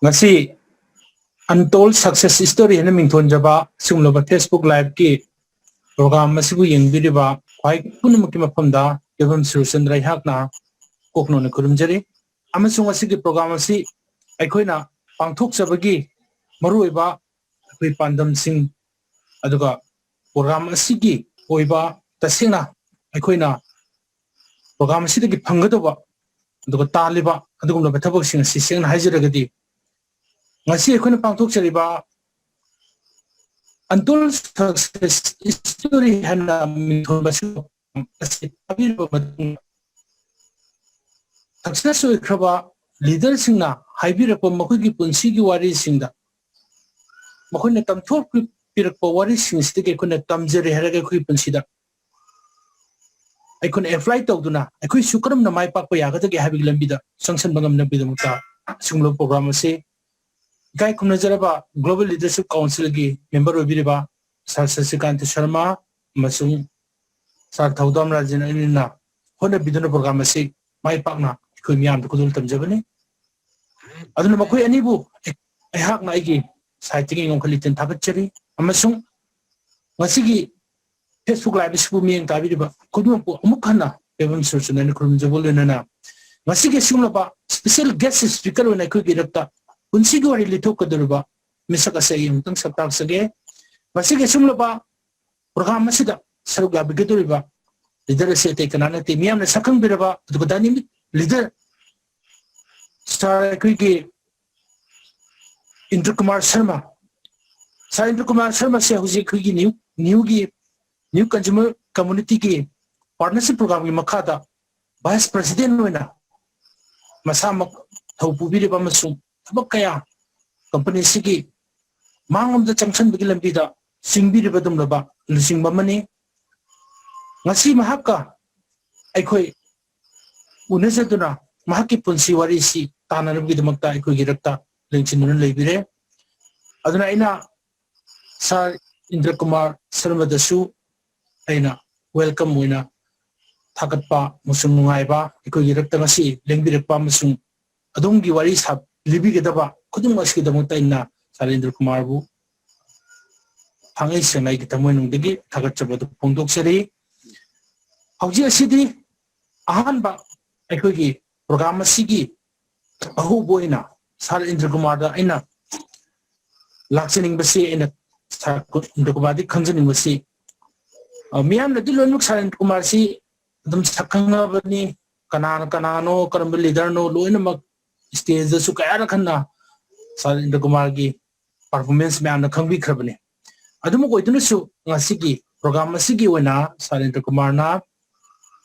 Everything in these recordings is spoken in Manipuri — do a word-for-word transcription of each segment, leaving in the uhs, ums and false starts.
ꯉꯁꯤ Untold Success Story ꯍꯥꯏꯅ ꯃꯤꯡꯊꯣꯟꯖꯕ ꯁꯤꯒꯨꯝꯂꯕ Facebook Live-ꯀꯤ program ꯑꯁꯤꯕꯨ ꯌꯦꯡꯕꯤꯔꯤꯕ ꯈ꯭ꯋꯥꯏ ꯄꯨꯝꯅꯃꯛꯀꯤ ꯃꯐꯝꯗ ꯀꯦꯕꯝ ꯁꯨꯔꯆꯟꯗ꯭ꯔ ꯑꯩꯍꯥꯛꯅ ꯀꯣꯛꯅꯣꯟꯅ ꯈꯨꯔꯨꯝꯖꯔꯤ꯫ ꯑꯃꯁꯨꯡ ꯉꯁꯤꯒꯤ program ꯑꯁꯤ ꯑꯩꯈꯣꯏꯅ ꯄꯥꯡꯊꯣꯛꯆꯕꯒꯤ ꯃꯔꯨꯑꯣꯏꯕ ꯑꯩꯈꯣꯏ ꯄꯥꯟꯗꯝꯁꯤꯡ, ꯑꯗꯨꯒ program ꯑꯁꯤꯒꯤ ꯑꯣꯏꯕ ꯇꯁꯦꯡꯅ ꯑꯩꯈꯣꯏꯅ program ꯑꯁꯤꯗꯒꯤ ꯐꯪꯒꯗꯧꯕ, ꯑꯗꯨꯒ ꯇꯥꯜꯂꯤꯕ ꯑꯗꯨꯒꯨꯝꯂꯕ ꯊꯕꯛꯁꯤꯡ ꯑꯁꯤ ꯁꯦꯡꯅ ꯍꯥꯏꯖꯔꯒꯗꯤ, ꯉꯁꯤ ꯑꯩꯈꯣꯏꯅ ꯄꯥꯡꯊꯣꯛꯆꯔꯤꯕ Untold Success Story ꯍꯥꯏꯅ ꯃꯤꯡꯊꯣꯟꯕ ꯑꯁꯤ ꯑꯁꯤ ꯇꯥꯕꯤꯔꯕ ꯃꯇꯨꯡꯗ, success ꯑꯣꯏꯈ꯭ꯔꯕ leader-ꯁꯤꯡꯅ ꯍꯥꯏꯕꯤꯔꯛꯄ ꯃꯈꯣꯏꯒꯤ ꯄꯨꯟꯁꯤꯒꯤ ꯋꯥꯔꯤꯁꯤꯡꯗ, ꯃꯈꯣꯏꯅ ꯇꯝꯊꯣꯛꯄꯤꯔꯛꯄ ꯋꯥꯔꯤꯁꯤꯡ ꯑꯁꯤꯗꯒꯤ ꯑꯩꯈꯣꯏꯅ ꯇꯝꯖꯔꯦ ꯍꯥꯏꯔꯒ ꯑꯩꯈꯣꯏꯒꯤ ꯄꯨꯟꯁꯤꯗ ꯑꯩꯈꯣꯏꯅ apply ꯇꯧꯗꯨꯅ ꯑꯩꯈꯣꯏꯁꯨ ꯀꯔꯝꯅ ꯃꯥꯏ ꯄꯥꯛꯄ ꯌꯥꯒꯗꯒꯦ ꯍꯥꯏꯕꯒꯤ ꯂꯝꯕꯤꯗ ꯆꯪꯁꯤꯟꯕ ꯉꯝꯅꯕꯒꯤꯗꯃꯛꯇ ꯑꯁꯤꯒꯨꯝꯂꯕ program ꯑꯁꯤ ꯏꯀꯥꯏ ꯈꯨꯝꯅꯖꯔꯕ Global Leadership Council-ꯒꯤ member ꯑꯣꯏꯕꯤꯔꯤꯕ Sir ꯁꯁꯤꯀꯥꯟꯇ Sharma ꯑꯃꯁꯨꯡ Sir ꯊꯧꯗꯥꯝ ꯔꯥꯖꯦꯟ ꯑꯅꯤꯅ ꯍꯣꯠꯅꯕꯤꯗꯨꯅ program ꯑꯁꯤ ꯃꯥꯏ ꯄꯥꯛꯅ ꯑꯩꯈꯣꯏ ꯃꯤꯌꯥꯝꯗ ꯈꯨꯗꯣꯜ ꯇꯝꯖꯕꯅꯤ꯫ ꯑꯗꯨꯅ ꯃꯈꯣꯏ ꯑꯅꯤꯕꯨ ꯑꯩꯍꯥꯛꯅ ꯑꯩꯒꯤ side-ꯇꯒꯤ ꯉꯝꯈꯩ ꯂꯩꯇꯦꯡ ꯊꯥꯒꯠꯆꯔꯤ꯫ ꯑꯃꯁꯨꯡ ꯉꯁꯤꯒꯤ Facebook Live ꯑꯁꯤꯕꯨ ꯃꯤꯠꯌꯦꯡ ꯇꯥꯕꯤꯔꯤꯕ ꯈꯨꯗꯤꯡꯃꯛꯄꯨ ꯑꯃꯨꯛ ꯍꯟꯅ ꯄꯦꯝꯕꯝ ꯁꯨꯔꯆꯟꯗ꯭ꯔꯅ ꯈꯨꯔꯨꯝꯖꯕ ꯂꯣꯏꯅꯅ, ꯉꯁꯤꯒꯤ ꯑꯁꯤꯒꯨꯝꯂꯕ special guest speaker ꯑꯣꯏꯅ ꯑꯩꯈꯣꯏꯒꯤ ꯏꯔꯛꯇ ꯄꯨꯟꯁꯤꯒꯤ ꯋꯥꯔꯤ ꯂꯤꯊꯣꯛꯀꯗꯧꯔꯤꯕ ꯃꯤꯁꯛ ꯑꯁꯤ ꯑꯩ ꯑꯃꯨꯛꯇꯪ ꯁꯛ ꯇꯥꯛꯆꯒꯦ꯫ ꯉꯁꯤꯒꯤ ꯑꯁꯤꯒꯨꯝꯂꯕ program ꯑꯁꯤꯗ ꯁꯔꯨꯛ ꯌꯥꯕꯤꯒꯗꯧꯔꯤꯕ leader ꯑꯁꯤ ꯑꯇꯩ ꯀꯅꯥ ꯅꯠꯇꯦ, ꯃꯤꯌꯥꯝꯅ ꯁꯛꯈꯪꯕꯤꯔꯕ ꯑꯗꯨꯒ dynamic leader Sir ꯑꯩꯈꯣꯏꯒꯤ ꯏꯟꯗ꯭ꯔ ꯀꯨꯃꯥꯔ ꯁꯔꯃ꯫ Sir ꯏꯟꯗ꯭ꯔ ꯀꯨꯃꯥꯔ ꯁꯔꯃꯁꯦ ꯍꯧꯖꯤꯛ ꯑꯩꯈꯣꯏꯒꯤ new, new-ꯒꯤ, new consumer community-ꯒꯤ partnership program-ꯒꯤ ꯃꯈꯥꯗ vice president ꯑꯣꯏꯅ ꯃꯁꯥꯃꯛ ꯊꯧ ꯄꯨꯕꯤꯔꯤꯕ ꯑꯃꯁꯨꯡ ꯊꯕꯛ ꯀꯌꯥ company ꯑꯁꯤꯒꯤ ꯃꯥꯡꯂꯣꯝꯗ ꯆꯪꯁꯤꯟꯕꯒꯤ ꯂꯝꯕꯤꯗ ꯆꯤꯡꯕꯤꯔꯤꯕ ꯑꯗꯨꯒꯨꯝꯂꯕ ꯂꯨꯆꯤꯡꯕ ꯑꯃꯅꯤ꯫ ꯉꯁꯤ ꯃꯍꯥꯛꯀ ꯑꯩꯈꯣꯏ ꯎꯅꯖꯗꯨꯅ ꯃꯍꯥꯛꯀꯤ ꯄꯨꯟꯁꯤ ꯋꯥꯔꯤꯁꯤ ꯇꯥꯟꯅꯅꯕꯒꯤꯗꯃꯛꯇ ꯑꯩꯈꯣꯏꯒꯤ ꯏꯔꯛꯇ ꯂꯦꯡꯁꯤꯟꯗꯨꯅ ꯂꯩꯕꯤꯔꯦ꯫ ꯑꯗꯨꯅ ꯑꯩꯅ Sir ꯏꯟꯗ꯭ꯔ ꯀꯨꯃꯥꯔ ꯁꯔꯃꯗꯁꯨ ꯑꯩꯅ welcome ꯑꯣꯏꯅ ꯊꯥꯒꯠꯄ ꯑꯃꯁꯨꯡ ꯅꯨꯡꯉꯥꯏꯕ, ꯑꯩꯈꯣꯏꯒꯤ ꯏꯔꯛꯇ ꯉꯁꯤ ꯂꯦꯡꯕꯤꯔꯛꯄ ꯑꯃꯁꯨꯡ ꯑꯗꯣꯝꯒꯤ ꯋꯥꯔꯤ ꯁꯥ-, ꯂꯤꯕꯤꯒꯗꯕ ꯈꯨꯗꯤꯡꯃꯛ ꯑꯁꯤꯒꯤꯗꯃꯛꯇ ꯑꯩꯅ ꯁꯥꯔ ꯏꯟꯗ꯭ꯔ ꯀꯨꯃꯥꯔꯕꯨ ꯊꯥꯡꯉꯩ ꯁꯦꯡꯅ ꯑꯩꯒꯤ ꯊꯃꯣꯏꯅꯨꯡꯗꯒꯤ ꯊꯥꯒꯠꯆꯕ ꯑꯗꯨ ꯐꯣꯡꯗꯣꯛꯆꯔꯤ꯫ ꯍꯧꯖꯤꯛ ꯑꯁꯤꯗꯤ ꯑꯍꯥꯟꯕ ꯑꯩꯈꯣꯏꯒꯤ program ꯑꯁꯤꯒꯤ ꯑꯍꯧꯕ ꯑꯣꯏꯅ ꯁꯥꯔ ꯏꯟꯗ꯭ꯔ ꯀꯨꯃꯥꯔꯗ ꯑꯩꯅ ꯂꯥꯛꯆꯅꯤꯡꯕꯁꯤ, ꯑꯩꯅ ꯁꯥꯔ ꯏꯟꯗ꯭ꯔ ꯀꯨꯃꯥꯔꯗꯤ ꯈꯪꯖꯅꯤꯡꯕꯁꯤ, ꯑ, ꯃꯤꯌꯥꯝꯅꯗꯤ ꯂꯣꯏꯅꯃꯛ ꯁꯥꯔ ꯏꯟꯗ꯭ꯔ ꯀꯨꯃꯥꯔꯁꯤ ꯑꯗꯨꯝ ꯁꯛ ꯈꯪꯉꯕꯅꯤ, ꯀꯅꯥꯅ ꯀꯅꯥꯅꯣ, ꯀꯔꯝꯕ leaderꯅꯣ, ꯂꯣꯏꯅꯃꯛ stageꯗꯁꯨ ꯀꯌꯥꯔꯛ ꯍꯟꯅ ꯁꯥꯔ ꯏꯟꯗ꯭ꯔ ꯀꯨꯃꯥꯔꯒꯤ performance ꯃꯌꯥꯝꯅ ꯈꯪꯕꯤꯈ꯭ꯔꯕꯅꯤ꯫ ꯑꯗꯨꯃꯛ ꯑꯣꯏꯗꯨꯅꯁꯨ ꯉꯁꯤꯒꯤ program ꯑꯁꯤꯒꯤ ꯑꯣꯏꯅ ꯁꯥꯔ ꯏꯟꯗ꯭ꯔ ꯀꯨꯃꯥꯔꯅ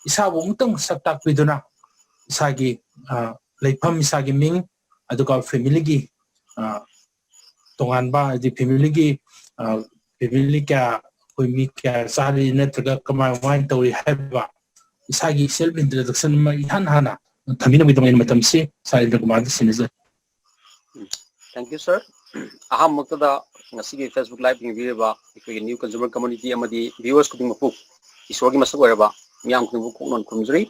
ꯏꯁꯥꯕꯨ ꯑꯃꯨꯛꯇꯪ ꯁꯛ ꯇꯥꯛꯄꯤꯗꯨꯅ ꯏꯁꯥꯒꯤ, ꯑ, ꯂꯩꯐꯝ, ꯏꯁꯥꯒꯤ ꯃꯤꯡ, ꯑꯗꯨꯒ familyꯒꯤ, ꯑ, ꯇꯣꯉꯥꯟꯕ, ꯍꯥꯏꯗꯤ familyꯒꯤ, ꯑ, family ꯀꯌꯥ, ꯑꯩꯈꯣꯏ ꯃꯤ ꯀꯌꯥ ꯆꯥꯔꯤ ꯅꯠꯇ꯭ꯔꯒ ꯀꯃꯥꯏ ꯀꯃꯥꯏꯅ ꯇꯧꯔꯤ ꯍꯥꯏꯕ ꯏꯁꯥꯒꯤ self introduction ꯑꯃ ꯏꯍꯥꯟ ꯍꯥꯟꯅ ꯊꯝꯕꯤꯅꯕꯒꯤꯗꯃꯛ ꯑꯩꯅ ꯃꯇꯝꯁꯤ ꯁꯥꯔ ꯏꯟꯗ꯭ꯔ ꯀꯨꯃꯥꯔꯗ ꯁꯤꯟꯅꯖꯔꯤ꯫ Thank you, sir. ꯑꯍꯥꯟꯕꯃꯛꯇꯗ ꯉꯁꯤꯒꯤ Facebook Live ꯌꯦꯡꯕꯤꯔꯤꯕ ꯑꯩꯈꯣꯏꯒꯤ New Consumer Community ꯑꯃꯗꯤ viewers ꯈꯨꯗꯤꯡꯃꯛꯄꯨ ꯏꯁꯣꯔꯒꯤ ꯃꯁꯛ ꯑꯣꯏꯔꯕ ꯃꯤꯌꯥꯝ ꯈꯨꯗꯤꯡꯃꯛꯄꯨ ꯀꯣꯛꯅꯣꯟ ꯈꯨꯔꯨꯝꯖꯔꯤ꯫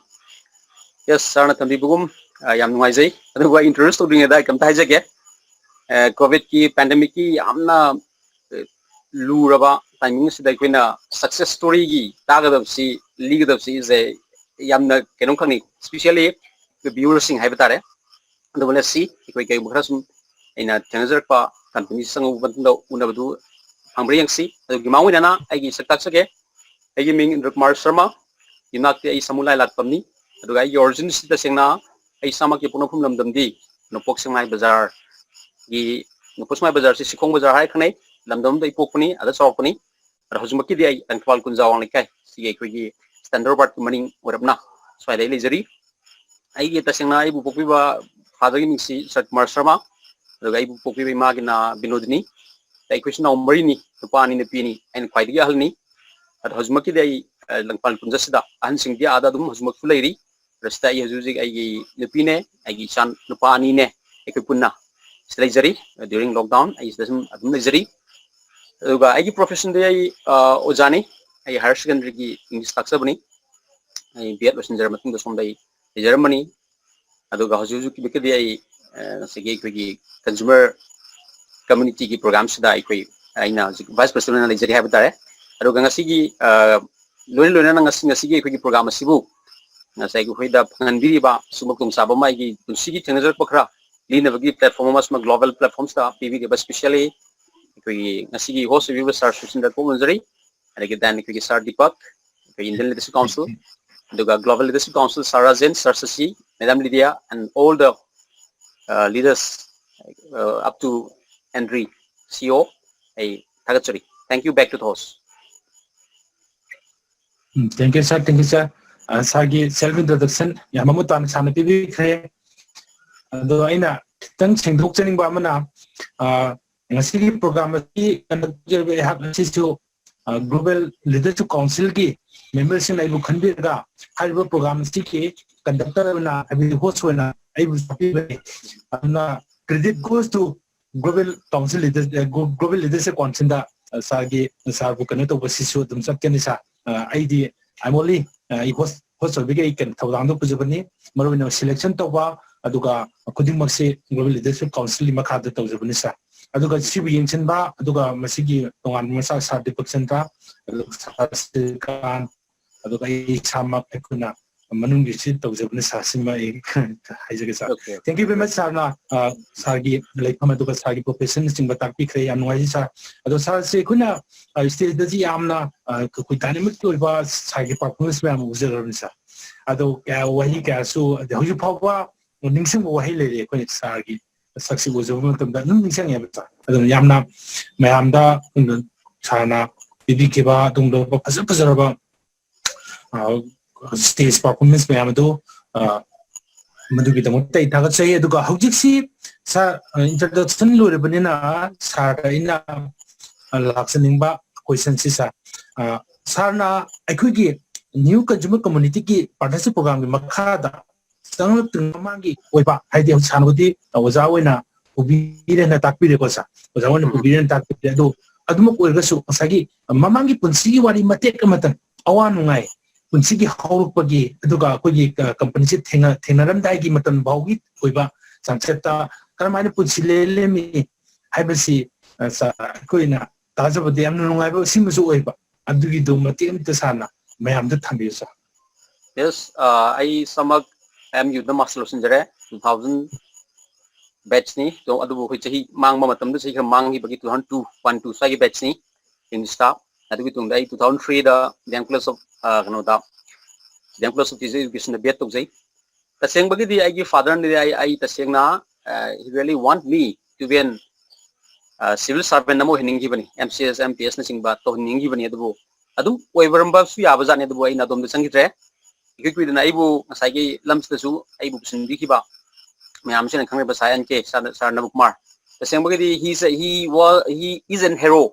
Yes, sirꯅ ꯊꯝꯕꯤꯕꯒꯨꯝ, ꯑ, ꯌꯥꯝ ꯅꯨꯡꯉꯥꯏꯖꯩ꯫ ꯑꯗꯨꯕꯨ ꯑꯩ introduce ꯇꯧꯗ꯭ꯔꯤꯉꯩꯗ ꯑꯩ ꯀꯝꯇ ꯍꯥꯏꯖꯒꯦ꯫ ꯑ, COVIDꯀꯤ pandemicꯀꯤ ꯌꯥꯝꯅ, ꯑ, ꯂꯨꯔꯕ timing ꯑꯁꯤꯗ ꯑꯩꯈꯣꯏꯅ success storyꯒꯤ ꯇꯥꯒꯗꯕꯁꯤ, ꯂꯤꯒꯗꯕꯁꯤ ꯏꯁꯦ ꯌꯥꯝꯅ ꯀꯩꯅꯣꯝꯈꯛꯅꯤ, especially viewerꯁꯤꯡ ꯍꯥꯏꯕ ꯇꯥꯔꯦ꯫ ꯑꯗꯨꯕꯨ let's see, ꯑꯩꯈꯣꯏ ꯀꯩꯒꯨꯝꯕ ꯈꯔ ꯁꯨꯝ ꯑꯩꯅ ꯊꯦꯡꯅꯖꯔꯛꯄ companyꯁꯤ ꯆꯪꯉꯨꯕ ꯃꯇꯨꯡꯗ ꯎꯅꯕꯗꯨ ꯐꯪꯕ꯭ꯔꯥ ꯌꯦꯡꯁꯤ꯫ ꯑꯗꯨꯒꯤ ꯃꯃꯥꯡ ꯑꯣꯏꯅ ꯑꯩꯒꯤ ꯁꯛ ꯇꯥꯛꯆꯒꯦ꯫ ꯑꯩꯒꯤ ꯃꯤꯡ ꯏꯟꯗ꯭ꯔ ꯀꯨꯃꯥꯔ ꯁꯔꯃ, ꯌꯨꯝꯅꯥꯛꯇꯤ ꯑꯩ ꯁꯃꯨ ꯂꯥꯏꯂꯥꯛꯄꯝꯅꯤ꯫ ꯑꯗꯨꯒ ꯑꯩꯒꯤ originꯁꯤ ꯇꯁꯦꯡꯅ ꯑꯩ ꯏꯁꯥꯃꯛꯀꯤ ꯄꯣꯛꯅꯐꯝ ꯂꯝꯗꯝꯗꯤ ꯅꯣꯡꯄꯣꯛ ꯁꯦꯛꯃꯥꯏ ꯕꯖꯥꯔꯒꯤ, ꯅꯣꯡꯄꯣꯛ ꯁꯦꯛꯃꯥꯏ ꯕꯖꯥꯔꯁꯤ ꯁꯤꯈꯣꯡ ꯕꯖꯥꯔ ꯍꯥꯏꯔ ꯈꯪꯅꯩ꯫ ꯂꯝꯗꯝꯗ ꯑꯩ ꯄꯣꯛꯄꯅꯤ, ꯑꯗ ꯆꯥꯎꯔꯛꯄꯅꯤ꯫ ꯑꯗꯣ ꯍꯧꯖꯤꯛꯃꯛꯀꯤꯗꯤ ꯑꯩ ꯂꯪꯊꯕꯥꯜ ꯀꯨꯟꯖꯥ ꯋꯥꯡ ꯂꯩꯀꯥꯏ, ꯁꯤꯒꯤ ꯑꯩꯈꯣꯏꯒꯤ Standard Parkꯀꯤ ꯃꯅꯤꯡ ꯑꯣꯏꯔꯞꯅ ꯁ꯭ꯋꯥꯏꯗ ꯑꯩ ꯂꯩꯖꯔꯤ꯫ ꯑꯩꯒꯤ ꯇꯁꯦꯡꯅ ꯑꯩꯕꯨ ꯄꯣꯛꯄꯤꯕ fatherꯒꯤ ꯃꯤꯡꯁꯤ ꯁꯔꯠ ꯀꯨꯃꯥꯔ ꯁꯔꯃ, ꯑꯗꯨꯒ ꯑꯩꯕꯨ ꯄꯣꯛꯄꯤꯕ ꯏꯃꯥꯒꯤꯅ ꯕꯤꯅꯣꯗꯤꯅꯤ꯫ ꯑꯩꯈꯣꯏ ꯏꯆꯤꯟ ꯏꯅꯥꯎ ꯃꯔꯤꯅꯤ, ꯅꯨꯄꯥ ꯑꯅꯤ ꯅꯨꯄꯤ ꯑꯅꯤ, ꯑꯩꯅ ꯈ꯭ꯋꯥꯏꯗꯒꯤ ꯑꯍꯜꯅꯤ꯫ ꯑꯗꯣ ꯍꯧꯖꯤꯛꯃꯛꯀꯤꯗꯤ ꯑꯩ, ꯑ, ꯂꯪꯊꯕꯥꯜ ꯀꯨꯟꯖꯥꯁꯤꯗ, ꯑꯍꯟꯁꯤꯡꯗꯤ ꯑꯥꯗ ꯑꯗꯨꯝ ꯍꯧꯖꯤꯛꯃꯛꯁꯨ ꯂꯩꯔꯤ꯫ ꯑꯗ ꯁꯤꯗ ꯑꯩ ꯍꯧꯖꯤꯛ ꯍꯧꯖꯤꯛ ꯑꯩꯒꯤ ꯅꯨꯄꯤꯅꯦ, ꯑꯩꯒꯤ ꯏꯆꯥ ꯅꯨꯄꯥ ꯑꯅꯤꯅꯦ, ꯑꯩꯈꯣꯏ ꯄꯨꯟꯅ ꯁꯤꯗ ꯂꯩꯖꯔꯤ꯫ During lockdown ꯑꯩ ꯁꯤꯗ ꯁꯨꯝ ꯑꯗꯨꯝ ꯂꯩꯖꯔꯤ꯫ ꯑꯗꯨꯒ ꯑꯩꯒꯤ professionꯗꯤ ꯑꯩ, ꯑ, ꯑꯣꯖꯥꯅꯤ꯫ ꯑꯩ higher secondary English ꯇꯥꯛꯆꯕꯅꯤ꯫ ꯑꯩ B.Ed ꯂꯣꯏꯁꯤꯟꯖꯔ ꯃꯇꯨꯡꯗ ꯁꯣꯝꯗ ꯑꯩ ꯂꯩꯖꯔꯝꯕꯅꯤ꯫ ꯑꯗꯨꯒ ꯍꯧꯖꯤꯛ ꯍꯧꯖꯤꯛꯀꯤꯗꯤ ꯑꯩ, ꯉꯁꯤꯒꯤ ꯑꯩꯈꯣꯏꯒꯤ ꯀꯟꯖꯨꯃꯔ ꯀꯝꯃ꯭ꯌꯨꯅꯤꯇꯤꯒꯤ ꯄ꯭ꯔꯣꯒ꯭ꯔꯥꯝꯁꯤꯗ ꯑꯩꯈꯣꯏ, ꯑꯩꯅ ꯍꯧꯖꯤꯛ ꯚꯥꯏꯁ ꯄ꯭ꯔꯁꯤꯗꯦꯟ ꯑꯣꯏꯅ ꯂꯩꯖꯔꯤ ꯍꯥꯏꯕ ꯇꯥꯔꯦ꯫ ꯑꯗꯨꯒ ꯉꯁꯤꯒꯤ, ꯂꯣꯏꯅ ꯂꯣꯏꯅꯅ ꯉꯁꯤ, ꯉꯁꯤꯒꯤ ꯑꯩꯈꯣꯏꯒꯤ ꯄ꯭ꯔꯣꯒ꯭ꯔꯥꯝ ꯑꯁꯤꯕꯨ ꯉꯁꯥꯏꯒꯤ ꯑꯩꯈꯣꯏꯗ ꯐꯪꯍꯟꯕꯤꯔꯤꯕ ꯁꯤꯒꯨꯝꯕ ꯈꯨꯗꯣꯡꯆꯥꯕ ꯑꯃ, ꯑꯩꯒꯤ ꯄꯨꯟꯁꯤꯒꯤ ꯊꯦꯡꯅꯖꯔꯛꯄ ꯈꯔ ꯂꯤꯅꯕꯒꯤ ꯄ꯭ꯂꯦꯠꯐꯣꯝ ꯑꯃ, ꯁꯨꯝꯕ ꯒ꯭ꯂꯣꯕꯦꯜ ꯄ꯭ꯂꯦꯠꯐꯣꯝꯁꯤꯗ ꯄꯤꯕꯤꯔꯤꯕ, ꯏꯁꯄꯤꯁꯤꯌꯦꯜꯂꯤ ꯑꯩꯈꯣꯏꯒꯤ ꯉꯁꯤꯒꯤ ꯍꯣꯁ ꯑꯣꯏꯕꯤꯔꯤꯕ ꯁꯥꯔ ꯁꯨꯁꯤꯟꯗ ꯀꯣꯛꯅꯖꯔꯤ꯫ ꯑꯗꯒꯤ then ꯑꯩꯈꯣꯏꯒꯤ ꯁꯥꯔ ꯗꯤꯄꯛ, ꯑꯩꯈꯣꯏ ꯏꯟꯗꯤꯌꯟ ꯂꯤꯗꯔꯁꯤꯞ ꯀꯥꯎꯟꯁꯤꯜ, ꯑꯗꯨꯒ global leadership council sir Rajen, sir Sashi, madam Lydia, and all the leaders up to Henry, C E O, ꯑꯩ ꯊꯥꯒꯠꯆꯔꯤ꯫ Thank you, back to the host. Um, thank you, sir, thank you, sir. Sirꯒꯤ self introduction ꯌꯥꯝ ꯃꯃꯨꯠ ꯇꯥꯅ ꯁꯥꯔꯅ ꯄꯤꯕꯤꯈ꯭ꯔꯦ꯫ ꯑꯗꯣ ꯑꯩꯅ ꯈꯤꯇꯪ ꯁꯦꯡꯗꯣꯛꯆꯅꯤꯡꯕ ꯑꯃꯅ, ꯉꯁꯤꯒꯤ program ꯑꯁꯤ conduct ꯇꯧꯖꯔꯤꯕ ꯑꯩꯍꯥꯛ ꯑꯁꯤꯁꯨ Global Leadership Councilꯒꯤ memberꯁꯤꯡꯅ ꯑꯩꯕꯨ ꯈꯟꯕꯤꯔꯒ ꯍꯥꯏꯔꯤꯕ program ꯑꯁꯤꯒꯤ conductor ꯑꯣꯏꯅ, ꯍꯥꯏꯕꯗꯤ host ꯑꯣꯏꯅ ꯑꯩꯕꯨ ꯍꯥꯞꯄꯤꯕꯅꯤ꯫ ꯑꯗꯨꯅ credit goes to Global Council Leaders, Global Leadership Councilꯗ sirꯒꯤ, sirꯕꯨ ꯀꯩꯅꯣ ꯇꯧꯕꯁꯤꯁꯨ ꯑꯗꯨꯝ ꯆꯠꯀꯅꯤ sir꯫ ꯑꯩꯗꯤ I'm only, ꯑꯩ host, host ꯑꯣꯏꯕꯒꯤ ꯑꯩ ꯀꯩꯅꯣ ꯊꯧꯗꯥꯡꯗꯣ ꯄꯨꯖꯕꯅꯤ꯫ ꯃꯔꯨꯑꯣꯏꯅ selection ꯇꯧꯕ, ꯑꯗꯨꯒ ꯈꯨꯗꯤꯡꯃꯛꯁꯤ Global Leadership Councilꯒꯤ ꯃꯈꯥꯗ ꯇꯧꯖꯕꯅꯤ sir꯫ ꯑꯗꯨꯒ ꯁꯤꯕꯨ ꯌꯦꯡꯁꯤꯟꯕ, ꯑꯗꯨꯒ ꯃꯁꯤꯒꯤ ꯇꯣꯉꯥꯟꯕ ꯃꯆꯥꯛ sir ꯗꯤꯄꯛ ꯆꯟꯗ꯭ꯔ, ꯑꯗꯨꯒ sir ꯁ꯭ꯔꯤꯀꯥꯟ, ꯑꯗꯨꯒ ꯑꯩ ꯏꯁꯥꯃꯛ ꯑꯩꯈꯣꯏꯅ ꯃꯅꯨꯡꯒꯤ ꯁꯤ ꯇꯧꯖꯕꯅꯤ sir꯫ ꯁꯤꯃ ꯑꯩ ꯍꯥꯏꯖꯒꯦ sir꯫ Okay. Thank you very much sirꯅ, sirꯒꯤ ꯂꯩꯐꯝ ꯑꯗꯨꯒ sirꯒꯤ professionꯅꯆꯤꯡꯕ ꯇꯥꯛꯄꯤꯈ꯭ꯔꯦ, ꯌꯥꯝ ꯅꯨꯡꯉꯥꯏꯖꯩ sir꯫ ꯑꯗꯣ sirꯁꯦ ꯑꯩꯈꯣꯏꯅ stageꯇꯗꯤ ꯌꯥꯝꯅ ꯑꯩꯈꯣꯏ dynamic ꯑꯣꯏꯕ sirꯒꯤ performance ꯃꯌꯥꯝ ꯑꯃ ꯎꯖꯔꯕꯅꯤ sir꯫ ꯑꯗꯣ ꯀꯌꯥ ꯋꯥꯍꯩ ꯀꯌꯥꯁꯨ, ꯑꯗꯩ ꯍꯧꯖꯤꯛ ꯐꯥꯎꯕ ꯅꯤꯡꯁꯤꯡꯕ ꯋꯥꯍꯩ ꯂꯩꯔꯦ ꯑꯩꯈꯣꯏꯅ sirꯒꯤ ꯁꯛꯁꯤ ꯎꯖꯕ ꯃꯇꯝꯗ ꯑꯗꯨꯝ ꯅꯤꯡꯁꯤꯡꯉꯦꯕ sir꯫ ꯑꯗꯨꯅ ꯌꯥꯝꯅ ꯃꯌꯥꯝꯗ sirꯅ ꯄꯤꯕꯤꯈꯤꯕ ꯑꯗꯨꯒꯨꯝꯂꯕ ꯐꯖ ꯐꯖꯔꯕ stage performance ꯃꯌꯥꯝ ꯑꯗꯨ ꯃꯗꯨꯒꯤꯗꯃꯛꯇ ꯑꯩ ꯊꯥꯒꯠꯆꯩ꯫ ꯑꯗꯨꯒ ꯍꯧꯖꯤꯛꯁꯤ sir introduction ꯂꯣꯏꯔꯕꯅꯤꯅ sirꯗ ꯑꯩꯅ ꯂꯥꯛꯆꯅꯤꯡꯕ questionꯁꯤ sir, sirꯅ ꯑꯩꯈꯣꯏꯒꯤ new consumer communityꯒꯤ partnership programꯒꯤ ꯃꯈꯥꯗ ꯆꯪꯂꯛꯇ꯭ꯔꯤꯉꯩ ꯃꯃꯥꯡꯒꯤ ꯑꯣꯏꯕ, ꯍꯥꯏꯗꯤ ꯍꯧꯖꯤꯛ ꯁꯥꯟꯅꯕꯗꯤ ꯑꯣꯖꯥ ꯑꯣꯏꯅ ꯄꯨꯕꯤꯔꯦꯅ ꯇꯥꯛꯄꯤꯔꯦꯀꯣ sir, ꯑꯣꯖꯥ ꯑꯣꯏꯅ ꯎꯝ꯫ ꯄꯨꯕꯤꯔꯦꯅ ꯇꯥꯛꯄꯤꯔꯦ꯫ ꯑꯗꯨ ꯑꯗꯨꯃꯛ ꯑꯣꯏꯔꯒꯁꯨ ꯉꯁꯥꯏꯒꯤ ꯃꯃꯥꯡꯒꯤ ꯄꯨꯟꯁꯤꯒꯤ ꯋꯥꯔꯤ ꯃꯇꯦꯛ ꯑꯃꯇꯪ, ꯑꯋꯥ ꯅꯨꯡꯉꯥꯏ, ꯄꯨꯟꯁꯤꯒꯤ ꯍꯧꯔꯛꯄꯒꯤ, ꯑꯗꯨꯒ ꯑꯩꯈꯣꯏꯒꯤ companyꯁꯦ ꯊꯦꯡꯅ-, ꯊꯦꯡꯅꯔꯝꯗꯥꯏꯒꯤ ꯃꯇꯝ ꯐꯥꯎꯒꯤ ꯑꯣꯏꯕ ꯆꯥꯡꯆꯠꯇ ꯀꯔꯝꯍꯥꯏꯅ ꯄꯨꯟꯁꯤ ꯂꯦꯜꯂꯝꯃꯤ ꯍꯥꯏꯕꯁꯤ, ꯑ, ꯁꯥꯔ, ꯑꯩꯈꯣꯏꯅ ꯇꯥꯖꯕꯗ ꯌꯥꯝꯅ ꯅꯨꯡꯉꯥꯏꯕ ꯁꯤꯃꯁꯨ ꯑꯣꯏꯕ꯫ ꯑꯗꯨꯒꯤꯗꯣ ꯃꯇꯦꯛ ꯑꯃꯇ ꯁꯥꯔꯅ ꯃꯌꯥꯝꯗ ꯊꯝꯕꯤꯌꯨ, ꯁꯥꯔ꯫ ꯌꯦꯁ, ꯑꯩ ꯏꯁꯥꯃꯛ ꯑꯦꯝ ꯌꯨꯗ ꯃꯥꯁꯇꯔ ꯂꯣꯏꯁꯤꯟꯖꯔꯦ, ꯇꯨ ꯊꯥꯎꯖꯟ ꯕꯦꯠꯁꯅꯤ꯫ ꯑꯗꯨꯕꯨ ꯑꯩꯈꯣꯏ ꯆꯍꯤ ꯃꯥꯡꯕ ꯃꯇꯝꯗ ꯆꯍꯤ ꯈꯔ ꯃꯥꯡꯈꯤꯕꯒꯤ two thousand two, one two ꯁ꯭ꯋꯥꯏꯒꯤ ꯕꯦꯠꯁꯅꯤ ꯏꯪꯂꯤꯁꯇ꯫ ꯑꯗꯨꯒꯤ ꯇꯨꯡꯗ ꯑꯩ two thousand threeꯗ ꯗꯤ ꯑꯦꯝ ꯀꯣꯂꯦꯖ ꯑꯣꯐ, ꯀꯩꯅꯣꯗ, D M college of teacher ꯏꯗꯨꯀꯦꯁꯟꯗ ꯕꯤ ꯑꯦꯗ ꯇꯧꯖꯩ꯫ ꯇꯁꯦꯡꯕꯒꯤꯗꯤ ꯑꯩꯒꯤ ꯐꯥꯗꯔꯅꯗꯤ ꯑꯩ, ꯑꯩ ꯇꯁꯦꯡꯅ, he really want me to be an civil servant ꯑꯃ ꯑꯣꯏꯍꯟꯅꯤꯡꯈꯤꯕꯅꯤ, M C S, M P ꯑꯦꯁꯅꯆꯤꯡꯕ ꯇꯧꯍꯟꯅꯤꯡꯈꯤꯕꯅꯤ꯫ ꯑꯗꯨꯕꯨ ꯑꯗꯨꯝ ꯑꯣꯏꯕꯔꯝꯕꯁꯨ ꯌꯥꯕꯖꯥꯠꯅꯤ, ꯑꯗꯨꯕꯨ ꯑꯩꯅ ꯑꯗꯣꯝꯗ ꯆꯪꯈꯤꯗ꯭ꯔꯦ꯫ ꯏꯀꯨꯏ ꯀꯨꯏꯗꯅ ꯑꯩꯕꯨ ꯉꯁꯥꯏꯒꯤ ꯂꯝꯁꯤꯗꯁꯨ ꯑꯩꯕꯨ ꯄꯨꯁꯤꯟꯕꯤꯈꯤꯕ ꯃꯌꯥꯝꯁꯤꯅ ꯈꯪꯅꯕ sir N K, sir, sir Nabakumar. ꯇꯁꯦꯡꯕꯒꯤꯗꯤ he is a, he was, he is an hero꯫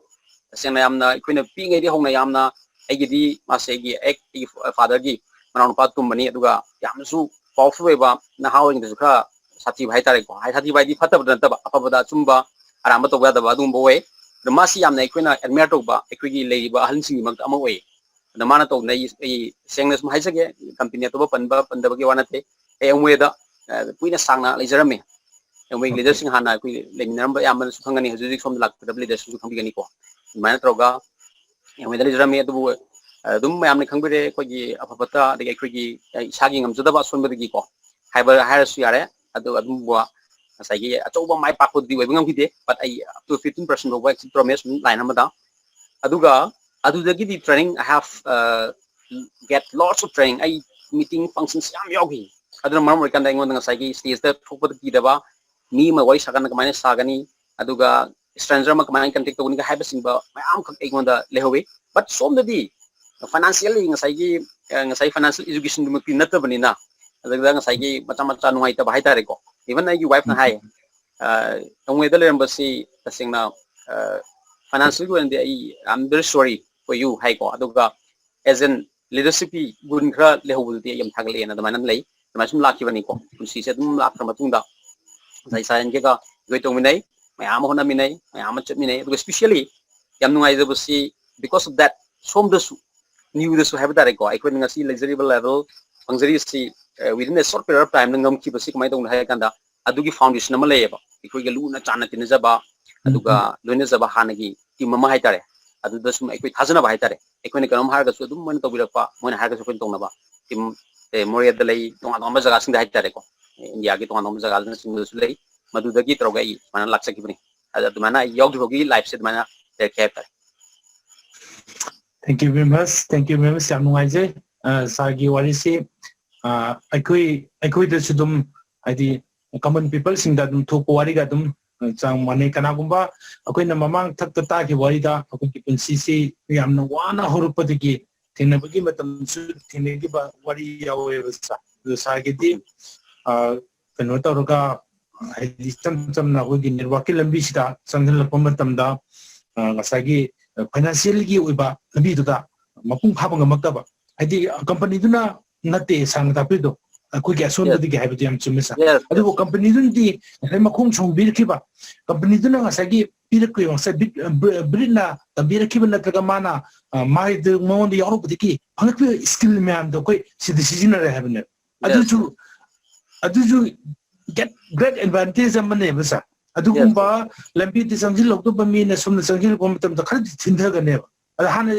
ꯇꯁꯦꯡꯅ ꯌꯥꯝꯅ ꯑꯩꯈꯣꯏꯅ ꯄꯤꯛꯏꯉꯩꯗꯒꯤ ꯍꯧꯅ ꯌꯥꯝꯅ ꯑꯩꯒꯤꯗꯤ ꯃꯥꯁꯦ ꯑꯩꯒꯤ ꯑꯦꯛ-, ꯑꯩꯒꯤ ꯐꯥꯗꯔꯒꯤ ꯃꯅꯥꯎꯅꯨꯄꯥ ꯑꯇꯣꯝꯕꯅꯤ, ꯑꯗꯨꯒ ꯌꯥꯝꯅꯁꯨ ꯄꯥꯋꯔꯐꯨꯜ ꯑꯣꯏꯕ, ꯅꯍꯥ ꯑꯣꯏꯔꯤꯉꯩꯗꯁꯨ ꯈꯔ ꯁꯥꯊꯤꯕ ꯍꯥꯏꯇꯥꯔꯦꯀꯣ꯫ ꯍꯥꯏ, ꯁꯥꯊꯤꯕ ꯍꯥꯏꯗꯤ ꯐꯠꯇꯕꯗ ꯅꯠꯇꯕ, ꯑꯐꯕꯗ ꯑꯆꯨꯝꯕ ꯑꯔꯥꯟꯕ ꯇꯧꯕ ꯌꯥꯗꯕ ꯑꯗꯨꯒꯨꯝꯕ ꯑꯣꯏ꯫ ꯑꯗꯣ ꯃꯥꯁꯤ ꯌꯥꯝꯅ ꯑꯩꯈꯣꯏꯅ ꯑꯦꯗꯃꯤꯌꯔ ꯇꯧꯕ ꯑꯩꯈꯣꯏꯒꯤ ꯂꯩꯔꯤꯕ ꯑꯍꯜꯁꯤꯡꯒꯤ ꯃꯔꯛꯇ ꯑꯃ ꯑꯣꯏ꯫ ꯑꯗꯣ ꯃꯥꯅ ꯇꯧꯗꯅ ꯑꯩ, ꯑꯩ ꯁꯦꯡꯅ ꯁꯨꯝ ꯍꯥꯏꯖꯒꯦ, ꯀꯝꯄꯦꯅꯤ ꯑꯇꯣꯞꯄ ꯄꯟꯕ ꯄꯟꯗꯕꯒꯤ ꯋꯥ ꯅꯠꯇꯦ꯫ ꯑꯩ ꯑꯦꯝꯋꯦꯗ, ꯑ, ꯀꯨꯏꯅ ꯁꯥꯡꯅ ꯂꯩꯖꯔꯝꯃꯤ꯫ ꯑꯦꯝꯋꯦꯒꯤ ꯂꯤꯗꯔꯁꯤꯡ ꯍꯥꯟꯅ ꯑꯩꯈꯣꯏ ꯂꯩꯃꯤꯟꯅꯔꯝꯕ ꯑꯌꯥꯝꯕꯅꯁꯨ ꯈꯪꯒꯅꯤ, ꯍꯧꯖꯤꯛ ꯍꯧꯖꯤꯛ ꯁꯣꯝꯗ ꯂꯥꯛꯀꯗꯕ ꯂꯤꯗꯔꯁꯤꯡꯁꯨ ꯈꯪꯕꯤꯒꯅꯤꯀꯣ꯫ ꯑꯗꯨꯃꯥꯏꯅ ꯇꯧꯔꯒ ꯑꯦꯝꯋꯦꯗ ꯂꯩꯖꯔꯝꯃꯤ꯫ ꯑꯗꯨꯕꯨ, ꯑ, ꯑꯗꯨꯝ ꯃꯌꯥꯝꯅ ꯈꯪꯕꯤꯔꯦ, ꯑꯩꯈꯣꯏꯒꯤ ꯑꯐ ꯐꯠꯇ, ꯑꯗꯒꯤ ꯑꯩꯈꯣꯏꯒꯤ, ꯑ, ꯏꯁꯥꯒꯤ ꯉꯝꯖꯗꯕ ꯑꯁꯣꯟꯕꯗꯒꯤꯀꯣ ꯍꯥꯏꯕ ꯍꯥꯏꯔꯁꯨ ꯌꯥꯔꯦ꯫ ꯑꯗꯨ ꯑꯗꯨꯝꯕ ꯉꯁꯥꯏꯒꯤ ꯑꯆꯧꯕ ꯃꯥꯏ ꯄꯥꯛꯄꯗꯨꯗꯤ ꯑꯣꯏꯕ ꯉꯝꯈꯤꯗꯦ, but ꯑꯩ up to fifteen percent ꯐꯥꯎꯕ exit ꯇꯧꯔꯝꯃꯦ ꯁꯨꯝ line ꯑꯃꯗ꯫ ꯑꯗꯨꯒ ꯑꯗꯨꯗꯒꯤꯗꯤ training I have, uh, get lots of training꯫ ꯑꯩ meeting functions ꯌꯥꯝ ꯌꯥꯎꯈꯤ꯫ ꯑꯗꯨꯅ ꯃꯔꯝ ꯑꯣꯏꯔꯀꯥꯟꯗ ꯑꯩꯉꯣꯟꯗ ꯉꯁꯥꯏꯒꯤ stage ꯇ ꯊꯣꯛꯄꯗ ꯀꯤꯗꯕ, ꯃꯤ ꯑꯃ ꯋꯥꯔꯤ ꯁꯥꯀꯥꯟꯗ ꯀꯃꯥꯏꯅ ꯁꯥꯒꯅꯤ, ꯑꯗꯨꯒ stranger ꯑꯃ ꯀꯃꯥꯏꯅ contact ꯇꯧꯒꯅꯤꯒ ꯍꯥꯏꯕꯁꯤꯡꯕ ꯃꯌꯥꯝ ꯑꯃꯈꯛ ꯑꯩꯉꯣꯟꯗ ꯂꯩꯍꯧꯋꯤ꯫ But ꯁꯣꯝꯗꯗꯤ financially ꯉꯁꯥꯏꯒꯤ, ꯑ, ꯉꯁꯥꯏ financial education ꯗꯨꯃꯛꯇꯤ ꯅꯠꯇꯕꯅꯤꯅ, ꯑꯗꯨꯗ ꯉꯁꯥꯏꯒꯤ ꯃꯆꯥ ꯃꯆꯥ ꯅꯨꯡꯉꯥꯏꯇꯕ ꯍꯥꯏꯇꯥꯔꯦꯀꯣ꯫ Even ꯑꯩꯒꯤ wife ꯅ ꯍꯥꯏ, ꯑ, ꯑꯦꯝꯋꯦꯗ ꯂꯩꯔꯝꯕꯁꯤ ꯇꯁꯦꯡꯅ, ꯑ, financial ꯒꯤ ꯑꯣꯏꯅꯗꯤ ꯑꯩ, "I'm very sorry for you" ꯍꯥꯏꯀꯣ꯫ ꯑꯗꯨꯒ as an leadership ꯀꯤ ꯒꯨꯟ ꯈꯔ ꯂꯩꯍꯧꯕꯗꯨꯗꯤ ꯑꯩ ꯌꯥꯝ ꯊꯥꯒꯠꯂꯛꯑꯦꯅ ꯑꯗꯨꯃꯥꯏꯅ ꯂꯩ꯫ ꯑꯗꯨꯃꯥꯏꯅ ꯁꯨꯝ ꯂꯥꯛꯈꯤꯕꯅꯤꯀꯣ꯫ ꯄꯨꯟꯁꯤꯁꯦ ꯑꯗꯨꯝ ꯂꯥꯛꯈ꯭ꯔ ꯃꯇꯨꯡꯗ ꯉꯁꯥꯏ ꯁꯥꯔ ꯑꯦꯟ ꯀꯦꯒ ꯑꯩꯈꯣꯏ ꯇꯧꯃꯤꯟꯅꯩ, ꯃꯌꯥꯝ ꯑꯃ ꯍꯣꯠꯅꯃꯤꯟꯅꯩ, ꯃꯌꯥꯝ ꯑꯃ ꯆꯠꯃꯤꯟꯅꯩ꯫ ꯑꯗꯨꯒ especially ꯌꯥꯝ ꯅꯨꯡꯉꯥꯏꯖꯕꯁꯤ, because of that, ꯁꯣꯝꯗꯁꯨ, ꯅ꯭ꯌꯨꯗꯁꯨ ꯍꯥꯏꯕ ꯇꯥꯔꯦꯀꯣ, ꯑꯩꯈꯣꯏꯅ ꯉꯁꯤ ꯂꯩꯖꯔꯤꯕ level ꯐꯪꯖꯔꯤꯁꯤ, ꯑ, within a short period of time ꯗ ꯉꯝꯈꯤꯕꯁꯤ ꯀꯃꯥꯏꯅ ꯇꯧꯕꯅꯣ ꯍꯥꯏꯔ ꯀꯥꯟꯗ, ꯑꯗꯨꯒꯤ foundation ꯑꯃ ꯂꯩꯌꯦꯕ, ꯑꯩꯈꯣꯏꯒ ꯂꯨꯅ ꯆꯥꯟꯅ ꯇꯤꯟꯅꯖꯕ, ꯑꯗꯨꯒ ꯂꯣꯏꯅꯖꯕ ꯍꯥꯟꯅꯒꯤ team ꯑꯃ ꯍꯥꯏꯇꯥꯔꯦ꯫ ꯑꯗꯨꯗ ꯁꯨꯝ ꯑꯩꯈꯣꯏ ꯊꯥꯖꯅꯕ ꯍꯥꯏꯇꯥꯔꯦ, ꯑꯩꯈꯣꯏꯅ ꯀꯩꯅꯣꯝ ꯍꯥꯏꯔꯒꯁꯨ ꯑꯗꯨꯝ ꯃꯣꯏꯅ ꯇꯧꯕꯤꯔꯛꯄ, ꯃꯣꯏꯅ ꯍꯥꯏꯔꯒꯁꯨ ꯑꯩꯈꯣꯏꯅ ꯇꯧꯅꯕ team, ꯑꯦ, ꯃꯣꯔꯦꯗ ꯂꯩ, ꯇꯣꯉꯥꯟ ꯇꯣꯉꯥꯟꯕ ꯖꯒꯥꯁꯤꯡꯗ ꯍꯥꯏꯇꯥꯔꯦꯀꯣ, ꯏꯟꯗꯤꯌꯥꯒꯤ ꯇꯣꯉꯥꯟ ꯇꯣꯉꯥꯟꯕ ꯖꯒꯥꯁꯤꯡꯗꯁꯨ ꯂꯩ꯫ ꯃꯗꯨꯗꯒꯤ ꯇꯧꯔꯒ ꯑꯩ ꯁꯨꯃꯥꯏꯅ ꯂꯥꯛꯆꯈꯤꯕꯅꯤ꯫ ꯑꯗ ꯑꯗꯨꯃꯥꯏꯅ ꯑꯩ ꯌꯥꯎꯗ꯭ꯔꯤꯐꯥꯎꯒꯤ lifeꯁꯦ ꯑꯗꯨꯃꯥꯏꯅ ꯂꯩꯔꯛꯈꯤ ꯍꯥꯏꯕ ꯇꯥꯔꯦ꯫ Thank you very much, thank you very much. ꯌꯥꯝ ꯅꯨꯡꯉꯥꯏꯖꯩ꯫ ꯑ, sirꯒꯤ ꯋꯥꯔꯤꯁꯤ, ꯑ, ꯑꯩꯈꯣꯏ ꯑꯩꯈꯣꯏꯗꯁꯨ ꯑꯗꯨꯝ, ꯍꯥꯏꯗꯤ, common peopleꯁꯤꯡꯗ ꯑꯗꯨꯝ ꯊꯣꯛꯄ ꯋꯥꯔꯤꯒ ꯑꯗꯨꯝ, ꯑ, ꯆꯥꯡ ꯃꯥꯟꯅꯩ꯫ ꯀꯅꯥꯒꯨꯝꯕ ꯑꯩꯈꯣꯏꯅ ꯃꯃꯥꯡ ꯊꯛꯇ ꯇꯥꯈꯤꯕ ꯋꯥꯔꯤꯗ ꯑꯩꯈꯣꯏꯒꯤ ꯄꯨꯟꯁꯤꯁꯤ ꯌꯥꯝꯅ ꯋꯥꯅ ꯍꯧꯔꯛꯄꯗꯒꯤ ꯊꯦꯡꯅꯕꯒꯤ ꯃꯇꯝꯁꯨ ꯊꯦꯡꯅꯈꯤꯕ ꯋꯥꯔꯤ ꯌꯥꯎꯋꯦꯕ, sir꯫ ꯑꯗꯨ sirꯒꯤꯗꯤ, ꯑ, ꯀꯩꯅꯣ ꯇꯧꯔꯒ, ꯍꯥꯏꯗꯤ, ꯏꯆꯝ ꯆꯝꯅ ꯑꯩꯈꯣꯏꯒꯤ networkꯀꯤ ꯂꯝꯕꯤꯁꯤꯗ ꯆꯪꯁꯤꯜꯂꯛꯄ ꯃꯇꯝꯗ, ꯑ, ꯉꯁꯥꯏꯒꯤ, ꯑ, financialꯒꯤ ꯑꯣꯏꯕ ꯂꯝꯕꯤꯗꯨꯗ ꯃꯄꯨꯡ ꯐꯥꯕ ꯉꯝꯃꯛꯇꯕ, ꯍꯥꯏꯗꯤ, companyꯗꯨꯅ ꯅꯠꯇꯦ sirꯅ ꯇꯥꯛꯄꯤꯗꯣ, ꯑꯩꯈꯣꯏꯒꯤ ꯑꯁꯣꯟꯕꯗꯒꯤ ꯍꯥꯏꯕꯗꯨ ꯌꯥꯝ ꯆꯨꯝꯃꯦ, sir꯫ Yes, yes. ꯑꯗꯨꯕꯨ companyꯗꯨꯅꯗꯤ ꯉꯁꯥꯏ ꯃꯈꯣꯡ ꯁꯣꯡꯕꯤꯔꯛꯈꯤꯕ, companyꯗꯨꯅ ꯉꯁꯥꯏꯒꯤ ꯄꯤꯔꯛꯈꯤꯕ, ꯉꯁꯥꯏ ꯕꯤꯠ-, ꯕ꯭ꯔ-, ꯕ꯭ꯔꯤꯠꯅ ꯇꯝꯕꯤꯔꯛꯈꯤꯕ ꯅꯠꯇ꯭ꯔꯒ ꯃꯥꯅ, ꯑ, ꯃꯥꯒꯤꯗꯨ ꯃꯉꯣꯟꯗ ꯌꯥꯎꯔꯛꯄꯗꯒꯤ ꯐꯪꯉꯛꯈꯤꯕ skill ꯃꯌꯥꯝꯗꯣ ꯑꯩꯈꯣꯏ ꯁꯤꯗ ꯁꯤꯖꯤꯟꯅꯔꯦ ꯍꯥꯏꯕꯅꯦꯕ꯫ Yes, ꯑꯗꯨꯁꯨ yes. ꯑꯗꯨꯁꯨ get great advantage ꯑꯃꯅꯦꯕ, sir꯫ ꯑꯗꯨꯒꯨꯝꯕ ꯂꯝꯕꯤꯗ ꯆꯪꯁꯤꯜꯍꯧꯗꯕ ꯃꯤꯅ ꯁꯣꯝꯗ ꯆꯪꯁꯤꯜꯂꯛꯄ ꯃꯇꯝꯗ ꯈꯔꯗꯤ ꯊꯤꯟꯊꯒꯅꯦꯕ꯫ ꯑꯗ ꯍꯥꯟꯅ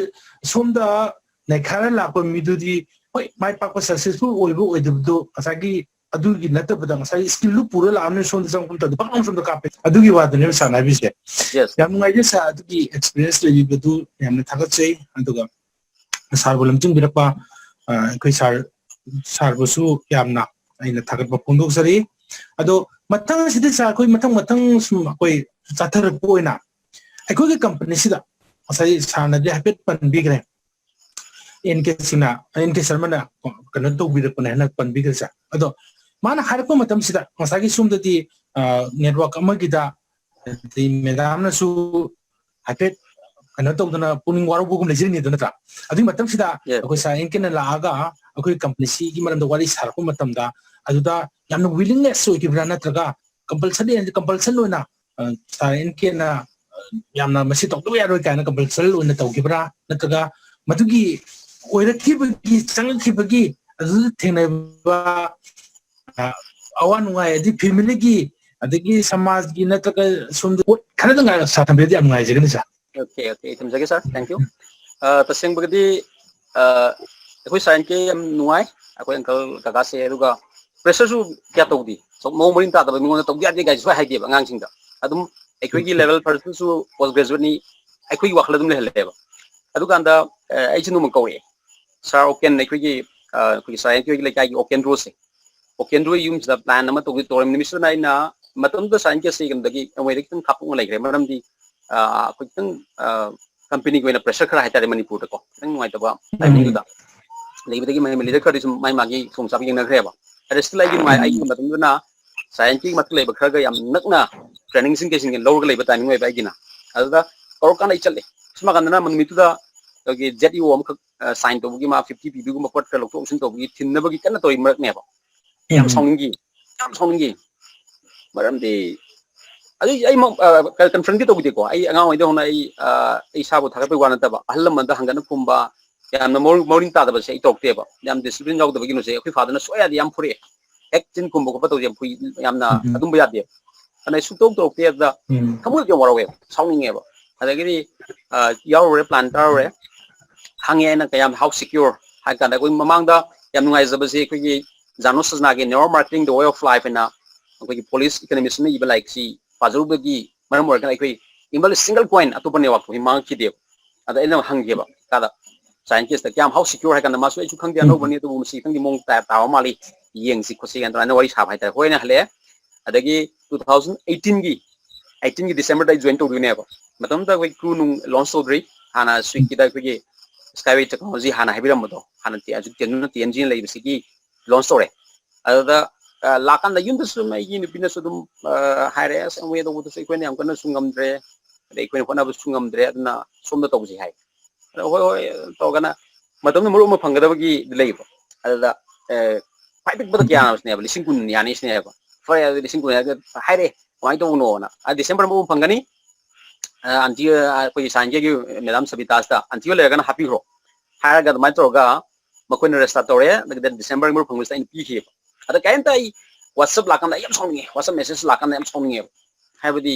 ꯁꯣꯝꯗ ꯅꯩꯈꯥꯏꯔ ꯂꯥꯛꯄ ꯃꯤꯗꯨꯗꯤ, ꯍꯣꯏ, ꯃꯥꯏ ꯄꯥꯛꯄ successful ꯑꯣꯏꯕ ꯑꯣꯏꯗꯕꯗꯣ ꯉꯁꯥꯏꯒꯤ ꯑꯗꯨꯒꯤ ꯅꯠꯇꯕꯗ ꯉꯁꯥꯏꯒꯤ skillꯗꯨ ꯄꯨꯔ ꯂꯥꯛꯑꯕꯅꯤꯅ ꯁꯣꯝꯗ ꯆꯪꯉꯛꯄ ꯃꯇꯝꯗ ꯄꯪ ꯁꯣꯝꯗ ꯀꯥꯞꯄꯦ꯫ ꯑꯗꯨꯒꯤ ꯋꯥꯗꯨꯅꯦꯕ sirꯅ ꯍꯥꯏꯕꯤꯁꯦ꯫ Yes. ꯌꯥꯝ ꯅꯨꯡꯉꯥꯏꯖꯩ, sir, ꯑꯗꯨꯒꯤ experience ꯂꯩꯕꯤꯕꯗꯨ ꯌꯥꯝꯅ ꯊꯥꯒꯠꯆꯩ꯫ ꯑꯗꯨꯒ sirꯕꯨ ꯂꯝꯖꯤꯡꯕꯤꯔꯛꯄ, ꯑ, ꯑꯩꯈꯣꯏ sir, sirꯕꯨꯁꯨ ꯌꯥꯝꯅ ꯑꯩꯅ ꯊꯥꯒꯠꯄ ꯐꯣꯡꯗꯣꯛꯆꯔꯤ꯫ ꯑꯗꯣ ꯃꯊꯪ ꯑꯁꯤꯗꯤ, sir, ꯑꯩꯈꯣꯏ ꯃꯊꯪ ꯃꯊꯪ ꯁꯨꯝ ꯑꯩꯈꯣꯏ ꯆꯠꯊꯔꯛꯄ ꯑꯣꯏꯅ ꯑꯩꯈꯣꯏꯒꯤ companyꯁꯤꯗ ꯉꯁꯥꯏ sirꯅꯗꯤ ꯍꯥꯏꯐꯦꯠ ꯄꯟꯕꯤꯈ꯭ꯔꯦ, ꯑꯦꯟ ꯀꯦ ꯁꯤꯡꯅ, ꯑꯦꯟ ꯀꯦ ꯁꯔꯃꯅ ꯀꯩꯅꯣ ꯇꯧꯕꯤꯔꯛꯄꯅꯦ ꯍꯥꯏꯅ ꯄꯟꯕꯤꯈ꯭ꯔꯦ, sir꯫ ꯑꯗꯣ ꯃꯥꯅ ꯍꯥꯏꯔꯛꯄ ꯃꯇꯝꯁꯤꯗ ꯉꯁꯥꯏꯒꯤ ꯁꯣꯝꯗꯗꯤ, ꯑ, network ꯑꯃꯒꯤꯗ, ꯑꯗꯩ madamꯅꯁꯨ ꯍꯥꯏꯐꯦꯠ ꯀꯩꯅꯣ ꯇꯧꯗꯅ ꯄꯨꯛꯅꯤꯡ ꯋꯥꯔꯧꯕꯒꯨꯝ ꯂꯩꯖꯔꯤꯅꯤꯗꯣ, ꯅꯠꯇ꯭ꯔꯥ? ꯑꯗꯨꯒꯤ ꯃꯇꯝꯁꯤꯗ Yes. ꯑꯩꯈꯣꯏ sir ꯑꯦꯟ ꯀꯦꯅ ꯂꯥꯛꯑꯒ ꯑꯩꯈꯣꯏ companyꯁꯤꯒꯤ ꯃꯔꯝꯗ ꯋꯥꯔꯤ ꯁꯥꯔꯛꯄ ꯃꯇꯝꯗ ꯑꯗꯨꯗ ꯌꯥꯝꯅ willingness ꯑꯣꯏꯈꯤꯕ꯭ꯔꯥ, ꯅꯠꯇ꯭ꯔꯒ compulsory, compulsion ꯑꯣꯏꯅ, ꯑ, sir ꯑꯦꯟ ꯀꯦꯅ, ꯑ, ꯌꯥꯝꯅ ꯃꯁꯤ ꯇꯧꯗꯕ ꯌꯥꯔꯣꯏ ꯀꯥꯏꯅ compulsory ꯑꯣꯏꯅ ꯇꯧꯈꯤꯕ꯭ꯔꯥ, ꯅꯠꯇ꯭ꯔꯒ ꯃꯗꯨꯒꯤ ꯑꯣꯏꯔꯛꯈꯤꯕꯒꯤ, ꯆꯪꯉꯛꯈꯤꯕꯒꯤ ꯑꯗꯨꯗ ꯊꯦꯡꯅꯕ, ꯑ, ꯑꯋꯥ ꯅꯨꯡꯉꯥꯏ ꯑꯗꯩ ꯐꯦꯃꯤꯂꯤꯒꯤ ꯑꯗꯒꯤ ꯁꯃꯥꯖꯒꯤ ꯅꯠꯇ꯭ꯔꯒ ꯁꯣꯝꯗ ꯄꯣꯠ ꯈꯔꯗꯪ ꯉꯥꯏꯔ ꯁꯥꯔ ꯊꯝꯕꯤꯔꯗꯤ ꯌꯥꯝ ꯅꯨꯡꯉꯥꯏꯖꯒꯅꯤ ꯁꯥꯔ꯫ Okay, okay, ꯑꯩ ꯊꯝꯖꯒꯦ ꯁꯥꯔ, thank you꯫ ꯑ, ꯇꯁꯦꯡꯕꯒꯤꯗꯤ ꯑ, ꯑꯩꯈꯣꯏ ꯁꯥꯔ ꯑꯦꯟ ꯀꯦ ꯌꯥꯝ ꯅꯨꯡꯉꯥꯏ, ꯑꯩꯈꯣꯏ ꯑꯪꯀꯜ ꯀꯀꯥꯁꯦ꯫ ꯑꯗꯨꯒ ꯄ꯭ꯔꯦꯁꯔꯁꯨ ꯀꯌꯥ ꯇꯧꯗꯦ, ꯁꯨꯝ ꯃꯑꯣꯡ ꯃꯔꯤꯟ ꯇꯥꯗꯕ ꯃꯤꯉꯣꯟꯗ ꯇꯧꯗ ꯌꯥꯗꯦ ꯀꯥꯏꯁꯨ ꯍꯥꯏꯗꯦꯕ ꯑꯉꯥꯡꯁꯤꯡꯗ꯫ ꯑꯗꯨꯝ ꯑꯩꯈꯣꯏꯒꯤ ꯂꯦꯚꯦꯜ ꯐꯔꯁꯇꯁꯨ ꯄꯣꯁ ꯒ꯭ꯔꯦꯖꯨꯋꯦꯠꯅꯤ, ꯑꯩꯈꯣꯏꯒꯤ ꯋꯥꯈꯜ ꯑꯗꯨꯝ ꯂꯩꯍꯜꯂꯦꯕ꯫ ꯑꯗꯨꯀꯥꯟꯗ ꯑ, ꯑꯩꯁꯦ ꯅꯣꯡꯃ ꯀꯧꯔꯛꯑꯦ, ꯁꯥꯔ ꯑꯣꯀꯦꯟ, ꯑꯩꯈꯣꯏꯒꯤ ꯑ, ꯑꯩꯈꯣꯏꯒꯤ ꯁꯥꯔ ꯑꯦꯟ ꯀꯦ ꯍꯣꯏꯒꯤ ꯂꯩꯀꯥꯏꯒꯤ ꯑꯣꯀꯦꯟꯗ꯭ꯔꯣꯁꯦ, ꯑꯣꯀꯦꯟꯗ꯭ꯔꯣ ꯌꯨꯝꯁꯤꯗ ꯄ꯭ꯂꯥꯟ ꯑꯃ ꯇꯧꯒꯦ ꯇꯧꯔꯝꯃꯤ꯫ ꯅꯨꯃꯤꯠꯁꯤꯗ ꯑꯩꯅ ꯃꯇꯝꯗꯨꯗ ꯁꯥꯔ ꯑꯦꯟ ꯀꯦ ꯁꯤ ꯀꯩꯅꯣꯗꯒꯤ ꯑꯦꯝꯋꯦꯗꯒꯤ ꯈꯤꯇꯪ ꯈꯥꯞꯇꯣꯛꯅ ꯂꯩꯈ꯭ꯔꯦ, ꯃꯔꯝꯗꯤ ꯑ, ꯑꯩꯈꯣꯏ ꯈꯤꯇꯪ ꯀꯝꯄꯦꯅꯤꯒꯤ ꯑꯣꯏꯅ ꯄ꯭ꯔꯦꯁꯔ ꯈꯔ ꯍꯥꯏꯇꯥꯔꯦ ꯃꯅꯤꯄꯨꯔꯗꯀꯣ ꯈꯤꯇꯪ ꯅꯨꯡꯉꯥꯏꯇꯕ ꯇꯥꯏꯃꯤꯡꯗꯨꯗ ꯂꯩꯕꯗꯒꯤ ꯃꯍꯩ ꯂꯤꯗꯔ ꯈꯔꯗꯤ ꯁꯨꯝ ꯃꯥꯏ ꯃꯥꯒꯤ ꯈꯨꯗꯣꯡꯆꯥꯕ ꯌꯦꯡꯅꯈ꯭ꯔꯦꯕ꯫ ꯑꯗ ꯁꯤꯗ ꯑꯩꯒꯤ ꯅꯨꯡꯉꯥꯏ, ꯑꯩꯒꯤ ꯃꯇꯝꯗꯨꯗꯅ ꯁꯥꯔ ꯑꯦꯟ ꯀꯦꯒꯤ ꯃꯊꯛ ꯂꯩꯕ ꯈꯔꯒ ꯌꯥꯝ ꯅꯛꯅ ꯇ꯭ꯔꯦꯅꯤꯡꯁꯤꯡ ꯀꯩꯁꯤꯡ ꯂꯧꯔꯒ ꯂꯩꯕ ꯇꯥꯏꯃꯤꯡ ꯑꯣꯏꯕ ꯑꯩꯒꯤꯅ꯫ ꯑꯗꯨꯗ ꯀꯧꯔꯀꯥꯟꯗ ꯑꯩ ꯆꯠꯂꯦ꯫ ꯁꯨꯝ ꯀꯥꯟꯗꯅ ꯅꯨꯃꯤꯠꯇꯨꯗ ꯑꯩꯈꯣꯏꯒꯤ ꯖꯦꯠ ꯏ ꯑꯣ ꯑꯃꯈꯛ ꯁꯥꯏꯟ ꯇꯧꯕꯒꯤ ꯃꯥ ꯐꯤꯐꯇꯤ ꯄꯤꯕꯒꯨꯝꯕ ꯄꯣꯠ ꯈꯔ ꯂꯧꯊꯣꯛ ꯂꯧꯁꯤꯟ ꯇꯧꯕꯒꯤ ꯊꯤꯟꯅꯕꯒꯤ ꯀꯟꯅ ꯇꯧꯔꯤ ꯃꯔꯛꯅꯦꯕ꯫ ꯌꯥꯝ ꯁꯥꯎꯅꯤꯡꯈꯤ, ꯌꯥꯝ ꯁꯥꯎꯅꯤꯡꯈꯤ꯫ ꯃꯔꯝꯗꯤ ꯑꯗꯨ ꯑꯩ ꯀꯟꯐ꯭ꯔꯟꯗꯤ ꯇꯧꯈꯤꯗꯦꯀꯣ꯫ ꯑꯩ ꯑꯉꯥꯡ ꯑꯣꯏꯗ ꯍꯧꯅ ꯑꯩ ꯑ, ꯑꯩ ꯏꯁꯥꯕꯨ ꯊꯥꯒꯠꯄꯒꯤ ꯋꯥ ꯅꯠꯇꯕ, ꯑꯍꯜ ꯂꯃꯟꯗ ꯍꯪꯒꯠꯅ ꯈꯨꯝꯕ, ꯌꯥꯝꯅ ꯃꯧ- ꯃꯧꯔꯤꯟ ꯇꯥꯗꯕꯁꯦ ꯑꯩ ꯇꯧꯔꯛꯇꯦꯕ꯫ ꯌꯥꯝ ꯗꯤꯁꯤꯄ꯭ꯂꯤꯟ ꯌꯥꯎꯗꯕꯒꯤꯅꯣꯁꯦ ꯑꯩꯈꯣꯏ ꯐꯥꯗꯔꯅ ꯁꯣꯏ ꯌꯥꯗꯦ ꯌꯥꯝ ꯐꯨꯔꯛꯑꯦ꯫ ꯍꯦꯛ ꯆꯤꯟ ꯈꯨꯝꯕ ꯈꯣꯠꯄ ꯇꯧꯁꯦ ꯌꯥꯝ ꯐꯨꯏ, ꯌꯥꯝꯅ ꯑꯗꯨꯝꯕ ꯌꯥꯗꯦ꯫ ꯑꯗꯨꯅ ꯑꯩ ꯁꯨꯛꯇꯧ ꯇꯧꯔꯛꯇꯦ꯫ ꯑꯗꯨꯗ ꯊꯃꯣꯏꯗꯤ ꯌꯥꯝ ꯋꯥꯔꯧꯋꯦꯕ, ꯁꯥꯎꯅꯤꯡꯉꯦꯕ꯫ ꯑꯗꯒꯤꯗꯤ ꯑ, ꯌꯥꯎꯔꯨꯔꯦ, ꯄ꯭ꯂꯥꯟ ꯇꯥꯔꯨꯔꯦ, ꯍꯪꯉꯦ ꯑꯩꯅ ꯀꯌꯥꯝ how secure ꯍꯥꯏ ꯀꯥꯟꯗ ꯑꯩꯈꯣꯏ ꯃꯃꯥꯡꯗ ꯌꯥꯝ ꯅꯨꯡꯉꯥꯏꯖꯕꯁꯦ ꯑꯩꯈꯣꯏꯒꯤ ꯖꯥꯅꯣ ꯁꯖꯅꯥꯒꯤ Never Marketing, The Way of Life ꯍꯥꯏꯅ ꯑꯩꯈꯣꯏꯒꯤ ꯄꯣꯂꯤꯁ ꯏꯀꯅꯣꯃꯤꯁꯅ ꯏꯕ ꯂꯥꯏꯔꯤꯛꯁꯤ ꯄꯥꯖꯔꯨꯕꯒꯤ ꯃꯔꯝ ꯑꯣꯏꯔꯒ ꯑꯩꯈꯣꯏ ꯏꯟꯕꯜ ꯁꯤꯡꯒꯜ ꯀꯣꯏꯟ ꯑꯇꯣꯞꯄ ꯅꯦꯠꯋꯥꯛꯇꯒꯤ ꯃꯥꯡꯈꯤꯗꯦꯕ꯫ ꯑꯗ ꯑꯩꯅ ꯍꯪꯒꯦꯕ ꯀꯥꯗ ꯁꯥꯏꯟꯇꯤꯁꯇ ꯀꯌꯥꯝ how secure ꯍꯥꯏ ꯀꯥꯟꯗ ꯃꯥꯁꯨ ꯑꯩꯁꯨ ꯈꯪꯗꯦ ꯑꯅꯧꯕꯅꯤ ꯑꯗꯨꯕꯨ ꯃꯁꯤ ꯈꯪꯗꯦ ꯃꯑꯣꯡ ꯇꯥ- ꯇꯥꯕ ꯃꯥꯜꯂꯤ ꯌꯦꯡꯁꯤ ꯈꯣꯠꯁꯤ ꯀꯥꯏꯅ ꯑꯗꯨꯃꯥꯏꯅ ꯋꯥꯔꯤ ꯁꯥꯕ ꯍꯥꯏꯇꯥꯔꯦ꯫ ꯍꯣꯏꯅ ꯍꯜꯂꯛꯑꯦ꯫ ꯑꯗꯒꯤ ꯇꯨ ꯊꯥꯎꯖꯟ ꯑꯩꯠꯇꯤꯟꯒꯤ ꯑꯩꯠꯇꯤꯟꯒꯤ ꯗꯤꯁꯦꯝꯕꯔꯗ ꯑꯩ ꯖꯣꯏꯟ ꯇꯧꯗꯣꯏꯅꯦꯕ꯫ ꯃꯇꯝꯗꯨꯗ ꯑꯩꯈꯣꯏ ꯀ꯭ꯔꯨ ꯅꯨꯡ ꯂꯣꯟꯁ ꯇꯧꯗ꯭ꯔꯤ꯫ ꯍꯥꯟꯅ ꯁ꯭ꯋꯤꯒꯤꯗ ꯑꯩꯈꯣꯏꯒꯤ ꯁ꯭ꯀꯥꯏꯋꯦ ꯇꯦꯛꯅꯣꯂꯣꯖꯤ ꯍꯥꯟꯅ ꯍꯥꯏꯕꯤꯔꯝꯕꯗꯣ ꯍꯥꯟꯅ ꯇꯤ- ꯍꯧꯖꯤꯛ ꯇꯦꯟꯗꯨꯅ ꯇꯤ ꯑꯦꯟ ꯖꯤꯅ ꯂꯩꯕꯁꯤꯒꯤ ꯂꯣꯟꯁ ꯇꯧꯔꯦ꯫ ꯑꯗꯨꯗ ꯑ, ꯂꯥꯛꯀꯥꯟꯗ ꯌꯨꯝꯗꯁꯨ ꯑꯗꯨꯝ ꯑꯩꯒꯤ ꯅꯨꯄꯤꯅꯁꯨ ꯑꯗꯨꯝ ꯑ, ꯍꯥꯏꯔꯦ, "ꯑꯁ ꯑꯃꯨꯛ ꯇꯧꯕꯗꯁꯨ ꯑꯩꯈꯣꯏꯅ ꯌꯥꯝ ꯀꯟꯅꯁꯨ ꯉꯝꯗ꯭ꯔꯦ, ꯑꯗꯩ ꯑꯩꯈꯣꯏꯅ ꯍꯣꯠꯅꯕꯁꯨ ꯉꯝꯗ꯭ꯔꯦ, ꯑꯗꯨꯅ ꯁꯣꯝꯗ ꯇꯧꯁꯤ" ꯍꯥꯏ꯫ ꯑꯗ ꯍꯣꯏ ꯍꯣꯏ ꯇꯧꯔꯒꯅ ꯃꯇꯝꯗꯨ ꯃꯔꯨꯞ ꯑꯃ ꯐꯪꯒꯗꯕꯒꯤ ꯂꯩꯕ꯫ ꯑꯗꯨꯗ ꯑ, ꯈ꯭ꯋꯥꯏ ꯄꯤꯛꯄꯗ ꯀꯌꯥꯅꯣ ꯁꯤꯅꯦꯕ, ꯂꯤꯁꯤꯡ ꯀꯨꯟ ꯌꯥꯅꯤ ꯁꯤꯅꯦꯕ꯫ ꯐꯔꯦ ꯑꯗꯨꯗꯤ ꯂꯤꯁꯤꯡ ꯀꯨꯟ ꯍꯥꯏꯔꯒ ꯍꯥꯏꯔꯦ, ꯀꯃꯥꯏꯅ ꯇꯧꯕꯅꯣꯅ꯫ ꯑ, ꯗꯤꯁꯦꯝꯕꯔ ꯃꯔꯨꯞ ꯑꯃ ꯐꯪꯒꯅꯤ꯫ ꯑ, ꯑꯟꯇꯤ ꯑ, ꯑꯩꯈꯣꯏꯒꯤ ꯁꯥꯏꯟꯒꯤ ꯃꯦꯗꯥꯝ ꯁꯕꯤꯇꯥꯁꯇ ꯑꯟꯇꯤ ꯍꯣꯏ ꯂꯩꯔꯒꯅ ꯍꯥꯞꯄꯤꯈ꯭ꯔꯣ ꯍꯥꯏꯔꯒ ꯑꯗꯨꯃꯥꯏꯅ ꯇꯧꯔꯒ ꯃꯈꯣꯏꯅ ꯔꯦꯖꯤꯁꯇꯥꯔ ꯇꯧꯔꯦ꯫ ꯑꯗꯨꯒ ꯗꯤꯁꯦꯝꯕꯔ ꯃꯔꯨꯞ ꯐꯪꯕꯁꯤꯗ ꯑꯩꯅ ꯄꯤꯈꯤꯕ꯫ ꯑꯗ ꯀꯔꯤꯝꯇ ꯑꯩ WhatsApp ꯂꯥꯛꯀꯥꯟꯗ ꯑꯩ ꯌꯥꯝ ꯁꯥꯎꯅꯤꯡꯉꯦ, WhatsApp message ꯂꯥꯛꯀꯥꯟꯗ ꯌꯥꯝ ꯁꯥꯎꯅꯤꯡꯉꯦꯕ꯫ ꯍꯥꯏꯕꯗꯤ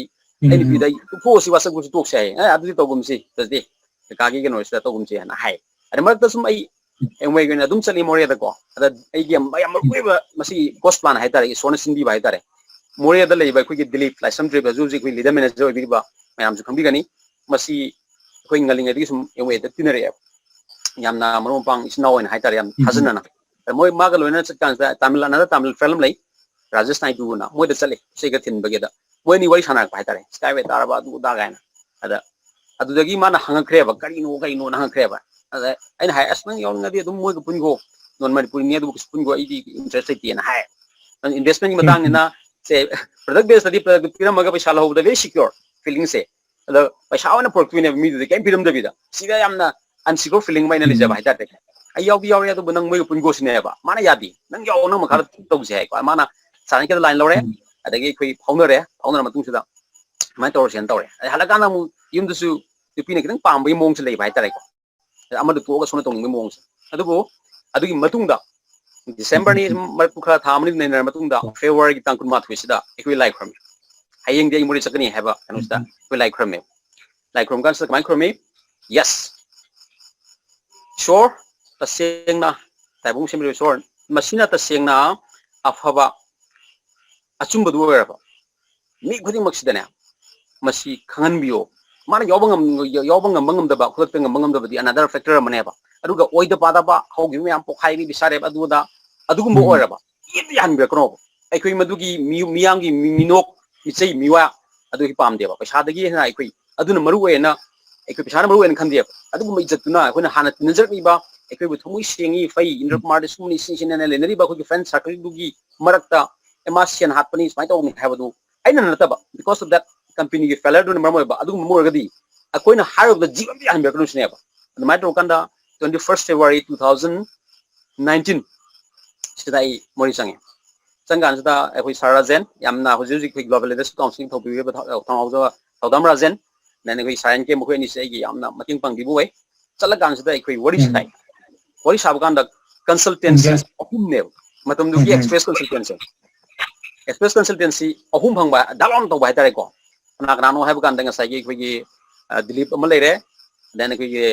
ꯑꯩ ꯅꯨꯄꯤꯗ ꯑꯩ ꯇꯣꯛꯊꯣꯛꯑꯁꯤ, WhatsAppꯁꯤ ꯇꯣꯛꯁꯦ ꯍꯥꯏꯌꯦ꯫ "ꯑꯦ, ꯑꯗꯨꯗꯤ ꯇꯧꯒꯨꯝꯁꯤ, ꯇꯧꯁꯤ, ꯀꯀꯥꯒꯤ ꯀꯩꯅꯣꯁꯤꯗ ꯇꯧꯒꯨꯝꯁꯤ" ꯍꯥꯏꯅ ꯍꯥꯏ꯫ ꯑꯗ ꯃꯔꯛꯇ ꯁꯨꯝ ꯑꯩ ꯑꯦꯝꯋꯦꯒꯤ ꯑꯣꯏꯅ ꯑꯗꯨꯝ ꯆꯠꯂꯤ ꯃꯣꯔꯦꯗꯀꯣ꯫ ꯑꯗ ꯑꯩꯒꯤ ꯌꯥꯝ, ꯌꯥꯝ ꯃꯔꯨ ꯑꯣꯏꯕ ꯃꯁꯤꯒꯤ ꯒꯣꯁ ꯄ꯭ꯂꯥꯟ ꯍꯥꯏꯇꯥꯔꯦ, ꯏꯁꯣꯔꯅ ꯁꯤꯟꯕꯤꯕ ꯍꯥꯏꯇꯥꯔꯦ꯫ ꯃꯣꯔꯦꯗ ꯂꯩꯕ ꯑꯩꯈꯣꯏꯒꯤ ꯗꯤꯂꯤꯞ ꯂꯥꯏꯁ꯭ꯔꯝ ꯇ꯭ꯔꯤꯞ, ꯍꯧꯖꯤꯛ ꯍꯧꯖꯤꯛ ꯑꯩꯈꯣꯏ ꯂꯤꯗꯔ ꯃꯦꯅꯦꯖꯔ ꯑꯣꯏꯕꯤꯔꯤꯕ ꯃꯌꯥꯝꯁꯨ ꯈꯪꯕꯤꯒꯅꯤ꯫ ꯃꯁꯤ ꯑꯩꯈꯣꯏ ꯉꯜꯂꯤꯉꯩꯗꯒꯤ ꯁꯨꯝ ꯑꯦꯝꯋꯦꯗ ꯇꯤꯟꯅꯔꯛꯑꯦꯕ꯫ ꯌꯥꯝꯅ ꯃꯔꯨꯞ ꯃꯄꯥꯡ ꯏꯆꯤꯟ ꯏꯅꯥꯎ ꯑꯣꯏꯅ ꯍꯥꯏꯇꯥꯔꯦ, ꯌꯥꯝ ꯊꯥꯖꯅꯅ꯫ ꯑꯗ ꯃꯣꯏ ꯃꯥꯒ ꯂꯣꯏꯅꯅ ꯆꯠꯀꯥꯟꯁꯤꯗ ꯇꯥꯃꯤꯜ, another ꯇꯥꯃꯤꯜ ꯐ꯭ꯔꯦꯟ ꯑꯃ ꯂꯩ, ꯔꯥꯖꯦꯁ ꯅꯥꯏꯗꯨꯅ, ꯃꯣꯏꯗ ꯆꯠꯂꯦ, ꯏꯁꯩꯒ ꯊꯤꯟꯕꯒꯤꯗ꯫ ꯃꯣꯏ ꯑꯅꯤ ꯋꯥꯔꯤ ꯁꯥꯟꯅꯔꯛꯄ ꯍꯥꯏꯇꯥꯔꯦ, Skyway ꯇꯥꯔꯕ, ꯑꯗꯨ ꯑꯗꯥ ꯀꯥꯏꯅ꯫ ꯑꯗ ꯑꯗꯨꯗꯒꯤ ꯃꯥꯅ ꯍꯪꯉꯛꯈ꯭ꯔꯦꯕ, "ꯀꯔꯤꯅꯣ, ꯀꯔꯤꯅꯣꯅ?" ꯍꯪꯉꯛꯈ꯭ꯔꯦꯕ꯫ ꯑꯗ ꯑꯩꯅ ꯍꯥꯏ, "ꯑꯁ, ꯅꯪ ꯌꯥꯎꯅꯤꯡꯉꯗꯤ ꯑꯗꯨꯝ ꯃꯣꯏꯒ ꯄꯨꯟꯈꯣ, ꯅꯣꯟ ꯃꯅꯤꯄꯨꯔꯤꯅꯤ, ꯑꯗꯨꯕꯨ ꯀꯩꯁꯨ ꯄꯨꯟꯈꯣ, ꯑꯩꯗꯤ ꯏꯟꯇꯔꯦꯁ ꯂꯩꯇꯦꯅ" ꯍꯥꯏ꯫ ꯏꯟꯚꯦꯁꯃꯦꯟꯒꯤ ꯃꯇꯥꯡꯅꯤꯅ, ꯁꯦ, ꯄ꯭ꯔꯗꯛ ꯕꯦꯁꯇꯗꯤ ꯄ꯭ꯔꯗꯛꯇꯨ ꯄꯤꯔꯝꯃꯒ ꯄꯩꯁꯥ ꯂꯧꯍꯧꯕꯗ very secure feelingꯁꯦ꯫ ꯑꯗ ꯄꯩꯁꯥ ꯑꯣꯏꯅ ꯄꯨꯔꯛꯇꯣꯏꯅꯦꯕ ꯃꯤꯗꯨꯗꯤ, ꯀꯩꯝ ꯄꯤꯔꯝꯗꯕꯤꯗ꯫ ꯁꯤꯗ ꯌꯥꯝꯅ unsecure feeling ꯑꯃ ꯑꯩꯅ ꯂꯩꯖꯕ ꯍꯥꯏꯇꯥꯔꯦ꯫ "ꯑꯩ ꯌꯥꯎꯗꯤ ꯌꯥꯎꯔꯦ, ꯑꯗꯨꯕꯨ ꯅꯪ ꯃꯣꯏꯒ ꯄꯨꯟꯈꯣ" ꯁꯤꯅꯦꯕ꯫ ꯃꯥꯅ ꯌꯥꯗꯦ, "ꯅꯪ ꯌꯥꯎ, ꯅꯪ ꯃꯈꯥꯗ ꯇꯧꯁꯦ" ꯍꯥꯏꯀꯣ꯫ ꯃꯥꯅ ꯆꯥꯅꯤꯀꯗ ꯂꯥꯏꯟ ꯂꯧꯔꯦ, ꯑꯗꯒꯤ ꯑꯩꯈꯣꯏ ꯐꯥꯎꯅꯔꯦ, ꯐꯥꯎꯅꯔ ꯃꯇꯨꯡꯁꯤꯗ ꯑꯗꯨꯃꯥꯏꯅ ꯇꯧꯔꯁꯦꯅ ꯇꯧꯔꯦ꯫ ꯑꯗꯩ ꯍꯜꯂꯛꯀꯥꯟꯗ ꯑꯃꯨꯛ ꯌꯨꯝꯗꯁꯨ ꯅꯨꯄꯤꯅ ꯈꯤꯇꯪ ꯄꯥꯝꯕꯒꯤ ꯃꯑꯣꯡꯁꯨ ꯂꯩꯕ ꯍꯥꯏꯇꯥꯔꯦꯀꯣ꯫ ꯑꯃꯗ ꯇꯣꯛꯑꯒ ꯁꯣꯝꯗ ꯇꯧꯅꯤꯡꯕꯒꯤ ꯃꯑꯣꯡꯁꯦ꯫ ꯑꯗꯨꯕꯨ ꯑꯗꯨꯒꯤ ꯃꯇꯨꯡꯗ ꯗꯤꯁꯦꯝꯕꯔꯅꯤ, ꯃꯔꯛꯇꯨ ꯈꯔ ꯊꯥ ꯑꯃꯅꯤ ꯂꯩꯅꯔ ꯃꯇꯨꯡꯗ ꯐꯦꯕ꯭ꯔꯨꯋꯥꯔꯤꯒꯤ ꯇꯥꯡ ꯀꯨꯟꯃꯥꯊꯣꯏꯁꯤꯗ ꯑꯩꯈꯣꯏ ꯂꯥꯏ ꯈꯨꯔꯝꯃꯤ꯫ ꯍꯌꯦꯡꯗꯤ ꯑꯩ ꯃꯣꯔꯦ ꯆꯠꯀꯅꯤ ꯍꯥꯏꯕ ꯀꯩꯅꯣꯁꯤꯗ ꯑꯩꯈꯣꯏ ꯂꯥꯏ ꯈꯨꯔꯝꯃꯦ꯫ ꯂꯥꯏ ꯈꯨꯔꯨꯝ ꯀꯥꯟꯁꯤꯗ ꯀꯃꯥꯏꯅ ꯈꯨꯔꯨꯝꯃꯤ? Yes, ꯏꯁꯣꯔ, ꯇꯁꯦꯡꯅ ꯇꯥꯏꯕꯪ ꯁꯦꯝꯕꯤꯕ ꯏꯁꯣꯔ, ꯃꯁꯤꯅ ꯇꯁꯦꯡꯅ ꯑꯐꯕ ꯑꯆꯨꯝꯕꯗꯨ ꯑꯣꯏꯔꯕ ꯃꯤ ꯈꯨꯗꯤꯡꯃꯛꯁꯤꯗꯅꯦ, ꯃꯁꯤ ꯈꯪꯍꯟꯕꯤꯌꯣ꯫ ꯃꯥꯅ ꯌꯥꯎꯕ ꯉꯝ-, ꯌꯥꯎꯕ ꯉꯝꯕ ꯉꯝꯗꯕ, ꯈꯨꯗꯛꯇ ꯉꯝꯕ ꯉꯝꯗꯕꯗꯤ another factor ꯑꯃꯅꯦꯕ꯫ ꯑꯗꯨꯒ ꯑꯣꯏꯗ ꯄꯥꯗꯕ ꯍꯧꯈꯤꯕ ꯃꯌꯥꯝ ꯄꯣꯛꯈꯥꯏꯔꯤ, ꯕꯤꯁꯥꯔꯦꯞ ꯑꯗꯨ ꯑꯗꯥ, ꯑꯗꯨꯒꯨꯝꯕ ꯑꯣꯏꯔꯕ ꯌꯦꯠꯇ ꯌꯥꯍꯟꯕꯤꯔꯛꯀꯅꯣꯕ꯫ ꯑꯩꯈꯣꯏ ꯃꯗꯨꯒꯤ ꯃꯤ-, ꯃꯤꯌꯥꯝꯒꯤ ꯃꯤ-, ꯃꯤꯅꯣꯛ, ꯃꯤꯆꯩ, ꯃꯤꯋꯥ ꯑꯗꯨꯒꯤ ꯄꯥꯝꯗꯦꯕ꯫ ꯄꯩꯁꯥꯗꯒꯤ ꯍꯦꯟꯅ ꯑꯩꯈꯣꯏ ꯑꯗꯨꯅ ꯃꯔꯨ ꯑꯣꯏꯌꯦꯅ, ꯑꯩꯈꯣꯏ ꯄꯩꯁꯥꯅ ꯃꯔꯨ ꯑꯣꯏꯌꯦꯅ ꯈꯟꯗꯦꯕ꯫ ꯑꯗꯨꯒꯨꯝꯕ ꯏꯖꯠꯇꯨꯅ ꯑꯩꯈꯣꯏꯅ ꯍꯥꯟꯅ ꯇꯤꯟꯅꯖꯔꯛꯂꯤꯕ, ꯑꯩꯈꯣꯏꯕꯨ ꯊꯃꯣꯏ ꯁꯦꯡꯉꯤ, ꯐꯩ, ꯏꯟꯗ꯭ꯔ ꯀꯨꯃꯥꯔꯗꯤ ꯁꯨꯝꯕꯅꯤ, ꯁꯤ ꯁꯤꯅꯦꯅ ꯂꯩꯅꯔꯤꯕ ꯑꯩꯈꯣꯏꯒꯤ friend circleꯗꯨꯒꯤ ꯃꯔꯛꯇ, "ꯑꯦ, ꯃꯥ ꯁꯦꯟ ꯍꯥꯠꯄꯅꯤ, ꯁꯨꯃꯥꯏꯅ ꯇꯧꯕꯅꯤ" ꯍꯥꯏꯕꯗꯨ ꯑꯩꯅ ꯅꯠꯇꯕ, because of that companyꯒꯤ failureꯗꯨꯅ ꯃꯔꯝ ꯑꯣꯏꯕ, ꯑꯗꯨꯒꯨꯝꯕ ꯑꯃ ꯑꯣꯏꯔꯒꯗꯤ ꯑꯩꯈꯣꯏꯅ ꯍꯥꯏꯔꯨꯕꯗ ꯖꯤꯕ ꯑꯝꯇ ꯌꯥꯍꯟꯕꯤꯔꯛꯀꯅꯨ ꯁꯤꯅꯦꯕ꯫ ꯑꯗꯨꯃꯥꯏꯅ ꯇꯧꯔꯀꯥꯟꯗ twenty first February two thousand nineteen ꯁꯤꯗ ꯑꯩ ꯃꯣꯔꯦ ꯆꯪꯉꯦ꯫ ꯆꯪꯀꯥꯟꯁꯤꯗ ꯑꯩꯈꯣꯏ ꯁꯥꯔ ꯔꯥꯖꯦꯟ, ꯌꯥꯝꯅ ꯍꯧꯖꯤꯛ ꯍꯧꯖꯤꯛ ꯑꯩꯈꯣꯏ Global Leadership Councilꯒꯤ ꯊꯧ ꯄꯨꯔꯤꯕ ꯊꯧ-, ꯊꯧꯅꯥꯎꯖꯕ ꯊꯧꯗꯥꯝ ꯔꯥꯖꯦꯟ, then ꯑꯩꯈꯣꯏ ꯁꯥꯔ ꯑꯦꯟ ꯀꯦ, ꯃꯈꯣꯏ ꯑꯅꯤꯁꯦ ꯑꯩꯒꯤ ꯌꯥꯝꯅ ꯃꯇꯦꯡ ꯄꯥꯡꯕꯤꯕ ꯑꯣꯏ꯫ ꯆꯠꯂꯀꯥꯟꯁꯤꯗ ꯑꯩꯈꯣꯏ ꯋꯥꯔꯤ ꯁꯥꯏ꯫ ꯋꯥꯔꯤ ꯁꯥꯕ ꯀꯥꯟꯗ consultants ꯑꯍꯨꯝꯅꯦꯕ, ꯃꯇꯝꯗꯨꯒꯤ express consultants꯫ ꯑꯦꯛꯁꯄ꯭ꯔꯦꯁ ꯀꯟꯁꯜꯇꯦꯟꯁꯤ ꯑꯍꯨꯝ ꯐꯪꯕ ꯗꯥꯂꯣꯟ ꯇꯧꯕ ꯍꯥꯏꯇꯥꯔꯦꯀꯣ꯫ ꯀꯅꯥ ꯀꯅꯥꯅꯣ ꯍꯥꯏꯕ ꯀꯥꯟꯗ ꯉꯁꯥꯏꯒꯤ ꯑꯩꯈꯣꯏꯒꯤ ꯗꯤꯂꯤꯞ ꯑꯃ ꯂꯩꯔꯦ, then ꯑꯩꯈꯣꯏꯒꯤ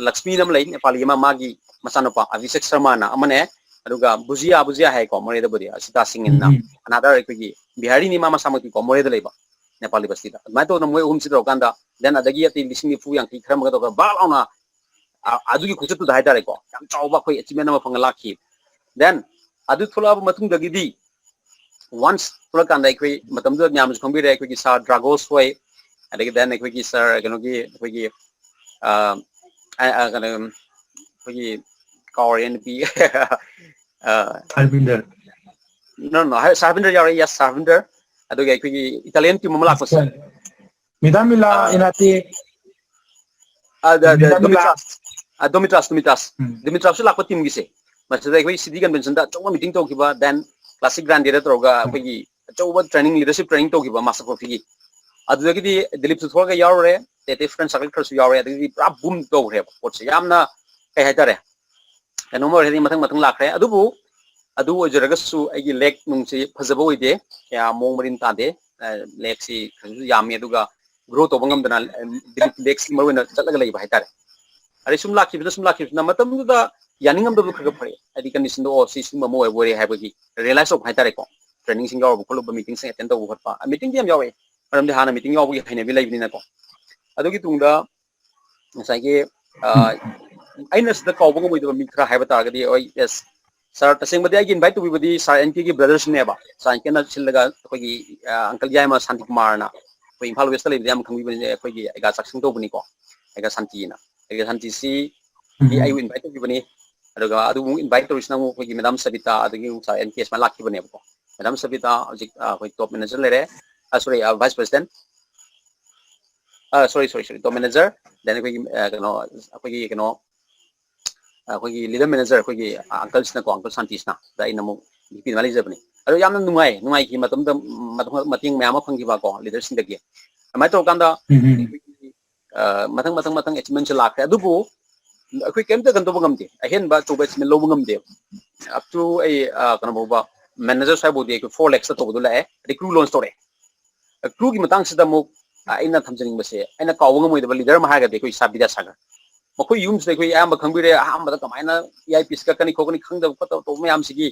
ꯂꯛꯁꯃꯤꯅ ꯑꯃ ꯂꯩ, ꯅꯦꯄꯥꯂꯤ ꯑꯃ, ꯃꯥꯒꯤ ꯃꯆꯥꯅꯨꯄꯥ ꯑꯚꯤꯁꯦꯛ ꯁꯔꯃꯅ ꯑꯃꯅꯦ, ꯑꯗꯨꯒ ꯕꯨꯖꯤꯌꯥ, ꯕꯨꯖꯤꯌꯥ ꯍꯥꯏꯀꯣ ꯃꯣꯔꯦꯗꯕꯨꯗꯤ, ꯁꯤꯇꯥ ꯁꯤꯡꯅ, another ꯑꯩꯈꯣꯏꯒꯤ ꯕꯤꯍꯥꯔꯤꯅꯤ, ꯃꯥ ꯃꯁꯥꯃꯛꯇꯤꯀꯣ ꯃꯣꯔꯦꯗ ꯂꯩꯕ, ꯅꯦꯄꯥꯂꯤ ꯕꯁꯇꯤꯗ꯫ ꯑꯗꯨꯃꯥꯏꯅ ꯇꯧꯗꯅ ꯃꯣꯏ ꯑꯍꯨꯝꯁꯤ ꯇꯧꯔꯀꯥꯟꯗ, then ꯑꯗꯒꯤ ꯑꯇꯩ ꯂꯤꯁꯤꯡ ꯅꯤꯐꯨ ꯌꯥꯡꯈꯩ ꯈꯔ ꯑꯃꯒ ꯇꯧꯔꯒ ꯕꯥꯛ ꯂꯥꯎꯅ ꯑꯗꯨꯒꯤ ꯈꯣꯡꯆꯠꯇꯨꯗ ꯍꯥꯏꯇꯥꯔꯦꯀꯣ, ꯌꯥꯝ ꯆꯥꯎꯕ ꯑꯩꯈꯣꯏ ꯑꯦꯆꯤꯞꯃꯦꯟ ꯑꯃ ꯐꯪꯉ ꯂꯥꯛꯈꯤ꯫ Then ꯑꯗꯨ ꯊꯣꯛꯂꯛꯑꯕ ꯃꯇꯨꯡꯗꯒꯤꯗꯤ ꯋꯥꯟꯁ ꯊꯣꯛꯂꯛꯀꯥꯟꯗ ꯑꯩꯈꯣꯏ ꯃꯇꯝꯗꯨꯗ ꯃꯌꯥꯝꯁꯨ ꯈꯪꯕꯤꯔꯦ, ꯑꯩꯈꯣꯏꯒꯤ ꯁꯥꯔ ꯗ꯭ꯔꯥꯒꯣꯁ ꯍꯣꯏ, ꯑꯗꯒꯤ then ꯑꯩꯈꯣꯏꯒꯤ ꯁꯥꯔ ꯀꯩꯅꯣꯒꯤ ꯑꯩꯈꯣꯏꯒꯤ ꯀꯩꯅꯣ ꯑꯩꯈꯣꯏꯒꯤ ꯀꯥꯎꯔꯦ ꯅꯨꯄꯤ, ꯍꯔꯕꯤꯟꯗꯔ꯫ No, no, ꯁꯥꯔ ꯍꯔꯕꯤꯟꯗꯔ ꯌꯥꯎꯔꯦ, ꯌꯦꯁ, ꯁꯥꯔ ꯍꯔꯕꯤꯟꯗꯔ꯫ ꯑꯗꯨꯒ ꯑꯩꯈꯣꯏꯒꯤ ꯏꯇꯥꯂꯤꯌꯟ ꯇꯤꯝ ꯑꯃ ꯂꯥꯛꯄꯁꯦ, ꯃꯤꯗꯥ ꯃꯤꯂꯥ ꯏꯅꯥꯇꯤ꯫ ꯗꯣꯃꯤꯇ꯭ꯔꯥꯁ, ꯗꯣꯃꯤꯇ꯭ꯔꯥꯁ, ꯗꯣꯃꯤꯇ꯭ꯔꯥꯁ꯫ ꯗꯣꯃꯤꯇ꯭ꯔꯥꯁꯁꯨ ꯂꯥꯛꯄ ꯇꯤꯝꯒꯤꯁꯦ, ꯃꯁꯤꯗ ꯑꯩꯈꯣꯏ ꯁꯤꯇꯤ ꯀꯟꯚꯦꯟꯁꯟꯗ ꯑꯆꯧꯕ ꯃꯤꯇꯤꯡ ꯇꯧꯈꯤꯕ, then ꯀ꯭ꯂꯥꯁꯤꯛ ꯒ꯭ꯔꯥꯟꯗꯦꯗ ꯇꯧꯔꯒ ꯑꯩꯈꯣꯏꯒꯤ ꯑꯆꯧꯕ ꯇ꯭ꯔꯦꯅꯤꯡ, ꯂꯤꯗꯔꯁꯤꯞ ꯇ꯭ꯔꯦꯅꯤꯡ ꯇꯧꯈꯤꯕ ꯃꯥꯁꯇꯔ ꯀꯣꯐꯤꯒꯤ꯫ ꯑꯗꯨꯗꯒꯤꯗꯤ ꯗꯤꯂꯤꯞꯁꯨ ꯊꯣꯛꯂꯒ ꯌꯥꯎꯔꯨꯔꯦ, ꯇꯦꯇꯦ ꯐ꯭ꯔꯦꯟ ꯁꯥꯔꯀꯜ ꯈꯔꯁꯨ ꯌꯥꯎꯔꯦ, ꯑꯗꯒꯤꯗꯤ ꯄꯨꯔꯥ ꯕꯨꯝ ꯇꯧꯈ꯭ꯔꯦꯕ ꯄꯣꯠꯁꯦ꯫ ꯌꯥꯝꯅ ꯀꯩ ꯍꯥꯏꯇꯥꯔꯦ, ꯀꯩꯅꯣꯝ ꯑꯣꯏꯔꯦ, ꯃꯊꯪ ꯃꯊꯪ ꯂꯥꯛꯈ꯭ꯔꯦ꯫ ꯑꯗꯨꯕꯨ ꯑꯗꯨ ꯑꯣꯏꯖꯔꯒꯁꯨ ꯑꯩꯒꯤ ꯂꯦꯛ ꯅꯨꯡꯁꯤ ꯐꯖꯕ ꯑꯣꯏꯗꯦ, ꯀꯌꯥ ꯃꯑꯣꯡ ꯃꯔꯤꯟ ꯇꯥꯗꯦ꯫ ꯂꯦꯛꯁꯤ ꯈꯔꯁꯨ ꯌꯥꯝꯃꯤ, ꯑꯗꯨꯒ ꯒ꯭ꯔꯣ ꯇꯧꯕ ꯉꯝꯗꯅ ꯂꯦꯛꯁꯤ ꯃꯔꯨ ꯑꯣꯏꯅ ꯆꯠꯂꯒ ꯂꯩꯕ ꯍꯥꯏꯇꯥꯔꯦ꯫ ꯑꯗꯩ ꯁꯨꯝ ꯂꯥꯛꯈꯤꯕꯗ ꯁꯨꯝ ꯂꯥꯛꯈꯤꯕꯁꯤꯅ ꯃꯇꯝꯗꯨꯗ ꯌꯥꯅꯤꯡꯉꯝꯗꯕꯗꯣ ꯈꯔ ꯈꯔ ꯐꯔꯦ, ꯍꯥꯏꯗꯤ ꯀꯟꯗꯤꯁꯟꯗꯣ, ꯑꯣ, ꯁꯤ ꯁꯤꯒꯨꯝꯕ ꯑꯃ ꯑꯣꯏꯕ ꯑꯣꯏꯔꯦ ꯍꯥꯏꯕꯒꯤ ꯔꯤꯌꯦꯂꯥꯏꯁ ꯇꯧꯕ ꯍꯥꯏꯇꯥꯔꯦꯀꯣ꯫ ꯇ꯭ꯔꯦꯅꯤꯡꯁꯤꯡ ꯌꯥꯎꯔꯨꯕ ꯈꯣꯠꯂꯨꯕ, ꯃꯤꯇꯤꯡꯁꯤꯡ ꯑꯦꯇꯦꯟ ꯇꯧꯕ ꯈꯣꯠꯄ, ꯃꯤꯇꯤꯡꯗꯤ ꯌꯥꯝ ꯌꯥꯎꯋꯦ, ꯃꯔꯝꯗꯤ ꯍꯥꯟꯅ ꯃꯤꯇꯤꯡ ꯌꯥꯎꯕꯒꯤ ꯍꯩꯅꯕꯤ ꯂꯩꯕꯅꯤꯅꯀꯣ꯫ ꯑꯗꯨꯒꯤ ꯇꯨꯡꯗ ꯉꯁꯥꯏꯒꯤ ꯑꯩꯅ ꯁꯤꯗ ꯀꯥꯎꯕ ꯉꯝꯃꯣꯏꯗꯕ ꯃꯤ ꯈꯔ ꯍꯥꯏꯕ ꯇꯥꯔꯒꯗꯤ, ꯍꯣꯏ, ꯌꯦꯁ, ꯁꯥꯔ, ꯇꯁꯦꯡꯕꯗꯤ ꯑꯩꯒꯤ ꯏꯟꯚꯥꯏꯠ ꯇꯧꯕꯤꯕꯗꯤ ꯁꯥꯔ ꯑꯦꯟ ꯀꯦꯒꯤ ꯕ꯭ꯔꯗꯔꯁꯤꯅꯦꯕ, ꯁꯥꯔ ꯑꯦꯟ ꯀꯦꯅ ꯁꯤꯜꯂꯒ ꯑꯩꯈꯣꯏꯒꯤ ꯑꯪꯀꯜ ꯌꯥꯏꯃ ꯁꯥꯟꯇꯤ ꯀꯨꯃꯥꯔꯅ, ꯑꯩꯈꯣꯏ ꯏꯝꯐꯥꯜ ꯋꯦꯁꯇ ꯂꯩꯕꯗ ꯌꯥꯝ ꯈꯪꯕꯤꯕꯅꯦ, ꯑꯩꯈꯣꯏꯒꯤ ꯑꯩꯒ ꯆꯥꯛꯁꯪ ꯇꯧꯕꯅꯤꯀꯣ, ꯑꯩꯒ ꯁꯥꯟꯇꯤꯅ, ꯑꯩꯒ ꯁꯥꯟꯇꯤꯁꯤ ꯑꯩꯕꯨ ꯏꯟꯚꯥꯏꯠ ꯇꯧꯕꯤꯕꯅꯤ꯫ ꯑꯗꯨꯒ ꯑꯗꯨꯕꯨ ꯏꯟꯚꯥꯏꯠ ꯇꯧꯔꯤꯁꯤꯅ ꯑꯃꯨꯛ ꯑꯩꯈꯣꯏꯒꯤ ꯃꯦꯗꯥꯝ ꯁꯕꯤꯇꯥ, ꯑꯗꯒꯤ ꯑꯃꯨꯛ ꯁꯥꯔ ꯑꯦꯟ ꯀꯦ ꯁꯨꯃꯥꯏꯅ ꯂꯥꯛꯈꯤꯕꯅꯦꯕꯀꯣ꯫ ꯃꯦꯗꯥꯝ ꯁꯕꯤꯇꯥ ꯍꯧꯖꯤꯛ ꯑꯩꯈꯣꯏ ꯇꯣꯞ ꯃꯦꯅꯦꯖꯔ ꯂꯩꯔꯦ, ꯁꯣꯔꯤ, ꯚꯥꯏꯁ ꯄ꯭ꯔꯦꯁꯤꯗꯦꯟ, ꯁꯣꯔꯤ, ꯁꯣꯔꯤ, ꯁꯣꯔꯤ, ꯇꯣꯞ ꯃꯦꯅꯦꯖꯔ, then ꯑꯩꯈꯣꯏꯒꯤ ꯀꯩꯅꯣ, ꯑꯩꯈꯣꯏꯒꯤ ꯀꯩꯅꯣ, ꯑꯩꯈꯣꯏꯒꯤ ꯂꯤꯗꯔ ꯃꯦꯅꯦꯖꯔ, ꯑꯩꯈꯣꯏꯒꯤ ꯑꯪꯀꯜꯁꯤꯅꯀꯣ, ꯑꯪꯀꯜ ꯁꯥꯟꯇꯤꯁꯅ, ꯑꯗ ꯑꯩꯅ ꯑꯃꯨꯛ ꯅꯨꯄꯤ ꯑꯗꯨꯃꯥꯏꯅ ꯂꯩꯖꯕꯅꯤ꯫ ꯑꯗꯣ ꯌꯥꯝꯅ ꯅꯨꯡꯉꯥꯏ, ꯅꯨꯡꯉꯥꯏꯈꯤ ꯃꯇꯝꯗ, ꯃꯇꯦꯡ ꯃꯌꯥꯝ ꯑꯃ ꯐꯪꯈꯤꯕꯀꯣ, ꯂꯤꯗꯔꯁꯤꯡꯗꯒꯤ꯫ ꯑꯗꯨꯃꯥꯏꯅ ꯇꯧꯔꯀꯥꯟꯗ ꯃꯊꯪ ꯃꯊꯪ ꯃꯊꯪ ꯑꯦꯆꯤꯞꯃꯦꯟꯁꯦ ꯂꯥꯛꯈ꯭ꯔꯦ꯫ ꯑꯗꯨꯕꯨ ꯑꯩꯈꯣꯏ ꯀꯩꯝꯇ ꯀꯩꯅꯣ ꯇꯧꯕ ꯉꯝꯗꯦ, ꯑꯍꯦꯟꯕ ꯑꯆꯧꯕ ꯑꯦꯆꯤꯞꯃꯦꯟ ꯂꯧꯕ ꯉꯝꯗꯦ꯫ ꯑꯞ ꯇꯨ ꯑꯩ ꯀꯩꯅꯣ ꯐꯥꯎꯕ, ꯃꯦꯅꯦꯖꯔ ꯁ꯭ꯋꯥꯏꯐꯥꯎꯗꯤ ꯑꯩꯈꯣꯏ four lakhs ꯇꯧꯕꯗꯣ ꯂꯥꯛꯑꯦ꯫ ꯑꯗꯩ crew launch ꯇꯧꯔꯛꯑꯦ꯫ Crew ꯒꯤ ꯃꯇꯥꯡꯁꯤꯗ ꯑꯃꯨꯛ ꯑꯩꯅ ꯊꯝꯖꯅꯤꯡꯕꯁꯦ, ꯑꯩꯅ ꯀꯥꯎꯕ ꯉꯝꯃꯣꯏꯗꯕ leader ꯑꯃ ꯍꯥꯏꯔꯒꯗꯤ ꯑꯩꯈꯣꯏ ꯁꯥꯔ ꯕꯤꯗ꯭ꯌꯥꯁꯥꯒꯔ꯫ ꯃꯈꯣꯏ ꯌꯨꯝꯁꯤꯗ ꯑꯩꯈꯣꯏ ꯑꯌꯥꯝꯕ ꯈꯪꯕꯤꯔꯦ, ꯑꯍꯥꯟꯕꯗ ꯀꯃꯥꯏꯅ E I P ꯁꯤ ꯀꯛꯀꯅꯤ ꯈꯣꯠꯀꯅꯤ ꯈꯪꯗꯕ ꯈꯣꯠꯇꯕ ꯇꯧꯕ ꯃꯌꯥꯝꯁꯤꯒꯤ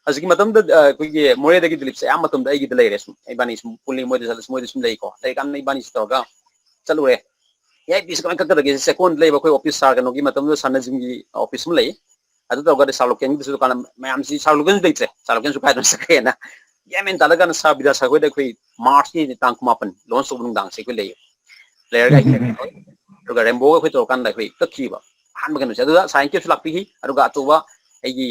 ꯍꯧꯖꯤꯛꯀꯤ ꯃꯇꯝꯗ ꯑꯩꯈꯣꯏꯒꯤ ꯃꯣꯔꯦꯗꯒꯤ ꯗꯤꯂꯤꯞꯁꯦ ꯑꯌꯥꯝꯕ ꯃꯇꯝꯗ ꯑꯩꯒꯤꯗ ꯂꯩꯔꯦ꯫ ꯁꯨꯝ ꯏꯕꯥꯅꯤ ꯁꯨꯝ ꯄꯨꯜꯂꯤ, ꯃꯣꯏꯗ ꯆꯠꯂꯁꯨ ꯃꯣꯏꯗ ꯁꯨꯝ ꯂꯩꯀꯣ꯫ ꯂꯩꯔꯀꯥꯟꯗ ꯏꯕꯥꯅꯤꯁꯤ ꯇꯧꯔꯒ ꯆꯠꯂꯨꯔꯦ꯫ E I P ꯁꯤ ꯀꯃꯥꯏꯅ ꯀꯛꯀꯗꯒꯦ? ꯆꯦꯛꯀꯣꯟꯗ ꯂꯩꯕ ꯑꯩꯈꯣꯏ ꯑꯣꯐꯤꯁ, ꯁꯥꯔ ꯀꯩꯅꯣꯒꯤ ꯃꯇꯝꯗꯨꯗ ꯁꯥꯔ ꯅꯖꯤꯝꯒꯤ ꯑꯣꯐꯤꯁ ꯑꯃ ꯂꯩ꯫ ꯑꯗꯨ ꯇꯧꯔꯒꯗꯤ ꯁꯥꯔ ꯂꯣꯀꯦꯟꯒꯤꯗꯁꯨ ꯗꯨꯀꯥꯟ ꯃꯌꯥꯝꯁꯤ, ꯁꯥꯔ ꯂꯣꯀꯦꯟꯁꯨ ꯂꯩꯇ꯭ꯔꯦ, ꯁꯥꯔ ꯂꯣꯀꯦꯟꯁꯨ ꯀꯥꯏꯗꯅ ꯆꯠꯈ꯭ꯔꯦꯅ꯫ ꯒ꯭ꯌꯥꯟ ꯃꯦꯟ ꯇꯥꯗ ꯀꯥꯟꯗ ꯁꯥꯔ ꯕꯤꯗ꯭ꯌꯥꯁꯥꯒꯔ ꯍꯣꯏꯗ ꯑꯩꯈꯣꯏ ꯃꯥꯔꯆꯀꯤ ꯇꯥꯡ ꯀꯨꯟꯃꯥꯄꯟ launch ꯇꯧꯕ ꯅꯨꯡꯗꯥꯡꯁꯦ ꯑꯩꯈꯣꯏ ꯂꯩꯌꯦ꯫ ꯂꯩꯔꯒ ꯑꯩ ꯀꯩꯅꯣ ꯇꯧꯋꯦ꯫ ꯑꯗꯨꯒ ꯔꯦꯝꯕꯣꯒ ꯑꯩꯈꯣꯏ ꯇꯧꯔꯀꯥꯟꯗ ꯑꯩꯈꯣꯏ ꯀꯛꯈꯤꯕ ꯑꯍꯥꯟꯕ ꯀꯩꯅꯣꯁꯦ꯫ ꯑꯗꯨꯗ ꯁꯥꯔ ꯑꯦꯟ ꯀꯦꯁꯨ ꯂꯥꯛꯄꯤꯈꯤ꯫ ꯑꯗꯨꯒ ꯑꯆꯧꯕ ꯑꯩꯒꯤ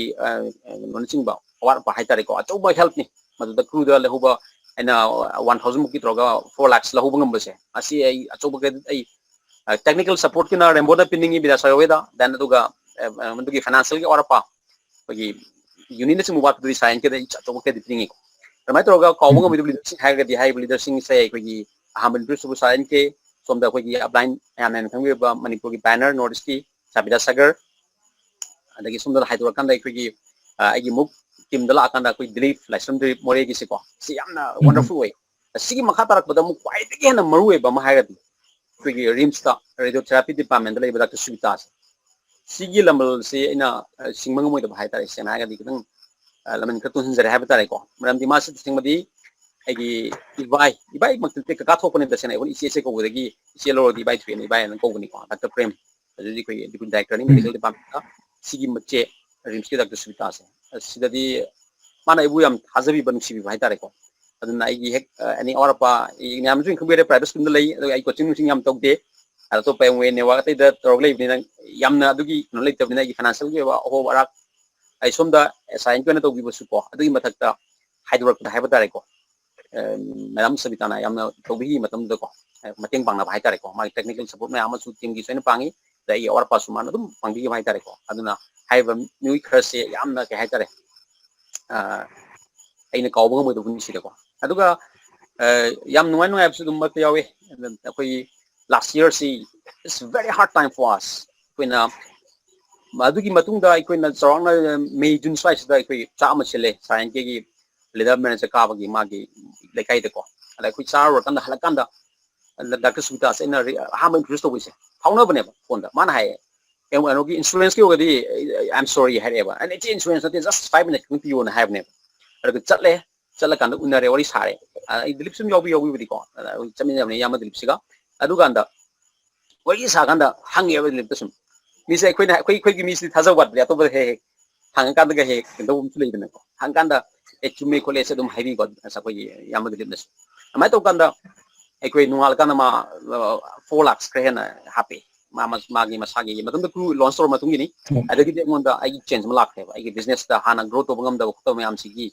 ꯀꯩꯅꯣꯅꯆꯤꯡꯕ ꯑꯋꯥꯠ ꯑꯄꯥ ꯍꯥꯏꯇꯥꯔꯦꯀꯣ, ꯑꯆꯧꯕ help ꯅꯤ꯫ ꯃꯗꯨꯗ crew ꯗ ꯂꯧꯍꯧꯕ ꯑꯩꯅ one thousand ꯃꯨꯛꯀꯤ ꯇꯧꯔꯒ four lakhs ꯂꯧꯍꯧꯕ ꯉꯝꯕꯁꯦ, ꯑꯁꯤ ꯑꯩ ꯑꯆꯧꯕ credit ꯑꯩ technical support ꯀꯤꯅ ꯔꯦꯝꯕꯣꯗ ꯄꯤꯅꯤꯡꯉꯤ, ꯕꯤꯗ꯭ꯌꯥꯁꯥꯒꯔ ꯍꯣꯏꯗ꯫ Then ꯑꯗꯨꯒ ꯃꯗꯨꯒꯤ financial ꯒꯤ ꯑꯋꯥꯠ ꯑꯄꯥ ꯑꯩꯈꯣꯏꯒꯤ unit ꯅꯆꯤꯡꯕ ꯋꯥꯠꯄꯗꯨꯗꯤ ꯁꯥꯔ ꯑꯦꯟ ꯀꯦꯗ ꯑꯩ ꯑꯆꯧꯕ credit ꯄꯤꯅꯤꯡꯉꯤꯀꯣ꯫ ꯑꯗꯨꯃꯥꯏꯅ ꯇꯧꯔꯒ ꯀꯥꯎꯕ ꯉꯝꯃꯣꯏꯗꯕ leader ꯁꯤꯡ ꯍꯥꯏꯔꯒꯗꯤ ꯍꯥꯏꯔꯤꯕ leader ꯁꯤꯡꯁꯦ ꯑꯩꯈꯣꯏꯒꯤ ꯑꯍꯥꯟꯕ introduce ꯇꯧꯕ ꯁꯥꯔ ꯑꯦꯟ ꯀꯦ, ꯁꯣꯝꯗ ꯑꯩꯈꯣꯏꯒꯤ upline ꯃꯌꯥꯝꯅ ꯈꯪꯕꯤꯔꯕ ꯃꯅꯤꯄꯨꯔꯒꯤ banner North East ꯀꯤ ꯁꯥꯔ ꯕꯤꯗ꯭ꯌꯥꯁꯥꯒꯔ, ꯑꯗꯒꯤ ꯁꯣꯝꯗ ꯍꯥꯏꯗꯣꯔꯛꯀꯥꯟꯗ ꯑꯩꯈꯣꯏꯒꯤ ꯑꯩꯒꯤ ꯑꯃꯨꯛ team ꯗ ꯂꯥꯛꯑꯀꯥꯟꯗ ꯑꯩꯈꯣꯏ ꯗꯤꯂꯤꯞ, ꯂꯥꯏꯁ꯭ꯔꯝ ꯗꯤꯂꯤꯞ ꯃꯣꯔꯦꯒꯤꯁꯤꯀꯣ, ꯁꯤ ꯌꯥꯝꯅ wonderful ꯑꯣꯏ꯫ ꯑꯁꯤꯒꯤ ꯃꯈꯥ ꯇꯥꯔꯛꯄꯗ ꯑꯃꯨꯛ ꯈ꯭ꯋꯥꯏꯗꯒꯤ ꯍꯦꯟꯅ ꯃꯔꯨꯑꯣꯏꯕ ꯑꯃ ꯍꯥꯏꯔꯒꯗꯤ ꯑꯩꯈꯣꯏꯒꯤ ꯔꯤꯝꯁꯇ radiotherapy department ꯗ ꯂꯩꯕ ꯗꯥꯛꯇꯔ ꯁꯨꯕꯤꯇꯥꯁꯦ, ꯁꯤꯒꯤ ꯂꯃꯜꯁꯤ ꯑꯩꯅ ꯁꯤꯡꯕ ꯉꯝꯃꯣꯏꯗꯕ ꯍꯥꯏꯇꯥꯔꯦ꯫ ꯁꯦꯡꯅ ꯍꯥꯏꯔꯒꯗꯤ ꯈꯤꯇꯪ ꯂꯃꯟ ꯈꯔ ꯇꯣꯟꯁꯤꯟꯖꯔꯦ ꯍꯥꯏꯕ ꯇꯥꯔꯦꯀꯣ꯫ ꯃꯔꯝꯗꯤ ꯃꯥꯁꯤ ꯇꯁꯦꯡꯕꯗꯤ ꯑꯩꯒꯤ ꯏꯕꯥꯏ, ꯏꯕꯥꯏꯃꯛꯇꯤ ꯅꯠꯇꯦ, ꯀꯀꯥ ꯊꯣꯛꯄꯅꯤ꯫ ꯇꯁꯦꯡꯅ ꯑꯩꯈꯣꯏꯅ ꯏꯆꯦ ꯏꯆꯦ ꯀꯧꯕꯗꯒꯤ ꯏꯆꯦ ꯂꯧꯔꯗꯤ ꯏꯕꯥꯏ ꯊꯣꯛꯑꯦꯅ ꯏꯕꯥꯏ ꯑꯅ ꯀꯧꯕꯅꯤꯀꯣ, ꯗꯥꯛꯇꯔ ꯄ꯭ꯔꯦꯝ꯫ ꯑꯗꯨꯗꯤ ꯑꯩꯈꯣꯏ deputy director ꯅꯤ medical department ꯇ꯫ ꯁꯤꯒꯤ ꯃꯆꯦ ꯔꯤꯝꯁꯀꯤ ꯗꯥꯛꯇꯔ ꯁꯨꯕꯤꯇꯥꯁꯦ, ꯁꯤꯗꯗꯤ ꯃꯥꯅ ꯑꯩꯕꯨ ꯌꯥꯝ ꯊꯥꯖꯕꯤꯕ, ꯅꯨꯡꯁꯤꯕꯤꯕ ꯍꯥꯏꯇꯥꯔꯦꯀꯣ꯫ ꯑꯗꯨꯅ ꯑꯩꯒꯤ ꯍꯦꯛ ꯑꯦꯅꯤ ꯑꯋꯥꯠ ꯑꯄꯥ, ꯃꯌꯥꯝꯁꯨ ꯈꯪꯕꯤꯔꯦ, private school ꯗ ꯂꯩ꯫ ꯑꯗꯨꯒ ꯑꯩ coaching ꯅꯨꯆꯤꯡ ꯌꯥꯝ ꯇꯧꯗꯦ꯫ ꯑꯇꯣꯞꯄ ꯑꯃ network ꯑꯇꯩꯗ ꯇꯧꯔꯒ ꯂꯩꯕꯅꯤꯅ ꯌꯥꯝꯅ ꯑꯗꯨꯒꯤ ꯀꯩꯅꯣ ꯂꯩꯇꯕꯅꯤꯅ, ꯑꯩꯒꯤ financial ꯒꯤ ꯑꯣꯏꯕ ꯑꯍꯣꯕ ꯑꯔꯥꯛ ꯑꯩ ꯁꯣꯝꯗ ꯁꯥꯔ ꯑꯦꯟ ꯀꯦꯅ ꯇꯧꯕꯤꯕꯁꯨ ꯀꯣ, ꯑꯗꯨꯒꯤ ꯃꯊꯛꯇ ꯍꯥꯏꯗꯣꯔꯛꯄꯗ ꯍꯥꯏꯕ ꯇꯥꯔꯦꯀꯣ, ꯃꯦꯗꯥꯝ ꯁꯕꯤꯇꯥꯅ ꯌꯥꯝꯅ ꯇꯧꯕꯤꯈꯤꯕ ꯃꯇꯝꯗꯨꯗꯀꯣ, ꯃꯇꯦꯡ ꯄꯥꯡꯅꯕ ꯍꯥꯏꯇꯥꯔꯦꯀꯣ, ꯃꯥꯒꯤ technical support ꯃꯌꯥꯝ ꯑꯃꯁꯨ team ꯒꯤꯁꯨ ꯑꯩꯅ ꯄꯥꯡꯉꯤ, ꯑꯗ ꯑꯩꯒꯤ ꯑꯋꯥꯠ ꯑꯄꯥꯁꯨ ꯃꯥꯅ ꯑꯗꯨꯝ ꯄꯥꯡꯕꯤꯈꯤꯕ ꯍꯥꯏꯇꯥꯔꯦꯀꯣ꯫ ꯑꯗꯨꯅ ꯍꯥꯏꯔꯤꯕ ꯃꯤꯑꯣꯏ ꯈꯔꯁꯦ ꯌꯥꯝꯅ ꯀꯩ ꯍꯥꯏꯇꯥꯔꯦ, ꯑꯩꯅ ꯀꯥꯎꯕ ꯉꯝꯃꯣꯏꯗꯕ ꯄꯨꯟꯁꯤꯗꯀꯣ꯫ ꯑꯗꯨꯒ ꯌꯥꯝ ꯅꯨꯡꯉꯥꯏ ꯅꯨꯡꯉꯥꯏꯕꯁꯨ ꯑꯗꯨꯝ ꯃꯔꯛꯇ ꯌꯥꯎꯋꯤ꯫ ꯑꯩꯈꯣꯏꯒꯤ last year ꯁꯤ, it's very hard time for us꯫ ꯑꯩꯈꯣꯏꯅ ꯑꯗꯨꯒꯤ ꯃꯇꯨꯡꯗ ꯑꯩꯈꯣꯏꯅ ꯆꯥꯎꯔꯥꯛꯅ ꯃꯦ ꯖꯨꯟ ꯁ꯭ꯋꯥꯏꯁꯤꯗ ꯑꯩꯈꯣꯏ ꯆꯥꯛ ꯑꯃ ꯁꯤꯜꯂꯦ ꯁꯥꯔ ꯑꯦꯟ ꯀꯦꯒꯤ ꯂꯤꯗꯔ ꯃꯦꯅꯦꯖꯔ ꯀꯥꯕꯒꯤ ꯃꯥꯒꯤ ꯂꯩꯀꯥꯏꯗꯀꯣ꯫ ꯑꯗ ꯑꯩꯈꯣꯏ ꯆꯥꯔꯨꯔꯀꯥꯟꯗ ꯍꯜꯂꯛꯀꯥꯟꯗ ꯗꯥꯛꯇꯔ ꯁꯨꯕꯤꯇꯥꯁꯦ ꯑꯩꯅ ꯑꯍꯥꯟꯕ ꯏꯟꯇ꯭ꯔꯣꯗ꯭ꯌꯨꯁ ꯇꯧꯕꯁꯦ ꯐꯥꯎꯅꯕꯅꯦꯕ ꯐꯣꯟꯗ꯫ ꯃꯥꯅ ꯍꯥꯏꯌꯦ, "ꯑꯦ, ꯀꯩꯅꯣꯒꯤ ꯏꯟꯁꯨꯔꯦꯟꯁꯀꯤ ꯑꯣꯏꯔꯒꯗꯤ ꯑꯥꯏ ꯑꯦꯝ ꯁꯣꯔꯤ" ꯍꯥꯏꯔꯛꯑꯦꯕ꯫ ꯑꯩꯅ, "ꯏꯆꯦ, ꯏꯟꯁꯨꯔꯦꯟꯁ ꯅꯠꯇꯦ, ꯖꯁ ꯐꯥꯏꯚ ꯃꯤꯅꯠ ꯈꯤꯇꯪ ꯄꯤꯌꯣꯅ" ꯍꯥꯏꯕꯅꯦꯕ꯫ ꯑꯗꯨꯒ ꯆꯠꯂꯦ, ꯆꯠꯂꯀꯥꯟꯗ ꯎꯅꯔꯦ, ꯋꯥꯔꯤ ꯁꯥꯔꯦ꯫ ꯑꯩ ꯗꯤꯂꯤꯞꯁꯨ ꯑꯗꯨꯝ ꯌꯥꯎꯕꯤ ꯌꯥꯎꯕꯤꯕꯗꯤꯀꯣ꯫ ꯑꯩꯈꯣꯏ ꯆꯠꯃꯤꯟꯅꯕꯅꯦ ꯏꯌꯥꯝꯕ ꯗꯤꯂꯤꯞꯁꯤꯒ꯫ ꯑꯗꯨꯀꯥꯟꯗ ꯋꯥꯔꯤ ꯁꯥꯀꯥꯟꯗ ꯍꯪꯉꯦꯕ ꯗꯤꯂꯤꯞꯇ ꯁꯨꯝ, "ꯃꯤꯁꯦ ꯑꯩꯈꯣꯏꯅ, ꯑꯩꯈꯣꯏ, ꯑꯩꯈꯣꯏꯒꯤ ꯃꯤꯁꯤꯗꯤ ꯊꯥꯖꯕ ꯋꯥꯠꯄꯗꯤ ꯑꯇꯣꯞꯄꯗ ꯍꯦꯛ ꯍꯦꯛ ꯍꯪꯉꯀꯥꯟꯗꯒ ꯍꯦꯛ ꯀꯩꯅꯣ ꯇꯧꯕ ꯑꯃꯁꯨ ꯂꯩꯗꯅꯀꯣ?" ꯍꯪꯀꯥꯟꯗ, "ꯑꯦ, ꯆꯨꯝꯃꯦ ꯈꯣꯠꯂꯦ" ꯑꯗꯨꯝ ꯍꯥꯏꯕꯤꯀꯣ ꯑꯁ ꯑꯩꯈꯣꯏꯒꯤ ꯏꯌꯥꯝꯕ ꯗꯤꯂꯤꯞꯅꯁꯨ꯫ ꯑꯗꯨꯃꯥꯏꯅ ꯇꯧꯀꯥꯟꯗ ꯑꯩꯈꯣꯏ ꯅꯣꯡꯉꯥꯜꯂꯀꯥꯟꯗ ꯃꯥ ꯐꯣꯔ ꯂꯥꯛꯁ ꯈꯔ ꯍꯦꯟꯅ ꯍꯥꯞꯄꯦ꯫ ꯃꯥ ꯃꯥꯒꯤ ꯃꯁꯥꯒꯤ ꯃꯇꯝꯗ ꯀ꯭ꯔꯨ ꯂꯣꯟꯁ ꯇꯧꯔ ꯃꯇꯨꯡꯒꯤꯅꯤ꯫ ꯑꯗꯒꯤꯗꯤ ꯑꯩꯉꯣꯟꯗ ꯑꯩꯒꯤ ꯆꯦꯟꯖ ꯑꯃ ꯂꯥꯛꯈ꯭ꯔꯦꯕ꯫ ꯑꯩꯒꯤ ꯕꯤꯖꯤꯅꯦꯁꯇ ꯍꯥꯟꯅ ꯒ꯭ꯔꯣ ꯇꯧꯕ ꯉꯝꯗꯕ ꯈꯣꯠꯇꯕ ꯃꯌꯥꯝꯁꯤꯒꯤ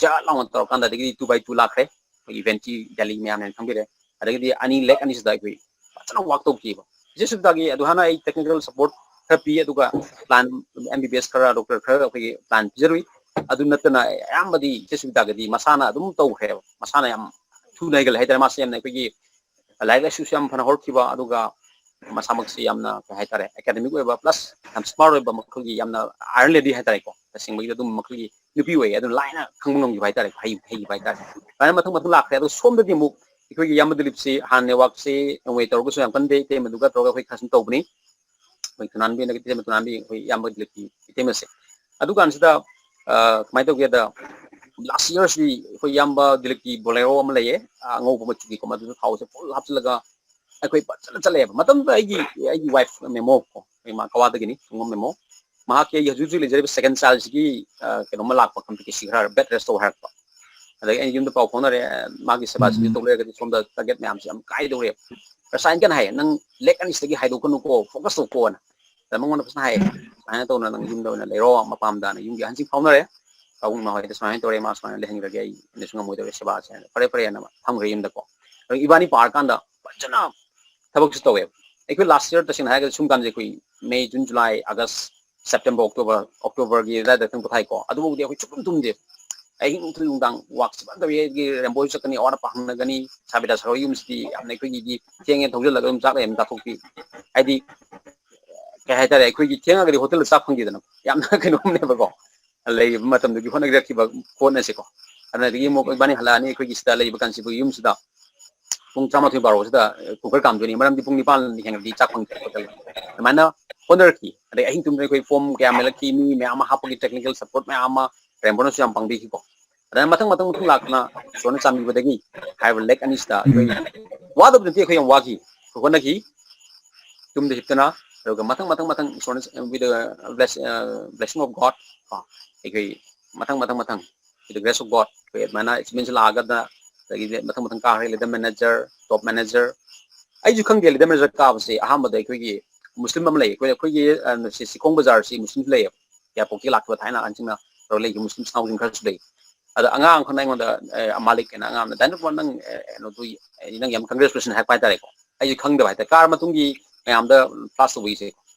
ꯖꯠ ꯂꯥꯎꯅ ꯇꯧꯔꯀꯥꯟꯗ ꯑꯗꯒꯤꯗꯤ ꯇꯨ ꯕꯥꯏ ꯇꯨ ꯂꯥꯛꯈ꯭ꯔꯦ꯫ ꯑꯩꯈꯣꯏꯒꯤ ꯚꯦꯟꯇꯤ ꯗꯦꯜꯂꯤ ꯃꯌꯥꯝꯅ ꯈꯪꯕꯤꯔꯦ꯫ ꯑꯗꯒꯤꯗꯤ ꯑꯅꯤ ꯂꯦꯛ ꯑꯅꯤꯁꯤꯗ ꯑꯩꯈꯣꯏ ꯐꯖꯅ ꯋꯥꯛ ꯇꯧꯈꯤꯕ꯫ ꯏꯆꯦ ꯁꯨꯕꯤꯇꯥꯒꯤ ꯑꯗꯨ ꯍꯥꯟꯅ ꯑꯩ ꯇꯦꯛꯅꯤꯀꯦꯜ ꯁꯄꯣꯔꯠ ꯈꯔ ꯄꯤ, ꯑꯗꯨꯒ ꯄ꯭ꯂꯥꯟ, ꯑꯦꯝ ꯕꯤ ꯕꯤ ꯑꯦꯁ ꯈꯔ, ꯗꯣꯛꯇꯔ ꯈꯔ ꯑꯩꯈꯣꯏꯒꯤ ꯄ꯭ꯂꯥꯟ ꯄꯤꯖꯔꯨꯏ꯫ ꯑꯗꯨ ꯅꯠꯇꯅ ꯑꯌꯥꯝꯕꯗꯤ ꯏꯆꯦ ꯁꯨꯕꯤꯇꯥꯒꯤꯗꯤ ꯃꯁꯥꯅ ꯑꯗꯨꯝ ꯇꯧꯈ꯭ꯔꯦꯕ꯫ ꯃꯁꯥꯅ ꯌꯥꯝ ꯊꯨꯅ ꯍꯩꯒꯠꯂꯦ ꯍꯥꯏꯇꯥꯔꯦ꯫ ꯃꯥꯁꯦ ꯌꯥꯝꯅ ꯑꯩꯈꯣꯏꯒꯤ ꯂꯥꯏꯔꯤꯛ ꯂꯥꯏꯁꯨꯁꯨ ꯌꯥꯝ ꯐꯅ ꯍꯧꯔꯛꯈꯤꯕ, ꯑꯗꯨꯒ ꯃꯁꯥꯃꯛꯁꯤ ꯌꯥꯝꯅ, ꯀꯩ ꯍꯥꯏꯇꯥꯔꯦ, ꯑꯦꯀꯥꯗꯃꯤꯛ ꯑꯣꯏꯕ ꯄ꯭ꯂꯁ ꯌꯥꯝ ꯁ꯭ꯃꯥꯔꯠ ꯑꯣꯏꯕ ꯃꯈꯜꯒꯤ ꯌꯥꯝꯅ ꯑꯥꯏꯔꯟ ꯂꯦꯗꯤ ꯍꯥꯏꯇꯥꯔꯦꯀꯣ꯫ ꯇꯁꯦꯡꯕꯒꯤꯗꯤ ꯑꯗꯨꯝ ꯃꯈꯜꯒꯤ ꯅꯨꯄꯤ ꯑꯣꯏꯌꯦ꯫ ꯑꯗꯨꯅ ꯂꯥꯏꯅ ꯈꯪꯕ ꯉꯝꯈꯤꯕ ꯍꯥꯏꯇꯥꯔꯦ, ꯍꯩ-, ꯍꯩꯈꯤꯕ ꯍꯥꯏꯇꯥꯔꯦ꯫ ꯑꯗꯨꯃꯥꯏꯅ ꯃꯊꯪ ꯃꯊꯪ ꯂꯥꯛꯈ꯭ꯔꯦ꯫ ꯑꯗꯣ ꯁꯣꯝꯗꯗꯤ ꯑꯃꯨꯛ ꯑꯩꯈꯣꯏꯒꯤ ꯏꯌꯥꯝꯕ ꯗꯤꯂꯤꯞꯁꯤ ꯍꯥꯟꯅ ꯅꯦꯠꯋꯥꯛꯁꯤ ꯅꯣꯡꯃꯩ ꯇꯧꯔꯒꯁꯨ ꯌꯥꯝ ꯀꯟꯗꯦ, ꯏꯇꯩꯃꯗꯨꯒ ꯇꯧꯔꯒ ꯑꯩꯈꯣꯏ ꯈꯔ ꯁꯨꯝ ꯇꯧꯕꯅꯤ꯫ ꯑꯩꯈꯣꯏ ꯊꯨꯅꯥꯟꯕꯤ, ꯏꯇꯩꯃ ꯊꯨꯅꯥꯟꯕꯤ, ꯑꯩꯈꯣꯏ ꯏꯌꯥꯝꯕ ꯗꯤꯂꯤꯞꯀꯤ ꯏꯇꯩꯃꯁꯦ꯫ ꯑꯗꯨꯀꯥꯟꯁꯤꯗ, ꯑ, ꯀꯃꯥꯏꯅ ꯇꯧꯒꯦꯗ, ꯂꯥꯁ ꯏꯌꯔꯁꯤ ꯑꯩꯈꯣꯏ ꯏꯌꯥꯝꯕ ꯗꯤꯂꯤꯞꯀꯤ ꯕꯣꯂꯦꯔꯣ ꯑꯃ ꯂꯩꯌꯦ, ꯑ, ꯑꯉꯧꯕ ꯃꯆꯨꯒꯤꯀꯣ, ꯃꯗꯨꯗ ꯊꯥꯎꯁꯦ ꯐꯨꯜ ꯍꯥꯞꯆꯤꯜꯂꯒ ꯑꯩꯈꯣꯏ ꯐꯖꯅ ꯆꯠꯂꯦꯕ꯫ ꯃꯇꯝꯗꯨꯗ ꯑꯩꯒꯤ, ꯑꯩꯒꯤ ꯋꯥꯏꯐ ꯃꯦꯃꯣ ꯀꯣ, ꯑꯩꯈꯣꯏ ꯏꯃꯥ ꯀꯋꯥꯗꯒꯤꯅꯤ, ꯁꯪꯒꯣꯝ ꯃꯦꯃꯣ꯫ ꯃꯍꯥꯛꯀꯤ ꯑꯩꯒꯤ ꯍꯧꯖꯤꯛ ꯍꯧꯖꯤꯛ ꯂꯩꯖꯔꯤꯕ ꯁꯦꯀꯦꯟ ꯆꯥꯏꯜꯁꯤꯒꯤ, ꯑ, ꯀꯩꯅꯣꯝꯃ ꯂꯥꯛꯄ, ꯀꯝꯄ꯭ꯂꯤꯀꯦꯁꯤ ꯈꯔ, ꯕꯦꯗ ꯔꯦꯁ ꯇꯧ ꯍꯥꯏꯔꯛꯄ꯫ ꯑꯗꯒꯤ ꯑꯩꯅ ꯌꯨꯝꯗ ꯄꯥꯎ ꯐꯥꯎꯅꯔꯦ, "ꯃꯥꯒꯤ ꯁꯦꯕꯥꯁꯤꯁꯨ ꯎꯝ꯫ ꯇꯧ ꯂꯩꯔꯒꯗꯤ ꯁꯣꯝꯗ ꯇꯥꯔꯒꯦꯠ ꯃꯌꯥꯝꯁꯦ ꯌꯥꯝ ꯀꯥꯏꯗꯧꯔꯦꯕ꯫ ꯔꯁꯥꯏꯟ ꯀꯟꯅ ꯍꯥꯏꯌꯦ, 'ꯅꯪ ꯂꯦꯛ ꯑꯅꯤꯁꯤꯗꯒꯤ ꯍꯥꯏꯗꯣꯛꯀꯅꯨꯀꯣ, ꯐꯣꯀꯁ ꯇꯧꯀꯣꯅ.'" ꯑꯗ ꯃꯉꯣꯟꯗ ꯐꯖꯅ ꯍꯥꯏꯌꯦ, "ꯁꯨꯃꯥꯏꯅ ꯇꯧꯅ ꯅꯪ ꯌꯨꯝꯗ ꯑꯣꯏꯅ ꯂꯩꯔꯣ, ꯃꯄꯥꯝꯗ"ꯅ ꯌꯨꯝꯒꯤ ꯑꯍꯟꯁꯤꯡ ꯐꯥꯎꯅꯔꯦ꯫ ꯄꯥꯕꯨꯡ ꯏꯃꯥ ꯍꯣꯏꯗ ꯁꯨꯃꯥꯏꯅ ꯇꯧꯔꯦ, ꯃꯥ ꯁꯨꯃꯥꯏꯅ ꯂꯩꯍꯟꯈ꯭ꯔꯒꯦ, ꯑꯩ ꯑꯩꯅꯁꯨ ꯉꯝꯃꯣꯏꯗꯧꯔꯦ ꯁꯦꯕꯥꯁꯦ ꯍꯥꯏꯅ, "ꯐꯔꯦ, ꯐꯔꯦꯅ" ꯊꯝꯈ꯭ꯔꯦ ꯌꯨꯝꯗꯀꯣ꯫ ꯑꯗꯨ ꯏꯕꯥꯅꯤ ꯄꯥꯔꯀꯥꯟꯗ ꯐꯖꯅ ꯊꯕꯛꯁꯨ ꯇꯧꯋꯦꯕ꯫ ꯑꯩꯈꯣꯏ ꯂꯥꯁ ꯏꯌꯔ ꯇꯁꯦꯡꯅ ꯍꯥꯏꯔꯒꯗꯤ ꯁꯨꯝ ꯀꯥꯟꯁꯦ ꯑꯩꯈꯣꯏ ꯃꯦ, ꯖꯨꯟ, ꯖꯨꯂꯥꯏ, ꯑꯥꯒꯁ, ꯁꯦꯞꯇꯦꯝꯕꯔ, ꯑꯣꯛꯇꯣꯕꯔ, ꯑꯣꯛꯇꯣꯕꯔꯒꯤ ꯑꯗꯨꯋꯥꯏꯗ ꯈꯤꯇꯪ ꯄꯣꯊꯥꯏꯀꯣ꯫ ꯑꯗꯨꯐꯥꯎꯗꯤ ꯑꯩꯈꯣꯏ ꯁꯨꯛꯇꯨꯝ ꯇꯨꯝꯗꯦ꯫ ꯑꯍꯤꯡ ꯅꯨꯡꯊꯤꯜ ꯅꯨꯡꯗꯥꯡ ꯋꯥꯛꯁꯦ ꯐꯖꯅ ꯇꯧꯏ꯫ ꯑꯩꯒꯤ ꯔꯦꯝꯕꯣꯁꯨ ꯆꯠꯀꯅꯤ, ꯑꯋꯥꯠ ꯑꯄꯥ ꯍꯪꯅꯒꯅꯤ꯫ ꯁꯥꯕꯤꯗꯥ ꯁꯥꯔꯣꯏ ꯌꯨꯝꯁꯤꯗꯤ ꯌꯥꯝꯅ ꯑꯩꯈꯣꯏꯒꯤꯗꯤ ꯊꯦꯡꯉꯦ, ꯊꯧꯖꯤꯜꯂꯒ ꯑꯗꯨꯝ ꯆꯥꯛ ꯂꯩ ꯑꯗꯨꯝ ꯆꯥꯊꯣꯛꯄꯤ꯫ ꯍꯥꯏꯗꯤ ꯀꯩ ꯍꯥꯏꯇꯥꯔꯦ, ꯑꯩꯈꯣꯏꯒꯤ ꯊꯦꯡꯉꯒꯗꯤ ꯍꯣꯇꯦꯜꯗ ꯆꯥꯛ ꯐꯪꯗꯦꯗꯅ, ꯌꯥꯝꯅ ꯀꯩꯅꯣꯝꯅꯦꯕꯀꯣ, ꯂꯩꯔꯤꯕ ꯃꯇꯝꯗꯨꯒꯤ ꯍꯣꯠꯅꯖꯔꯛꯈꯤꯕ ꯄꯣꯠꯅꯁꯦꯀꯣ꯫ ꯑꯗꯨꯅ ꯑꯗꯒꯤ ꯑꯃꯨꯛ ꯏꯕꯥꯅꯤ ꯍꯜꯂꯛꯑꯅꯤ, ꯑꯩꯈꯣꯏꯒꯤ ꯁꯤꯗ ꯂꯩꯕ ꯀꯥꯟꯁꯤꯕꯨ ꯌꯨꯝꯁꯤꯗ ꯄꯨꯡ ꯇꯔꯥꯃꯥꯊꯣꯏ ꯕꯥꯔꯣꯁꯤꯗ ꯀꯨꯀꯔ ꯀꯥꯝꯗꯣꯏꯅꯤ, ꯃꯔꯝꯗꯤ ꯄꯨꯡ ꯅꯤꯄꯥꯟ ꯍꯦꯟꯅꯗꯤ ꯆꯥꯛ ꯐꯪꯗꯦ ꯍꯣꯇꯦꯜ꯫ ꯑꯗꯨꯃꯥꯏꯅ ꯍꯣꯠꯅꯔꯛꯈꯤ꯫ ꯑꯗꯩ ꯑꯍꯤꯡ ꯇꯨꯝꯗ ꯑꯩꯈꯣꯏ ꯐꯣꯝ ꯀꯌꯥ ꯃꯦꯜꯂꯛꯈꯤ, ꯃꯤ ꯃꯌꯥꯝ ꯑꯃ ꯍꯥꯞꯄꯒꯤ ꯇꯦꯛꯅꯤꯀꯦꯜ ꯁꯄꯣꯔꯠ ꯃꯌꯥꯝ ꯑꯃ ꯔꯦꯝꯕꯣꯅꯁꯨ ꯌꯥꯝ ꯄꯥꯡꯕꯤꯈꯤꯀꯣ꯫ ꯑꯗꯨꯅ ꯃꯊꯪ ꯃꯊꯪ ꯃꯊꯪ ꯂꯥꯛꯇꯅ ꯏꯁꯣꯔꯅ ꯆꯥꯟꯕꯤꯕꯗꯒꯤ ꯍꯥꯏꯔꯤꯕ ꯂꯦꯛ ꯑꯅꯤꯁꯤꯗ ꯑꯩꯈꯣꯏ ꯋꯥꯗꯕ ꯅꯠꯇꯦ, ꯑꯩꯈꯣꯏ ꯌꯥꯝ ꯋꯥꯈꯤ, ꯍꯣꯠꯅꯈꯤ, ꯇꯨꯝꯗ ꯍꯤꯞꯇꯅ꯫ ꯑꯗꯨꯒ ꯃꯊꯪ ꯃꯊꯪ ꯃꯊꯪ ꯏꯁꯣꯔꯅ with the bless blessing of God ꯀꯣ, ꯑꯩꯈꯣꯏ ꯃꯊꯪ ꯃꯊꯪ ꯃꯊꯪ with the grace of God ꯑꯩꯈꯣꯏ ꯑꯗꯨꯃꯥꯏꯅ ꯑꯦꯛꯁꯄꯤꯔꯤꯌꯦꯟꯁ ꯂꯥꯛꯑꯒꯗ, ꯑꯗꯒꯤꯗꯤ ꯃꯊꯪ ꯃꯊꯪ ꯀꯥꯈ꯭ꯔꯦ, ꯂꯤꯗꯔ ꯃꯦꯅꯦꯖꯔ, ꯇꯣꯞ ꯃꯦꯅꯦꯖꯔ꯫ ꯑꯩꯁꯨ ꯈꯪꯗꯦ, ꯂꯤꯗꯔ ꯃꯦꯅꯦꯖꯔ ꯀꯥꯕꯁꯦ ꯑꯍꯥꯟꯕꯗ ꯑꯩꯈꯣꯏꯒꯤ ꯃꯨꯁꯂꯤꯝ ꯑꯃ ꯂꯩ, ꯑꯩꯈꯣꯏ ꯑꯩꯈꯣꯏꯒꯤ ꯑ, ꯁꯤ ꯁꯤꯈꯣꯡ ꯕꯖꯥꯔꯁꯤ ꯃꯨꯁꯂꯤꯝꯁꯨ ꯂꯩꯌꯦꯕ, ꯌꯥꯏꯄꯣꯛꯇꯒꯤ ꯂꯥꯛꯈꯤꯕ ꯊꯥꯏꯅ ꯑꯍꯟꯁꯤꯡꯅ ꯇꯧꯔ ꯂꯩꯈꯤꯕ ꯃꯨꯁꯂꯤꯝ ꯏꯆꯤꯟ ꯏꯅꯥꯎꯁꯤꯡ ꯈꯔꯁꯨ ꯂꯩ꯫ ꯑꯗ ꯑꯉꯥꯡ ꯑꯃꯈꯛꯅ ꯑꯩꯉꯣꯟꯗ ꯑ, ꯃꯥꯂꯤꯛ ꯍꯥꯏꯅ ꯑꯉꯥꯡ ꯑꯃꯅ, "ꯗꯥꯏꯅꯣ ꯅꯪ ꯑ, ꯀꯩꯅꯣꯗꯨ ꯑ, ꯅꯪ ꯌꯥꯝ ꯀꯪꯒ꯭ꯔꯦꯆꯨꯂꯦꯁꯟ" ꯍꯥꯏꯔꯛꯄ ꯍꯥꯏꯇꯥꯔꯦꯀꯣ꯫ ꯑꯩꯁꯦ ꯈꯪꯗꯕ ꯍꯥꯏꯇꯥꯔꯦ, ꯀꯥꯔ ꯃꯇꯨꯡꯒꯤ ꯃꯌꯥꯝꯗ ꯐ꯭ꯂꯥꯁ ꯇꯧꯕꯒꯤꯁꯦ,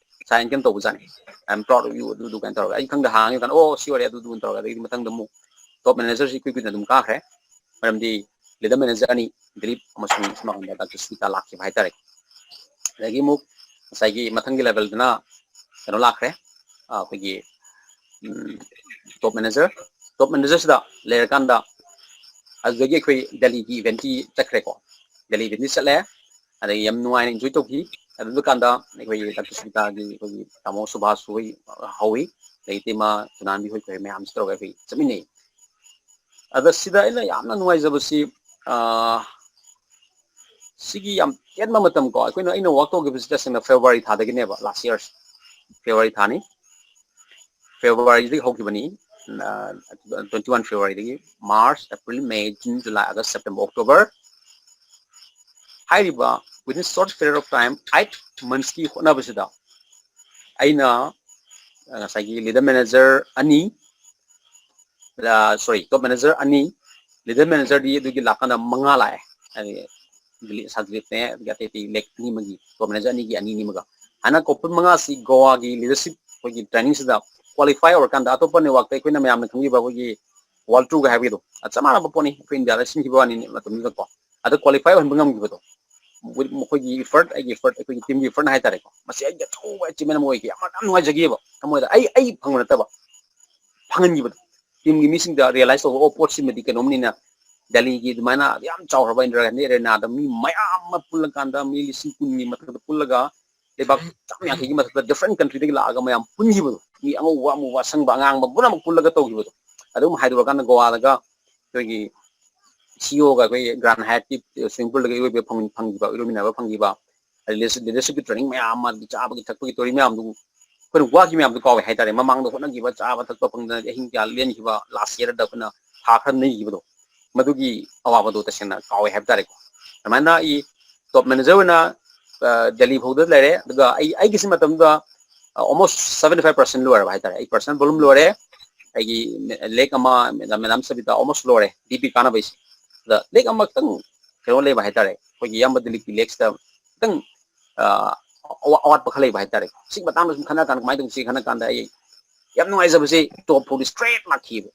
ꯁꯥꯏꯟ ꯀꯩꯅꯣ ꯇꯧꯕꯖꯥꯠꯅꯤ, "I am proud of you" ꯑꯗꯨꯗꯨ ꯀꯥꯏꯅ ꯇꯧꯔꯒ꯫ ꯑꯩ ꯈꯪꯗ ꯍꯥꯡꯉꯤ ꯀꯥꯟꯗ, "ꯑꯣ, ꯁꯤ ꯑꯣꯏꯔꯦ" ꯑꯗꯨꯗꯨ ꯇꯧꯔꯒ꯫ ꯑꯗꯒꯤꯗꯤ ꯃꯊꯪꯗ ꯑꯃꯨꯛ ꯇꯣꯞ ꯃꯦꯅꯦꯖꯔꯁꯤ ꯏꯀꯨꯏ ꯀꯨꯏꯗꯅ ꯑꯗꯨꯝ ꯀꯥꯈ꯭ꯔꯦ, ꯃꯔꯝꯗꯤ ꯂꯤꯗꯔ ꯃꯦꯅꯦꯖꯔ ꯑꯅꯤ, ꯗꯤꯂꯤꯞ ꯑꯃꯁꯨꯡ ꯁꯣꯝ ꯅꯥꯀꯟꯗ ꯗꯥꯛꯇꯔ ꯁꯨꯁꯃꯤꯇꯥ ꯂꯥꯛꯈꯤꯕ ꯍꯥꯏꯇꯥꯔꯦ꯫ ꯑꯗꯒꯤ ꯑꯃꯨꯛ ꯉꯁꯥꯏꯒꯤ ꯃꯊꯪꯒꯤ ꯂꯦꯚꯦꯜꯗꯨꯅ ꯀꯩꯅꯣ ꯂꯥꯛꯈ꯭ꯔꯦ, ꯑ, ꯑꯩꯈꯣꯏꯒꯤ ꯇꯣꯞ ꯃꯦꯅꯦꯖꯔ꯫ ꯇꯣꯞ ꯃꯦꯅꯦꯖꯔꯁꯤꯗ ꯂꯩꯔꯀꯥꯟꯗ ꯑꯗꯨꯗꯒꯤ ꯑꯩꯈꯣꯏ ꯗꯦꯜꯂꯤꯒꯤ ꯏꯚꯦꯟꯠꯀꯤ ꯆꯠꯈ꯭ꯔꯦꯀꯣ꯫ ꯗꯦꯜꯂꯤ ꯏꯚꯦꯟꯠꯀꯤ ꯆꯠꯂꯦ, ꯑꯗꯒꯤ ꯌꯥꯝ ꯅꯨꯡꯉꯥꯏꯅ ꯏꯟꯖꯣꯏ ꯇꯧꯈꯤ꯫ ꯑꯗꯨ ꯀꯥꯟꯗ ꯑꯩꯈꯣꯏꯒꯤ ꯗꯥꯛꯇꯔ ꯁꯨꯁꯃꯤꯇꯥꯒꯤ ꯑꯩꯈꯣꯏꯒꯤ ꯇꯥꯃꯣ ꯁꯨꯕꯥꯁꯁꯨ ꯍꯣꯏ ꯍꯧꯏ, ꯑꯗꯩ ꯏꯇꯩꯃ ꯁꯣꯅꯥꯟꯕꯤ ꯍꯣꯏ, ꯑꯩꯈꯣꯏ ꯃꯌꯥꯝꯁꯤ ꯇꯧꯔꯒ ꯑꯩꯈꯣꯏ ꯆꯠꯃꯤꯟꯅꯩ꯫ ꯑꯗ ꯁꯤꯗ ꯑꯩꯅ ꯌꯥꯝꯅ ꯅꯨꯡꯉꯥꯏꯖꯕꯁꯤ, ꯑ, ꯁꯤꯒꯤ ꯌꯥꯝ ꯇꯦꯟꯕ ꯃꯇꯝ ꯀꯣ, ꯑꯩꯈꯣꯏꯅ, ꯑꯩꯅ ꯋꯥꯛ ꯇꯧꯈꯤꯕꯁꯤ ꯇꯁꯦꯡꯅ ꯐꯦꯕ꯭ꯔꯨꯋꯥꯔꯤ ꯊꯥꯗꯒꯤꯅꯦꯕ, ꯂꯥꯁ ꯌꯔ ꯐꯦꯕ꯭ꯔꯨꯋꯥꯔꯤ ꯊꯥꯅꯤ꯫ ꯐꯦꯕ꯭ꯔꯨꯋꯥꯔꯤꯗꯒꯤ ꯍꯧꯈꯤꯕꯅꯤ, ꯑ, twenty one ꯐꯦꯕ꯭ꯔꯨꯋꯥꯔꯤꯗꯒꯤ ꯃꯥꯔꯆ, ꯑꯦꯄ꯭ꯔꯤꯜ, ꯃꯦ, ꯖꯨꯟ, ꯖꯨꯂꯥꯏ, ꯑꯥꯒꯁ, ꯁꯦꯞꯇꯦꯝꯕꯔ, ꯑꯣꯛꯇꯣꯕꯔ ꯍꯥꯏꯔꯤꯕ within short period of time, eight monthsꯀꯤ ꯍꯣꯠꯅꯕꯁꯤꯗ ꯑꯩꯅ, ꯑ, ꯉꯁꯥꯏꯒꯤ ꯂꯤꯗꯔ ꯃꯦꯅꯦꯖꯔ ꯑꯅꯤ, ꯑ, ꯁꯣꯔꯤ, ꯇꯣꯞ ꯃꯦꯅꯦꯖꯔ ꯑꯅꯤ, ꯂꯤꯗꯔ ꯃꯦꯅꯦꯖꯔꯗꯤ ꯑꯗꯨꯒꯤ ꯂꯥꯛꯀꯥꯟꯗ ꯃꯉꯥ ꯂꯥꯛꯑꯦ꯫ ꯍꯥꯏꯗꯤ ꯗꯤꯂꯤꯞ, ꯁꯥꯔ ꯗꯤꯂꯤꯞꯅꯦ, ꯑꯗꯒꯤ ꯑꯇꯩ ꯑꯇꯩ ꯂꯦꯛ ꯑꯅꯤꯃꯒꯤ, ꯇꯣꯞ ꯃꯦꯅꯦꯖꯔ ꯑꯅꯤꯒꯤ ꯑꯅꯤ ꯑꯅꯤꯃꯒ ꯍꯥꯏꯅ ꯀꯣꯄꯜ ꯃꯉꯥꯁꯤ ꯒꯣꯋꯥꯒꯤ ꯂꯤꯗꯔꯁꯤꯞ ꯑꯩꯈꯣꯏꯒꯤ ꯇ꯭ꯔꯦꯅꯤꯡꯁꯤꯗ ꯀ꯭ꯋꯥꯂꯤꯐꯥꯏ ꯑꯣꯏꯔꯀꯥꯟꯗ, ꯑꯇꯣꯞꯄ ꯅꯦꯠꯋꯥꯛꯇ ꯑꯩꯈꯣꯏꯅ ꯃꯌꯥꯝꯅ ꯈꯪꯕꯤꯕ ꯑꯩꯈꯣꯏꯒꯤ ꯋꯥꯔꯜ ꯇꯨꯔꯒ ꯍꯥꯏꯕꯒꯤꯗꯣ, ꯑ, ꯆꯞ ꯃꯥꯟꯅꯕ ꯄꯣꯠꯅꯤ, ꯑꯩꯈꯣꯏ ꯏꯟꯗꯤꯌꯥꯗ ꯁꯤꯟꯈꯤꯕ ꯋꯥꯅꯤ ꯃꯇꯝꯗꯨꯗꯀꯣ꯫ ꯑꯗ ꯀ꯭ꯋꯥꯂꯤꯐꯥꯏ ꯑꯣꯏꯍꯟꯕ ꯉꯝꯈꯤꯕꯗꯣ, with ꯃꯈꯣꯏꯒꯤ effort, ꯑꯩꯒꯤ effort, ꯑꯩꯈꯣꯏꯒꯤ teamꯒꯤ effort ꯍꯥꯏꯇꯥꯔꯦꯀꯣ, ꯃꯁꯤ ꯑꯩꯒꯤ ꯑꯆꯧꯕ achievement ꯑꯃ ꯑꯣꯏꯈꯤ꯫ ꯌꯥꯝ, ꯌꯥꯝ ꯅꯨꯡꯉꯥꯏꯖꯈꯤꯑꯕ ꯊꯃꯣꯏꯗ꯫ ꯑꯩ, ꯑꯩ ꯐꯪꯕ ꯅꯠꯇꯕ, ꯐꯪꯍꯟꯈꯤꯕꯗꯣ, teamꯒꯤ ꯃꯤꯁꯤꯡꯗ realize ꯇꯧꯕ, "ꯑꯣ, ꯄꯣꯠꯁꯤꯃꯗꯤ ꯀꯩꯅꯣꯝꯅꯤꯅ", ꯗꯦꯜꯂꯤꯒꯤ ꯑꯗꯨꯃꯥꯏꯅ ꯌꯥꯝ ꯆꯥꯎꯈ꯭ꯔꯕ ꯏꯟꯗꯤꯔꯥ ꯒꯥꯟꯙꯤ ꯑꯦꯔꯦꯅꯥꯗ ꯃꯤ ꯃꯌꯥꯝ ꯑꯃ ꯄꯨꯜꯂꯀꯥꯟꯗ, ꯃꯤ ꯂꯤꯁꯤꯡ ꯀꯨꯟꯒꯤ ꯃꯊꯛꯇ ꯄꯨꯜꯂꯒ, ꯂꯩꯕꯥꯛ ꯆꯥꯝꯃ ꯌꯥꯡꯈꯩꯒꯤ ꯃꯊꯛꯇ different countryꯗꯒꯤ ꯂꯥꯛꯑꯒ ꯃꯌꯥꯝ ꯄꯨꯟꯈꯤꯕꯗꯣ, ꯃꯤ ꯑꯉꯧꯕ, ꯑꯃꯨꯕ, ꯑꯁꯪꯕ, ꯑꯉꯥꯡꯕ ꯄꯨꯝꯅꯃꯛ ꯄꯨꯜꯂꯒ ꯇꯧꯈꯤꯕꯗꯣ꯫ ꯑꯗꯨꯝ ꯍꯥꯏꯗꯣꯔꯀꯥꯟꯗ ꯒꯣꯋꯥꯗꯒ ꯑꯩꯈꯣꯏꯒꯤ CEOꯒ ꯑꯩꯈꯣꯏ Grand Hyattꯀꯤ swimming poolꯗꯒ ꯏꯔꯣꯏꯕ ꯐꯪ-, ꯐꯪꯈꯤꯕ, ꯏꯔꯣꯏꯃꯤꯟꯅꯕ ꯐꯪꯈꯤꯕ, ꯑꯗꯩ leadership, leadershipꯀꯤ training ꯃꯌꯥꯝ ꯑꯃ, ꯆꯥꯕꯒꯤ ꯊꯛꯄꯒꯤ ꯇꯧꯔꯤ ꯃꯌꯥꯝꯗꯨ, ꯑꯩꯈꯣꯏꯅ ꯋꯥꯈꯤ ꯃꯌꯥꯝꯗꯣ ꯀꯥꯎꯋꯦ ꯍꯥꯏꯇꯥꯔꯦ꯫ ꯃꯃꯥꯡꯗ ꯍꯣꯠꯅꯈꯤꯕ, ꯆꯥꯕ ꯊꯛꯄ ꯐꯪꯗꯅ ꯑꯍꯤꯡ ꯀꯌꯥ ꯂꯦꯟꯈꯤꯕ, last yearꯗ ꯑꯩꯈꯣꯏꯅ ꯊꯥ ꯈꯔ ꯅꯩꯈꯤꯕꯗꯣ, ꯃꯗꯨꯒꯤ ꯑꯋꯥꯕꯗꯣ ꯇꯁꯦꯡꯅ ꯀꯥꯎꯋꯦ ꯍꯥꯏꯕ ꯇꯥꯔꯦꯀꯣ꯫ ꯑꯗꯨꯃꯥꯏꯅ ꯑꯩ top manager ꯑꯣꯏꯅ, ꯑ, ꯗꯦꯜꯂꯤ ꯐꯥꯎꯗ ꯂꯩꯔꯦ꯫ ꯑꯗꯨꯒ ꯑꯩ, ꯑꯩꯒꯤꯁꯤ ꯃꯇꯝꯗ, ꯑ, almost seventy five percent ꯂꯣꯏꯔꯕ ꯍꯥꯏꯇꯥꯔꯦ꯫ ꯑꯩ personal volume ꯂꯣꯏꯔꯦ꯫ ꯑꯩꯒꯤ ꯂꯦꯛ ꯑꯃ, ꯃꯦꯗꯥꯝ ꯁꯕꯤꯇꯥ, almost ꯂꯣꯏꯔꯦ, ꯗꯤ ꯄꯤ ꯀꯥꯟꯅꯕꯩꯁꯦ꯫ ꯑꯗ ꯂꯦꯛ ꯑꯃꯈꯛꯇꯪ ꯀꯩꯅꯣ ꯂꯩꯕ ꯍꯥꯏꯇꯥꯔꯦ, ꯑꯩꯈꯣꯏꯒꯤ ꯏꯌꯥꯝꯕ ꯗꯤꯂꯤꯞꯀꯤ ꯂꯦꯛꯁꯤꯗ ꯈꯤꯇꯪ, ꯑ, ꯑꯋꯥ-, ꯑꯋꯥꯠꯄ ꯈꯔ ꯂꯩꯕ ꯍꯥꯏꯇꯥꯔꯦ꯫ ꯁꯤꯒꯤ ꯃꯇꯥꯡꯗ ꯁꯨꯝ ꯈꯟꯅ ꯀꯥꯟꯗ ꯀꯃꯥꯏꯅ ꯇꯧꯁꯤ ꯈꯟꯅ ꯀꯥꯟꯗ ꯑꯩ ꯌꯥꯝ ꯅꯨꯡꯉꯥꯏꯖꯕꯁꯦ top ꯐꯥꯎꯗꯤ straight ꯂꯥꯛꯈꯤꯕ,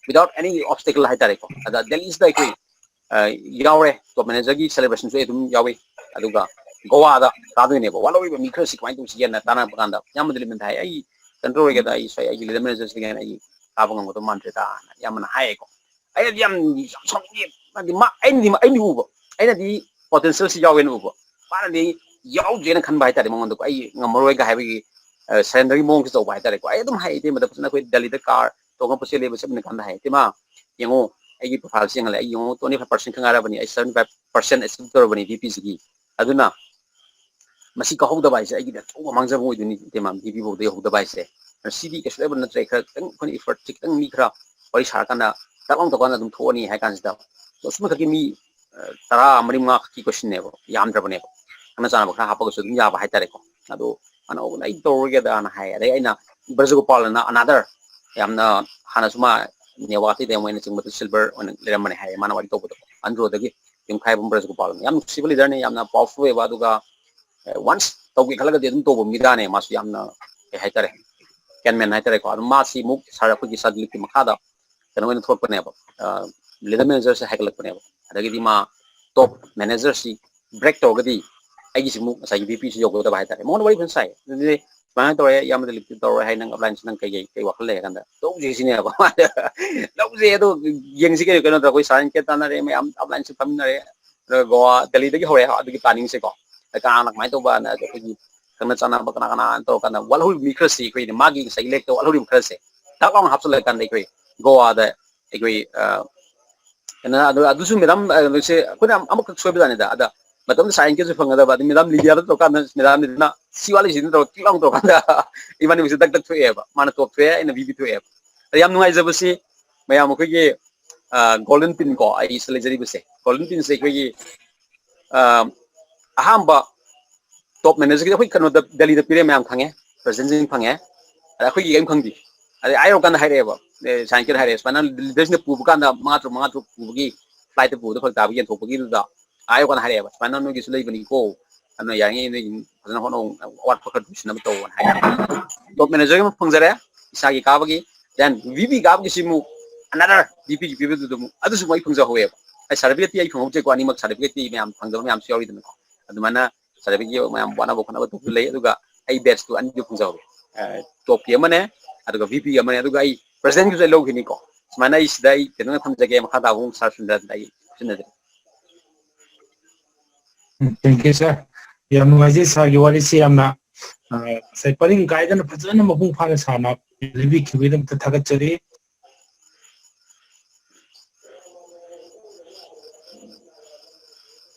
without any obstacle ꯍꯥꯏꯇꯥꯔꯦꯀꯣ꯫ ꯑꯗ ꯗꯦꯜꯂꯤꯁꯤꯗ ꯑꯩꯈꯣꯏ, ꯑ, ꯌꯥꯎꯔꯦ, top managerꯒꯤ celebrationꯁꯨ ꯑꯩ ꯑꯗꯨꯝ ꯌꯥꯎꯏ꯫ ꯑꯗꯨꯒ ꯒꯣꯋꯥꯗ ꯀꯥꯗꯣꯏꯅꯦꯕ, ꯋꯥꯠꯍꯧꯔꯤꯕ ꯃꯤ ꯈꯔꯁꯤ ꯀꯃꯥꯏꯅ ꯇꯧꯁꯤꯒꯦꯅ ꯇꯥꯟꯅꯔꯛꯄ ꯀꯥꯟꯗ ꯏꯌꯥꯝꯕ ꯗꯤꯂꯤꯞꯅ ꯍꯥꯏ, "ꯑꯩ ꯀꯩꯅꯣ ꯇꯧꯔꯒꯦꯗ, ꯑꯩ ꯁ꯭ꯋꯥꯏ ꯑꯩꯒꯤ leader managerꯁꯤꯒ ꯑꯩ ꯀꯥꯕ ꯉꯝꯒꯗꯧ ꯃꯥꯟꯗ꯭ꯔꯦꯗ"ꯅ ꯏꯌꯥꯝꯕꯅ ꯍꯥꯏꯌꯦꯀꯣ꯫ ꯑꯩꯅꯗꯤ ꯌꯥꯝ, ꯌꯥꯝ ꯁꯥꯎꯅꯤꯡꯉꯦ꯫ ꯍꯥꯏꯗꯤ ꯃꯥ, ꯑꯩꯅꯗꯤ, ꯑꯩꯅꯗꯤ ꯎꯕ, ꯑꯩꯅꯗꯤ potentialꯁꯤ ꯌꯥꯎꯋꯦꯅ ꯎꯕ, ꯃꯥꯅꯗꯤ ꯌꯥꯎꯗ꯭ꯔꯦꯅ ꯈꯟꯕ ꯍꯥꯏꯇꯥꯔꯦ꯫ ꯃꯉꯣꯟꯗ ꯑꯩ ꯉꯝꯃꯔꯣꯏꯒ ꯍꯥꯏꯕꯒꯤ, ꯑ, surrenderꯒꯤ ꯃꯑꯣꯡꯁꯤ ꯇꯧꯕ ꯍꯥꯏꯇꯥꯔꯦꯀꯣ꯫ ꯑꯩ ꯑꯗꯨꯝ ꯍꯥꯏ, "ꯏꯇꯩꯃꯗ ꯐꯖꯅ ꯑꯩꯈꯣꯏ ꯗꯦꯜꯂꯤꯗ car ꯇꯣꯡꯉ ꯄꯨꯠꯁꯦ ꯂꯩꯕ ꯆꯠꯃꯤꯟꯅ ꯀꯥꯟꯗ ꯍꯥꯏ, ꯏꯇꯩꯃ, ꯌꯦꯡꯉꯣ, ꯑꯩꯒꯤ profileꯁꯤ ꯌꯦꯡꯍꯜꯂꯦ, ꯑꯩ ꯌꯦꯡꯉꯣ, twenty five percent ꯈꯛ ꯉꯥꯏꯔꯕꯅꯤ, ꯑꯩ seventy five percent achieve ꯇꯧꯔꯕꯅꯤ ꯗꯤ ꯄꯤꯁꯤꯒꯤ꯫ ꯑꯗꯨꯅ ꯃꯁꯤ ꯀꯥꯍꯧꯗꯕ ꯍꯥꯏꯁꯦ ꯑꯩꯒꯤꯗꯤ ꯑꯆꯧꯕ ꯃꯥꯡꯖꯕ ꯑꯣꯏꯗꯣꯏꯅꯤ, ꯏꯇꯩꯃ, ꯗꯤ ꯄꯤ ꯐꯥꯎꯗ ꯌꯧꯍꯧꯗꯕ ꯍꯥꯏꯁꯦ꯫ ꯁꯤꯗꯤ ꯀꯩꯁꯨ ꯂꯩꯕ ꯅꯠꯇ꯭ꯔꯦ, ꯈꯔ ꯈꯤꯇꯪ ꯑꯩꯈꯣꯏꯅ effortꯁꯤ ꯈꯤꯇꯪ ꯃꯤ ꯈꯔ ꯋꯥꯔꯤ ꯁꯥꯔꯀꯥꯟꯗ ꯇꯛ ꯂꯥꯎꯅ ꯇꯧꯀꯥꯟꯗ ꯑꯗꯨꯝ ꯊꯣꯛꯑꯅꯤ" ꯍꯥꯏ ꯀꯥꯟꯁꯤꯗ, ꯑꯁꯨꯝ ꯃꯊꯛꯀꯤ ꯃꯤ, ꯑ, ꯇꯔꯥ ꯃꯔꯤ ꯃꯉꯥ ꯈꯛꯀꯤ questionꯅꯦꯕ, ꯌꯥꯝꯗ꯭ꯔꯕꯅꯦꯕ, ꯈꯪꯅ ꯆꯥꯟꯅꯕ ꯈꯔ ꯍꯥꯞꯄꯒꯁꯨ ꯑꯗꯨꯝ ꯌꯥꯕ ꯍꯥꯏꯇꯥꯔꯦꯀꯣ꯫ ꯑꯗꯣ ꯑꯅꯧꯕꯅ ꯑꯩ ꯇꯧꯔꯒꯦꯗꯅ ꯍꯥꯏ꯫ ꯑꯗꯩ ꯑꯩꯅ ꯕ꯭ꯔꯖꯒꯣꯄꯥꯜ ꯑꯅ another ꯌꯥꯝꯅ ꯍꯥꯟꯅꯁꯨ ꯃꯥ ꯅꯦꯋꯥ ꯑꯇꯩꯗ ꯃꯣꯏꯅ ꯆꯤꯡꯕꯗ silver ꯑꯣꯏꯅ ꯂꯩꯔꯝꯕꯅꯦ ꯍꯥꯏꯌꯦ, ꯃꯥꯅ ꯋꯥꯔꯤ ꯇꯧꯕꯗꯣ, ꯑꯟꯗ꯭ꯔꯣꯗꯒꯤ ꯌꯨꯝꯈꯥꯏꯕꯝ ꯕ꯭ꯔꯖꯒꯣꯄꯥꯜ, ꯌꯥꯝ ꯅꯨꯡꯁꯤꯕ leaderꯅꯦ, ꯌꯥꯝꯅ powerful ꯑꯣꯏꯕ, ꯑꯗꯨꯒ, ꯑꯦ, once ꯇꯧꯒꯦ ꯈꯜꯂꯒꯗꯤ ꯑꯗꯨꯝ ꯇꯧꯕ ꯃꯤꯗꯥꯅꯦ꯫ ꯃꯥꯁꯨ ꯌꯥꯝꯅ, ꯀꯩ ꯍꯥꯏꯇꯥꯔꯦ, ꯀꯦꯟꯃꯦꯟ ꯍꯥꯏꯇꯥꯔꯦꯀꯣ꯫ ꯑꯗꯨꯝ ꯃꯥꯁꯤ ꯑꯃꯨꯛ ꯁꯥꯔ, ꯑꯩꯈꯣꯏꯒꯤ ꯁꯥꯔ ꯗꯤꯂꯤꯞꯀꯤ ꯃꯈꯥꯗ ꯀꯩꯅꯣ ꯑꯣꯏꯅ ꯊꯣꯛꯂꯛꯄꯅꯦꯕ, ꯑ, leader managerꯁꯦ ꯍꯥꯏꯒꯠꯂꯛꯄꯅꯦꯕ꯫ ꯑꯗꯒꯤꯗꯤ ꯃꯥ top managerꯁꯤ ꯕ꯭ꯔꯦꯛ ꯇꯧꯔꯒꯗꯤ ꯑꯩꯒꯤꯁꯤ ꯑꯃꯨꯛ ꯉꯁꯥꯏꯒꯤ ꯕꯤ ꯄꯤꯁꯤ ꯌꯧꯒꯗꯕ ꯍꯥꯏꯇꯥꯔꯦ꯫ ꯃꯉꯣꯟꯗ ꯋꯥꯔꯤ ꯐꯖꯅ ꯁꯥꯏ꯫ ꯑꯗꯨꯗꯤ ꯁꯨꯃꯥꯏꯅ ꯇꯧꯔꯦ, ꯏꯌꯥꯝꯕꯗ ꯂꯤꯞꯇꯤ ꯇꯧꯔꯣꯏ ꯍꯥꯏ, ꯅꯪ ꯑꯞꯂꯥꯏꯟꯁꯤ ꯅꯪ ꯀꯩ ꯀꯩ ꯀꯩ ꯋꯥꯈꯜ ꯂꯩ ꯍꯥꯏ ꯀꯥꯟꯗ ꯇꯧꯁꯦ ꯁꯤꯅꯦꯕ꯫ ꯂꯧꯁꯦ ꯑꯗꯣ ꯌꯦꯡꯁꯤ ꯀꯩꯅꯣ ꯀꯩꯅꯣ ꯇꯧꯔ ꯑꯩꯈꯣꯏ ꯁꯥꯔ ꯀꯦ ꯇꯥꯟꯅꯔꯦ, ꯃꯌꯥꯝ ꯑꯞꯂꯥꯏꯟꯁꯤ ꯐꯝꯃꯤꯟꯅꯔꯦ꯫ ꯑꯗꯨꯒ ꯒꯣꯋꯥ, ꯗꯦꯜꯂꯤꯗꯒꯤ ꯍꯧꯔꯦ ꯑꯗꯨꯒꯤ ꯄ꯭ꯂꯥꯅꯤꯡꯁꯦꯀꯣ꯫ ꯑꯗ ꯀꯅꯥꯅ ꯀꯃꯥꯏꯅ ꯇꯧꯕꯅ ꯑꯩꯈꯣꯏꯒꯤ ꯈꯪꯅ ꯆꯥꯟꯅꯕ ꯀꯅꯥ ꯀꯅꯥ ꯇꯧꯔꯀꯥꯟꯗ ꯋꯥꯠꯍꯧꯔꯤꯕ ꯃꯤ ꯈꯔꯁꯤ ꯑꯩꯈꯣꯏꯅ ꯃꯥꯒꯤ ꯉꯁꯥꯏꯒꯤ ꯂꯦꯛꯇ ꯋꯥꯠꯍꯧꯔꯤꯕ ꯈꯔꯁꯦ ꯇꯥꯛ ꯂꯥꯎꯅ ꯍꯥꯞꯆꯤꯜꯂꯀꯥꯟꯗ ꯑꯩꯈꯣꯏ ꯒꯣꯋꯥꯗ ꯑꯩꯈꯣꯏ, ꯑ, ꯀꯩꯅꯣ, ꯑꯗꯨ, ꯑꯗꯨꯁꯨ ꯃꯦꯗꯥꯝ, ꯑ, ꯁꯦ ꯑꯩꯈꯣꯏꯅ ꯑꯃꯈꯛ ꯁꯣꯏꯕꯖꯥꯠꯅꯤꯗ꯫ ꯑꯗ ꯃꯇꯝꯗ ꯁꯥꯏꯟ ꯀꯦꯁꯨ ꯐꯪꯒꯗꯕ, ꯑꯗꯩ ꯃꯦꯗꯥꯝ ꯂꯤꯗꯤꯌꯥꯗ ꯇꯧꯔꯀꯥꯟꯗ ꯃꯦꯗꯥꯝ ꯂꯤꯗꯤꯌꯥꯅ ꯁꯤ ꯋꯥꯠꯂꯤꯁꯤꯅ ꯇꯧꯔ ꯀꯤꯛ ꯂꯥꯎꯅ ꯇꯧꯔꯀꯥꯟꯗ ꯏꯕꯥꯅꯤꯁꯦ ꯗꯛ ꯗꯛ ꯊꯣꯛꯑꯦꯕ꯫ ꯃꯥꯅ ꯇꯣꯞ ꯊꯣꯛꯑꯦ, ꯑꯩꯅ ꯕꯤ ꯕꯤ ꯊꯣꯛꯑꯦꯕ꯫ ꯑꯗ ꯌꯥꯝ ꯅꯨꯡꯉꯥꯏꯖꯕꯁꯤ ꯃꯌꯥꯝ ꯑꯩꯈꯣꯏꯒꯤ, ꯑ, ꯒꯣꯜꯗꯟ ꯄꯤꯟ ꯀꯣ, ꯑꯩ ꯁꯤꯗ ꯂꯩꯖꯔꯤꯕꯁꯦ, ꯒꯣꯜꯗꯟ ꯄꯤꯟꯁꯦ ꯑꯩꯈꯣꯏꯒꯤ, ꯑ, ꯑꯍꯥꯟꯕ ꯇꯣꯞ ꯃꯦꯅꯦꯖꯔꯒꯤꯗꯤ ꯑꯩꯈꯣꯏ ꯀꯩꯅꯣꯗ ꯗꯦꯜꯂꯤꯗ ꯄꯤꯔꯦ, ꯃꯌꯥꯝ ꯈꯪꯉꯦ, ꯄ꯭ꯔꯁꯤꯗꯦꯟꯁꯤꯡ ꯐꯪꯉꯦ꯫ ꯑꯗ ꯑꯩꯈꯣꯏꯒꯤ ꯀꯔꯤꯝ ꯈꯪꯗꯦ꯫ ꯑꯗꯩ ꯑꯥ ꯌꯧꯔꯀꯥꯟꯗ ꯍꯥꯏꯔꯛꯑꯦꯕ, ꯑꯦ, ꯁꯥꯏꯟ ꯀꯦꯠ ꯍꯥꯏꯔꯛꯑꯦ, ꯁꯨꯃꯥꯏꯅ ꯂꯤꯗꯔꯁꯤꯡꯅ ꯄꯨꯕ ꯀꯥꯟꯗ ꯃꯉꯥ ꯇꯔꯨꯛ, ꯃꯉꯥ ꯇꯔꯨꯛ ꯄꯨꯕꯒꯤ ꯐ꯭ꯂꯥꯏꯠꯇ ꯄꯨꯕꯗ ꯐꯔꯛ ꯇꯥꯕ ꯌꯦꯟꯊꯣꯛꯄꯒꯤꯗꯨꯗ ꯑꯥ ꯌꯧꯔꯀꯥꯟꯗ ꯍꯥꯏꯔꯛꯑꯦꯕ, ꯁꯨꯃꯥꯏꯅ ꯅꯣꯏꯒꯤꯁꯨ ꯂꯩꯕꯅꯤꯀꯣ, ꯑꯗꯨꯅ ꯌꯥꯔꯤꯉꯩ ꯅꯣꯏ ꯐꯖꯅ ꯍꯣꯠꯅꯧ, ꯑꯋꯥꯠꯄ ꯈꯔ ꯇꯨꯁꯤꯟꯅꯕ ꯇꯧꯋꯣꯅ ꯍꯥꯏꯔꯛꯑꯦ꯫ ꯇꯣꯞ ꯃꯦꯅꯦꯖꯔꯒꯤ ꯑꯃ ꯐꯪꯖꯔꯦ, ꯏꯁꯥꯒꯤ ꯀꯥꯕꯒꯤ꯫ Then ꯚꯤ ꯄꯤ ꯀꯥꯕꯒꯤꯁꯤ ꯑꯃꯨꯛ another ꯚꯤ ꯄꯤꯒꯤ ꯄꯤꯕꯗꯨꯗ ꯑꯃꯨꯛ ꯑꯗꯨꯁꯨ ꯑꯃꯨꯛ ꯑꯩ ꯐꯪꯖꯍꯧꯋꯦꯕ꯫ ꯑꯩ ꯁꯥꯔꯇꯤꯐꯤꯀꯦꯠꯇꯤ ꯑꯩ ꯐꯪꯍꯧꯗ꯭ꯔꯦꯀꯣ, ꯑꯅꯤꯃꯛ ꯁꯥꯔꯇꯤꯐꯤꯀꯦꯠꯇꯤ ꯃꯌꯥꯝ ꯐꯪꯗꯕ ꯃꯌꯥꯝꯁꯨ ꯌꯥꯎꯔꯤꯗꯅꯀꯣ꯫ ꯑꯗꯨꯃꯥꯏꯅ ꯁꯥꯔꯇꯤꯐꯤꯀꯦꯠ ꯃꯌꯥꯝ ꯋꯥꯅꯕ ꯈꯣꯠꯅꯕ ꯇꯧꯕꯁꯨ ꯂꯩ꯫ ꯑꯗꯨꯒ ꯑꯩ ꯕꯦꯠꯁꯇꯨ ꯑꯅꯤꯗꯨ ꯐꯪꯖꯍꯧꯋꯦ꯫ ꯑ, ꯇꯣꯞꯀꯤ ꯑꯃꯅꯦ, ꯑꯗꯨꯒ ꯚꯤ ꯄꯤ ꯑꯃꯅꯦ, ꯑꯗꯨꯒ ꯑꯩ ꯄ꯭ꯔꯁꯤꯗꯦꯟꯒꯤꯁꯨ ꯑꯩ ꯂꯧꯈꯤꯅꯤꯀꯣ꯫ ꯁꯨꯃꯥꯏꯅ ꯑꯩ ꯁꯤꯗ ꯑꯩ ꯀꯩꯅꯣ ꯊꯝꯖꯒꯦ, ꯃꯈꯥ ꯇꯥꯕ ꯑꯃꯨꯛ ꯁꯥꯔ ꯁꯨꯟꯗꯔꯗ ꯑꯩ ꯁꯤꯟꯅꯖꯔꯦ꯫ Thank you, sir. ꯌꯥꯝ ꯅꯨꯡꯉꯥꯏꯖꯩ ꯁꯥꯔꯒꯤ ꯋꯥꯔꯤꯁꯤ ꯌꯥꯝꯅ, ꯑ, ꯉꯁꯥꯏ ꯄꯔꯤꯡ ꯀꯥꯏꯗꯅ ꯐꯖꯅ ꯃꯄꯨꯡ ꯐꯥꯅ ꯁꯥꯔꯅ ꯂꯤꯕꯤꯈꯤꯕꯒꯤꯗꯃꯛꯇ ꯊꯥꯒꯠꯆꯔꯤ꯫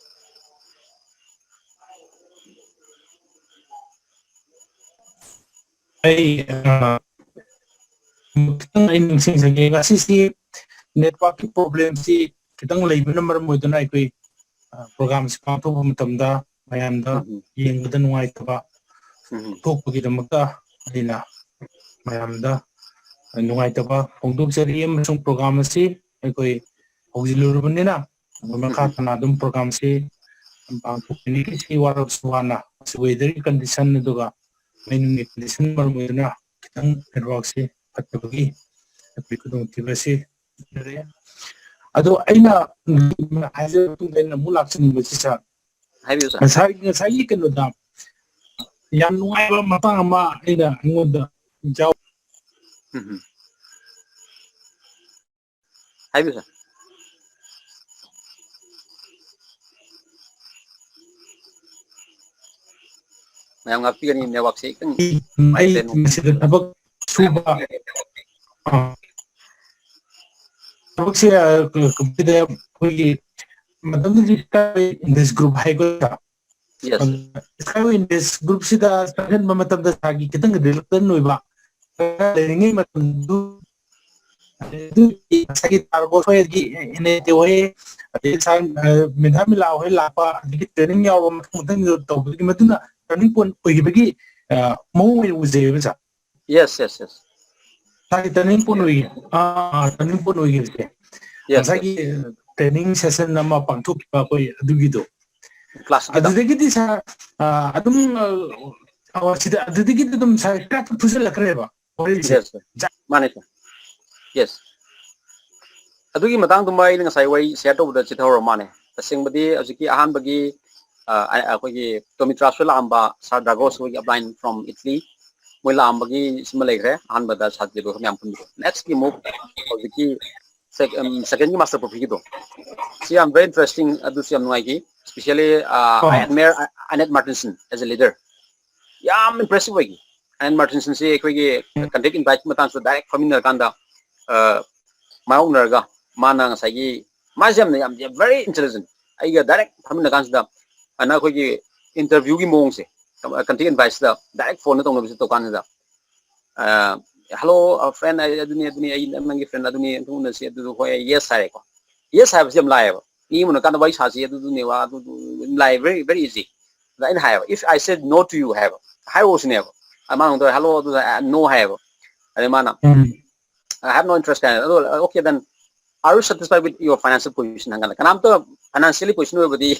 ꯑꯩ, ꯑ, ꯈꯤꯇꯪ ꯑꯩ ꯅꯤꯡꯁꯤꯡꯖꯒꯦ꯫ ꯉꯁꯤꯁꯤ ꯅꯦꯠꯋꯥꯔꯛꯀꯤ ꯄ꯭ꯔꯣꯕ꯭ꯂꯦꯝꯁꯤ ꯈꯤꯇꯪ ꯂꯩꯕꯅ ꯃꯔꯝ ꯑꯣꯏꯗꯨꯅ ꯑꯩꯈꯣꯏ, ꯑ, ꯄ꯭ꯔꯣꯒ꯭ꯔꯥꯝꯁꯤ ꯄꯥꯡꯊꯣꯛꯄ ꯃꯇꯝꯗ ꯃꯌꯥꯝꯗ ꯎꯝ, ꯎꯝ, ꯌꯦꯡꯕꯗ ꯅꯨꯡꯉꯥꯏꯇꯕ ꯎꯝ, ꯎꯝ꯫ ꯊꯣꯛꯄꯒꯤꯗꯃꯛꯇ ꯑꯩꯅ ꯃꯌꯥꯝꯗ ꯅꯨꯡꯉꯥꯏꯇꯕ ꯐꯣꯡꯗꯣꯛꯆꯔꯤ꯫ ꯑꯃꯁꯨꯡ ꯄ꯭ꯔꯣꯒ꯭ꯔꯥꯝ ꯑꯁꯤ ꯑꯩꯈꯣꯏ ꯍꯧꯖꯤꯜꯂꯨꯔꯕꯅꯤꯅ ꯑꯩꯈꯣꯏ ꯃꯈꯥ ꯎꯝ꯫ ꯇꯥꯅ ꯑꯗꯨꯝ ꯄ꯭ꯔꯣꯒ꯭ꯔꯥꯝꯁꯤ ꯄꯥꯡꯊꯣꯛꯀꯅꯤ꯫ ꯁꯤ ꯋꯥꯔꯁꯨ ꯋꯥꯅ ꯉꯁꯤ ꯋꯦꯗꯔꯒꯤ ꯀꯟꯗꯤꯁꯟ ꯑꯗꯨꯒ ꯃꯩ ꯅꯨꯡꯒꯤ ꯀꯟꯗꯤꯁꯟ ꯃꯔꯝ ꯑꯣꯏꯗꯨꯅ ꯈꯤꯇꯪ ꯅꯦꯠꯋꯥꯔꯛꯁꯤ ꯐꯠꯇꯕꯒꯤ ꯑꯩꯈꯣꯏ ꯈꯨꯗꯣꯡꯊꯤꯕ ꯑꯁꯤ ꯂꯩꯔꯦ꯫ ꯑꯗꯣ ꯑꯩꯅ ꯍꯥꯏꯖꯔꯕ ꯃꯇꯨꯡꯗ ꯑꯩꯅ ꯑꯃꯨꯛ ꯂꯥꯛꯆꯅꯤꯡꯕꯁꯤ ꯁꯥꯔ, ꯍꯥꯏꯕꯤꯌꯨ ꯁꯥꯔ꯫ ꯉꯁꯥꯏ ꯉꯁꯥꯏꯒꯤ ꯀꯩꯅꯣꯗ ꯌꯥꯝ ꯅꯨꯡꯉꯥꯏꯕ ꯃꯇꯥꯡ ꯑꯃ ꯑꯩꯅ ꯑꯩꯉꯣꯟꯗ ꯌꯥꯎ ꯎꯝ ꯎꯝ꯫ ꯍꯥꯏꯕꯤꯌꯨ ꯁꯥꯔ꯫ ꯃꯌꯥꯝ ꯉꯥꯛꯄꯤꯒꯅꯤ, ꯅꯦꯠꯋꯥꯛꯁꯦ ꯈꯤꯇꯪ ꯑꯩ ꯅꯨꯡꯉꯥꯏꯇꯦ, ꯅꯣ- ꯃꯁꯤꯗ ꯊꯕꯛ ꯁꯨꯕ ꯑ, ꯊꯕꯛꯁꯦ ꯑ, ꯀ- ꯀ- ꯀꯩꯗ ꯑꯩꯈꯣꯏꯒꯤ ꯃꯇꯝꯗꯨꯗꯤ ꯏꯟꯗꯁ ꯒ꯭ꯔꯨꯞ ꯍꯥꯏꯒꯗ꯭ꯔꯥ? Yes. ꯏꯁꯀꯥꯏ ꯏꯟꯗꯁ ꯒ꯭ꯔꯨꯞꯁꯤꯗ ꯆꯪꯍꯟꯕ ꯃꯇꯝꯗ ꯁꯥꯔꯒꯤ ꯈꯤꯇꯪ ꯔꯤꯂꯛꯇꯟ ꯑꯣꯏꯕ ꯂꯩꯔꯤꯉꯩ ꯃꯇꯝꯗꯨ, ꯉꯁꯥꯏꯒꯤ ꯇꯥꯔꯒꯣ ꯍꯣꯏ, ꯑꯗꯒꯤ ꯑꯦꯟ ꯑꯦ ꯇꯤ ꯍꯣꯏ, ꯑꯗꯒꯤ ꯁꯥꯔ, ꯑ, ꯃꯦꯙꯥ ꯃꯤꯂꯥ ꯍꯣꯏ ꯂꯥꯛꯄ, ꯑꯗꯒꯤ ꯇ꯭ꯔꯦꯅꯤꯡ ꯌꯥꯎꯕ ꯃꯊꯪ ꯃꯊꯪ ꯇꯧꯕꯗꯒꯤ ꯃꯗꯨꯅ ꯇꯔꯅꯤꯡ ꯄꯣꯏꯟ ꯑꯣꯏꯈꯤꯕꯒꯤ, ꯑ, ꯃꯑꯣꯡ ꯑꯣꯏꯅ ꯎꯖꯩꯌꯦꯕ ꯁꯥꯔ꯫ Yes, yes, yes. ꯁꯥꯔꯒꯤ ꯇꯔꯅꯤꯡ ꯄꯣꯏꯟ ꯑꯣꯏꯈꯤ ꯑꯥ ꯇꯔꯅꯤꯡ ꯄꯣꯏꯟ ꯑꯣꯏꯈꯤꯕꯁꯦ Yes, ꯉꯁꯥꯏꯒꯤ ꯇ꯭ꯔꯦꯅꯤꯡ ꯁꯦꯁꯟ ꯑꯃ ꯄꯥꯡꯊꯣꯛꯈꯤꯕ ꯑꯩꯈꯣꯏ ꯑꯗꯨꯒꯤꯗꯣ, Class ꯀꯤꯗꯣ? ꯑꯗꯨꯗꯒꯤꯗꯤ ꯁꯥꯔ, ꯑ, ꯑꯗꯨꯝ, ꯑ, ꯑ, ꯁꯤꯗ ꯑꯗꯨꯗꯒꯤꯗꯤ ꯑꯗꯨꯝ ꯁꯥꯔ ꯈꯔ ꯐꯨꯖꯜꯂꯛꯈ꯭ꯔꯦꯕ ꯋꯥꯔꯤꯁꯦ꯫ Yes, sir. ꯃꯥꯅꯦ ꯁꯥꯔ꯫ Yes. ꯑꯗꯨꯒꯤ ꯃꯇꯥꯡꯗꯨꯃ ꯑꯩꯅ ꯉꯁꯥꯏ ꯋꯥꯔꯤ ꯁꯤꯌꯔ ꯇꯧꯕꯗ ꯆꯤꯊꯍꯧꯔ ꯃꯥꯅꯦ꯫ ꯇꯁꯦꯡꯕꯗꯤ ꯍꯧꯖꯤꯛꯀꯤ ꯑꯍꯥꯟꯕꯒꯤ, ꯑ, ꯑ, ꯑꯩꯈꯣꯏꯒꯤ ꯇꯣꯃꯤꯇ꯭ꯔꯥꯁꯨ ꯂꯥꯛꯑꯝꯕ, ꯁꯥꯔ ꯗ꯭ꯔꯥꯒꯣꯁ ꯍꯣꯏꯒꯤ ꯑꯞꯂꯥꯏꯟ ꯐ꯭ꯔꯣꯝ ꯏꯠꯂꯤ, ꯃꯣꯏ ꯂꯥꯛꯑꯝꯕꯒꯤ ꯁꯤꯃ ꯂꯩꯈ꯭ꯔꯦ꯫ ꯑꯍꯥꯟꯕꯗ ꯁꯥꯔ ꯗꯦꯕ ꯃꯌꯥꯝ ꯄꯨꯟꯕꯗꯣ꯫ ꯅꯦꯛꯁꯀꯤ ꯑꯃꯨꯛ ꯍꯧꯖꯤꯛꯀꯤ ꯁꯦꯀꯦꯟꯒꯤ ꯃꯥꯁꯇꯔ ꯄ꯭ꯔꯣꯐꯤꯒꯤꯗꯣ, ꯁꯤ ꯌꯥꯝ very interesting, ꯑꯗꯨꯁꯨ ꯌꯥꯝ ꯅꯨꯡꯉꯥꯏꯈꯤ꯫ Especially I admire Annette Martinson as a leader. ꯌꯥꯝ impressive ꯑꯣꯏꯈꯤ꯫ ꯑꯦꯟ ꯃꯥꯔꯇꯤꯟꯁꯟꯁꯤ ꯑꯩꯈꯣꯏꯒꯤ ꯀꯟꯇꯦꯛ ꯏꯟꯚꯥꯏꯠꯀꯤ ꯃꯇꯥꯡꯁꯤꯗ ꯗꯥꯏꯔꯦꯛ ꯐꯝꯃꯤꯟꯅꯔꯀꯥꯟꯗ, ꯑ, ꯃꯥꯌꯣꯛꯅꯔꯒ ꯃꯥꯅ ꯉꯁꯥꯏꯒꯤ, ꯃꯥꯁꯦ ꯌꯥꯝꯅ ꯌꯥꯝ very intelligent꯫ ꯑꯩꯒ ꯗꯥꯏꯔꯦꯛ ꯐꯝꯃꯤꯟꯅ ꯀꯥꯟꯁꯤꯗ ꯑꯅ ꯑꯩꯈꯣꯏꯒꯤ ꯏꯟꯇꯔꯚꯤꯌꯨꯒꯤ ꯃꯑꯣꯡꯁꯦ, ꯀꯟꯇꯦꯛ ꯏꯟꯚꯥꯏꯠꯁꯤꯗ ꯗꯥꯏꯔꯦꯛ ꯐꯣꯟꯗ ꯇꯧꯅꯕꯁꯦ ꯇꯧ ꯀꯥꯟꯁꯤꯗ, "ꯍꯜꯂꯣ ꯐ꯭ꯔꯦꯟ, ꯑꯗꯨꯅꯤ ꯑꯗꯨꯅꯤ, ꯑꯩ ꯅꯪꯒꯤ ꯐ꯭ꯔꯦꯟ ꯑꯗꯨꯅꯤ, ꯑꯗꯨ ꯎꯅꯁꯤ", ꯑꯗꯨꯗꯨ ꯍꯣꯏ, ꯌꯦꯁ ꯍꯥꯏꯔꯦꯀꯣ꯫ ꯌꯦꯁ ꯍꯥꯏꯕꯁꯤ ꯌꯥꯝ ꯂꯥꯏꯌꯦꯕ꯫ ꯃꯤ ꯎꯅ ꯀꯥꯟꯗ ꯋꯥꯔꯤ ꯁꯥꯁꯤ, ꯑꯗꯨꯗꯨꯅꯦꯕ, ꯑꯗꯨꯗꯨ ꯂꯥꯏ, very very easy꯫ ꯑꯗ ꯑꯩꯅ ꯍꯥꯏꯌꯦꯕ, "If I said no to you" ꯍꯥꯏꯕ, ꯍꯥꯏꯔꯛꯑꯣ ꯁꯤꯅꯦꯕ꯫ ꯑꯗ ꯃꯥꯅ ꯑꯃꯨꯛ ꯇꯧꯔꯦ, "ꯍꯜꯂꯣ" ꯑꯗꯨꯗ, "No" ꯍꯥꯏꯌꯦꯕ꯫ ꯑꯗꯩ ꯃꯥꯅ, "I have no interest" ꯍꯥꯏ꯫ ꯑꯗꯣ, "Okay then, are you satisfied with your financial position?" ꯍꯪꯒꯥꯟꯗ ꯀꯅꯥꯝꯇ ꯐꯥꯏꯅꯥꯟꯁꯤꯌꯦꯜꯂꯤ ꯄꯣꯖꯤꯁꯟ ꯑꯣꯏꯕꯗꯤ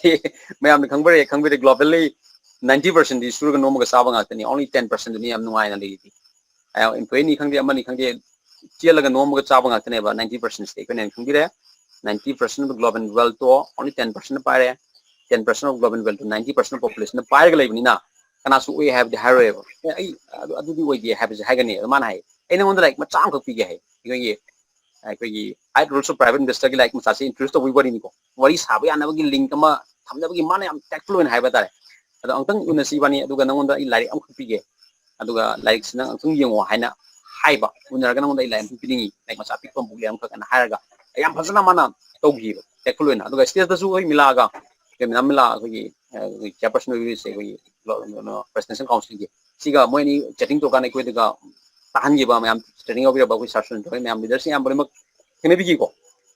ꯃꯌꯥꯝꯅ ꯈꯪꯕꯔꯦ ꯈꯪꯕꯤꯔꯦ, globally ninety percent ꯗꯤ ꯁꯨꯔꯒ ꯅꯣꯝꯃꯒ ꯆꯥꯕ ꯉꯥꯛꯇꯅꯤ, only ten percent ꯗꯨꯅꯤ ꯌꯥꯝ ꯅꯨꯡꯉꯥꯏꯅ ꯂꯩꯔꯤꯗꯤ꯫ ꯑ, employee ꯅꯤ ꯈꯪꯗꯦ, ꯑꯃꯅꯤ ꯈꯪꯗꯦ, ꯆꯦꯜꯂꯒ ꯅꯣꯝꯃꯒ ꯆꯥꯕ ꯉꯥꯛꯇꯅꯦꯕ ninety percent ꯁꯤꯗꯤ꯫ ꯑꯩꯈꯣꯏꯅ ꯈꯪꯕꯤꯔꯦ, ninety percent of the global wealth to only ten percent ꯄꯥꯏꯔꯦ꯫ ten percent of global wealth, ninety percent of population ꯄꯥꯏꯔꯒ ꯂꯩꯕꯅꯤꯅ ꯀꯅꯥꯁꯨ ꯑꯣꯏ ꯍꯥꯏꯕꯗꯤ ꯍꯥꯏꯔꯣꯏꯕ꯫ ꯑꯦ, ꯑꯩ ꯑꯗꯨ- ꯑꯗꯨꯗꯤ ꯑꯣꯏꯗꯦ ꯍꯥꯏꯕꯁꯦ ꯍꯥꯏꯒꯅꯤ꯫ ꯑꯗꯣ ꯃꯥꯅ ꯍꯥꯏ, "ꯑꯩ ꯅꯉꯣꯟꯗ ꯂꯥꯏꯔꯤꯛ ꯃꯆꯥ ꯑꯃꯈꯛ ꯄꯤꯒꯦ" ꯍꯥꯏ꯫ ꯑꯩꯈꯣꯏꯒꯤ ꯑꯩꯈꯣꯏꯒꯤ Eight Rules of Private Investorꯒꯤ ꯂꯥꯏꯔꯤꯛ ꯃꯆꯥꯁꯦ introduce ꯇꯧꯕꯒꯤ ꯋꯥꯔꯤꯅꯤꯀꯣ꯫ ꯋꯥꯔꯤ ꯁꯥꯕ ꯌꯥꯅꯕꯒꯤ link ꯑꯃ ꯊꯝꯅꯕꯒꯤ ꯃꯥꯅ ꯌꯥꯝ tactful ꯑꯣꯏꯅ ꯍꯥꯏꯕ ꯍꯥꯏꯇꯥꯔꯦ꯫ ꯑꯗꯣ ꯑꯃꯨꯛꯇꯪ ꯎꯅꯁꯤ ꯏꯕꯥꯅꯤ, ꯑꯗꯨꯒ ꯅꯉꯣꯟꯗ ꯑꯩ ꯂꯥꯏꯔꯤꯛ ꯑꯃꯈꯛ ꯄꯤꯒꯦ, ꯑꯗꯨꯒ ꯂꯥꯏꯔꯤꯛꯁꯤ ꯅꯪ ꯑꯃꯨꯛꯇꯪ ꯌꯦꯡꯉꯣ ꯍꯥꯏꯅ ꯍꯥꯏꯕ, ꯎꯅꯔꯒ ꯅꯉꯣꯟꯗ ꯑꯩ ꯂꯥꯏꯔꯤꯛ ꯑꯃꯈꯛ ꯄꯤꯅꯤꯡꯉꯤ, ꯂꯥꯏꯔꯤꯛ ꯃꯆꯥ ꯑꯄꯤꯛꯄ ꯑꯃꯈꯛ ꯂꯩ ꯑꯃꯈꯛ ꯑꯅ ꯍꯥꯏꯔꯒ ꯌꯥꯝ ꯐꯖꯅ ꯃꯥꯅ ꯇꯧꯈꯤꯕ, tactful ꯑꯣꯏꯅ꯫ ꯑꯗꯨꯒ stageꯇꯁꯨ ꯑꯩꯈꯣꯏ ꯃꯤꯂꯥꯒ, ꯑꯩꯈꯣꯏ ꯃꯦꯗꯥꯝ ꯃꯤꯂꯥ, ꯑꯩꯈꯣꯏꯒꯤ chairperson ꯑꯣꯏꯕꯤꯔꯤꯁꯦ, ꯑꯩꯈꯣꯏꯒꯤ presidential councilꯒꯤ, ꯁꯤꯒ ꯃꯣꯏ ꯑꯅꯤ chatting ꯇꯧꯔꯀꯥꯟꯗ ꯑꯩꯈꯣꯏꯗꯒ ꯇꯥꯍꯟꯈꯤꯕ ꯃꯌꯥꯝ, training ꯌꯥꯎꯕꯤꯔꯕ ꯑꯩꯈꯣꯏ sir ꯁꯨꯅꯤꯜ ꯊꯣꯏ ꯃꯌꯥꯝ, leaderꯁꯤꯡ ꯃꯌꯥꯝ ꯂꯣꯏꯅꯃꯛ ꯊꯦꯡꯅꯕꯤꯈꯤꯀꯣ꯫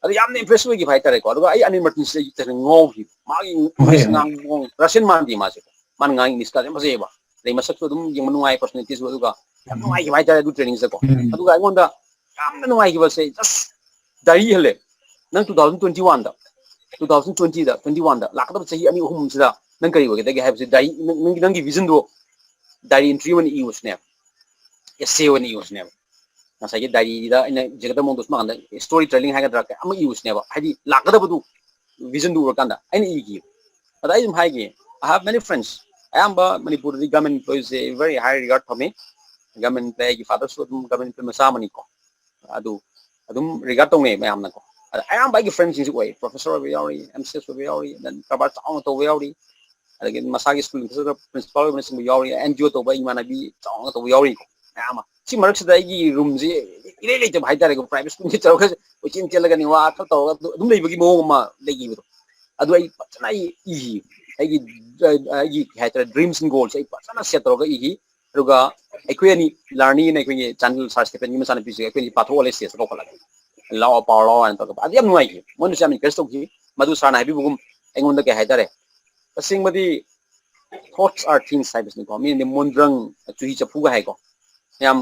ꯑꯗꯨ ꯌꯥꯝꯅ impress ꯑꯣꯏꯈꯤꯕ ꯍꯥꯏꯇꯥꯔꯦꯀꯣ꯫ ꯑꯗꯨꯒ ꯑꯩ ꯑꯅꯤꯜ ꯃꯥꯔꯇꯤꯟꯁꯦ ꯑꯩ ꯇꯁꯦꯡꯅ ꯉꯥꯎꯈꯤꯕ꯫ ꯃꯥꯒꯤ English ꯉꯥꯡꯕ ꯃꯑꯣꯡ, Russian ꯃꯥꯟꯗꯦ ꯃꯥꯁꯦ꯫ ꯃꯥꯅ ꯉꯥꯡ Englishꯀꯁꯦ ꯌꯥꯝ ꯐꯖꯩꯑꯕ꯫ ꯑꯗꯩ ꯃꯁꯛꯁꯨ ꯑꯗꯨꯝ ꯌꯦꯡꯕ ꯅꯨꯡꯉꯥꯏ, personalityꯁꯨ, ꯑꯗꯨꯒ ꯌꯥꯝ ꯅꯨꯡꯉꯥꯏꯈꯤꯕ ꯍꯥꯏꯇꯥꯔꯦ ꯑꯗꯨ trainingꯁꯦꯀꯣ꯫ ꯎꯝ꯫ ꯑꯗꯨꯒ ꯑꯩꯉꯣꯟꯗ ꯌꯥꯝꯅ ꯅꯨꯡꯉꯥꯏꯈꯤꯕꯁꯦ, just diary ꯏꯍꯜꯂꯦ꯫ ꯅꯪ two thousand twenty oneꯗ, two thousand twentyꯗ, twenty oneꯗ ꯂꯥꯛꯀꯗꯕ ꯆꯍꯤ ꯑꯅꯤ ꯑꯍꯨꯝꯁꯤꯗ ꯅꯪ ꯀꯔꯤ ꯑꯣꯏꯒꯗꯒꯦ ꯍꯥꯏꯕꯁꯦ diary, ꯅꯪ- ꯅꯪꯒꯤ ꯅꯪꯒꯤ visionꯗꯣ diary entry ꯑꯣꯏꯅ ꯏꯌꯨ ꯁꯤꯅꯦꯕ, essay ꯑꯣꯏꯅ ꯏꯌꯨ ꯁꯤꯅꯦꯕ꯫ ꯉꯁꯥꯏꯒꯤ diaryꯗ ꯑꯩꯅ ꯏꯖꯒꯗꯕ ꯃꯑꯣꯡꯗꯣ ꯁꯨꯝ ꯀꯥꯟꯗ story telling ꯍꯥꯏꯒꯗ꯭ꯔꯥ, ꯀꯌꯥ ꯑꯃ ꯏꯌꯨ ꯁꯤꯅꯦꯕ꯫ ꯍꯥꯏꯗꯤ ꯂꯥꯛꯀꯗꯕꯗꯣ visionꯗꯨ ꯎꯔꯀꯥꯟꯗ ꯑꯩꯅ ꯏꯈꯤ꯫ ꯑꯗ ꯑꯩ ꯑꯗꯨꯝ ꯍꯥꯏꯒꯦ, I have many friends. ꯑꯌꯥꯝꯕ ꯃꯅꯤꯄꯨꯔꯗꯗꯤ government employeeꯁꯦ very high regard ꯊꯝꯃꯤ꯫ Government employee, ꯑꯩꯒꯤ fatherꯁꯨ ꯑꯗꯨꯝ government employee ꯃꯆꯥ ꯑꯃꯅꯤꯀꯣ꯫ ꯑꯗꯨ ꯑꯗꯨꯝ regard ꯇꯧꯅꯩ ꯃꯌꯥꯝꯅꯀꯣ꯫ ꯑꯗ ꯑꯌꯥꯝꯕ ꯑꯩꯒꯤ friendꯁꯤꯡꯁꯦ ꯑꯣꯏ, professor ꯑꯣꯏꯕ ꯌꯥꯎꯔꯤ, M C S ꯑꯣꯏꯕ ꯌꯥꯎꯔꯤ, then ꯀꯔꯕꯥꯔ ꯆꯥꯎꯅ ꯇꯧꯕ ꯌꯥꯎꯔꯤ, ꯑꯗꯒꯤ ꯃꯁꯥꯒꯤ school principal ꯑꯣꯏꯕꯅꯆꯤꯡꯕ ꯌꯥꯎꯔꯤ, N G O ꯇꯧꯕ ꯏꯃꯥꯟꯅꯕꯤ ꯆꯥꯎꯅ ꯇꯧꯕ ꯌꯥꯎꯔꯤꯀꯣ ꯃꯌꯥꯝ ꯑꯃ꯫ ꯁꯤ ꯃꯔꯛꯁꯤꯗ ꯑꯩꯒꯤ roomꯁꯤ ꯏꯔꯩ ꯂꯩꯇꯕ ꯍꯥꯏꯇꯥꯔꯦꯀꯣ, private schoolꯒꯤ ꯇꯧꯔꯒ ꯀꯣꯏꯆꯦꯟ ꯆꯦꯜꯂꯒꯅꯤ ꯋꯥ ꯈꯔ ꯇꯧꯔꯒ ꯑꯗꯨ- ꯑꯗꯨꯝ ꯂꯩꯕꯒꯤ ꯃꯑꯣꯡ ꯑꯃ ꯂꯩꯈꯤꯕꯗꯣ꯫ ꯑꯗꯨ ꯑꯩ ꯐꯖꯅ ꯑꯩ ꯏꯈꯤ꯫ ꯑꯩꯒꯤ ꯑꯩꯒꯤ ꯀꯩ ꯍꯥꯏꯇꯥꯔꯦ, dreams and goalsꯁꯦ ꯑꯩ ꯐꯖꯅ set ꯇꯧꯔꯒ ꯏꯈꯤ꯫ ꯑꯗꯨꯒ ꯑꯩꯈꯣꯏ ꯑꯅꯤ, ꯂꯥꯔꯅꯤꯅ ꯑꯩꯈꯣꯏꯒꯤ ꯆꯥꯟꯗꯦꯜ sir Stephenꯒꯤ ꯃꯆꯥꯅꯨꯄꯤꯁꯦ, ꯑꯩꯈꯣꯏ ꯑꯅꯤ ꯄꯥꯊꯣꯛꯍꯜꯂꯦ stageꯇ ꯀꯧꯈꯠꯂꯒ, "ꯂꯥꯛꯑꯣ, ꯄꯥꯎ ꯂꯥꯛꯑꯣ" ꯍꯥꯏꯅ ꯇꯧꯔꯒ꯫ ꯑꯗꯨ ꯌꯥꯝ ꯅꯨꯡꯉꯥꯏꯈꯤ꯫ ꯃꯣꯏꯅꯁꯨ ꯌꯥꯝ encourage ꯇꯧꯈꯤ꯫ ꯃꯗꯨ sirꯅ ꯍꯥꯏꯕꯤꯕꯒꯨꯝ ꯑꯩꯉꯣꯟꯗ ꯀꯩ ꯍꯥꯏꯇꯥꯔꯦ, ꯇꯁꯦꯡꯕꯗꯤ thoughts are things ꯍꯥꯏꯕꯁꯤꯅꯤꯀꯣ꯫ ꯃꯤꯅꯗꯤ ꯃꯣꯟꯗ꯭ꯔꯪ, ꯆꯨꯍꯤ ꯆꯐꯨꯒ ꯍꯥꯏꯀꯣ꯫ ꯌꯥꯝ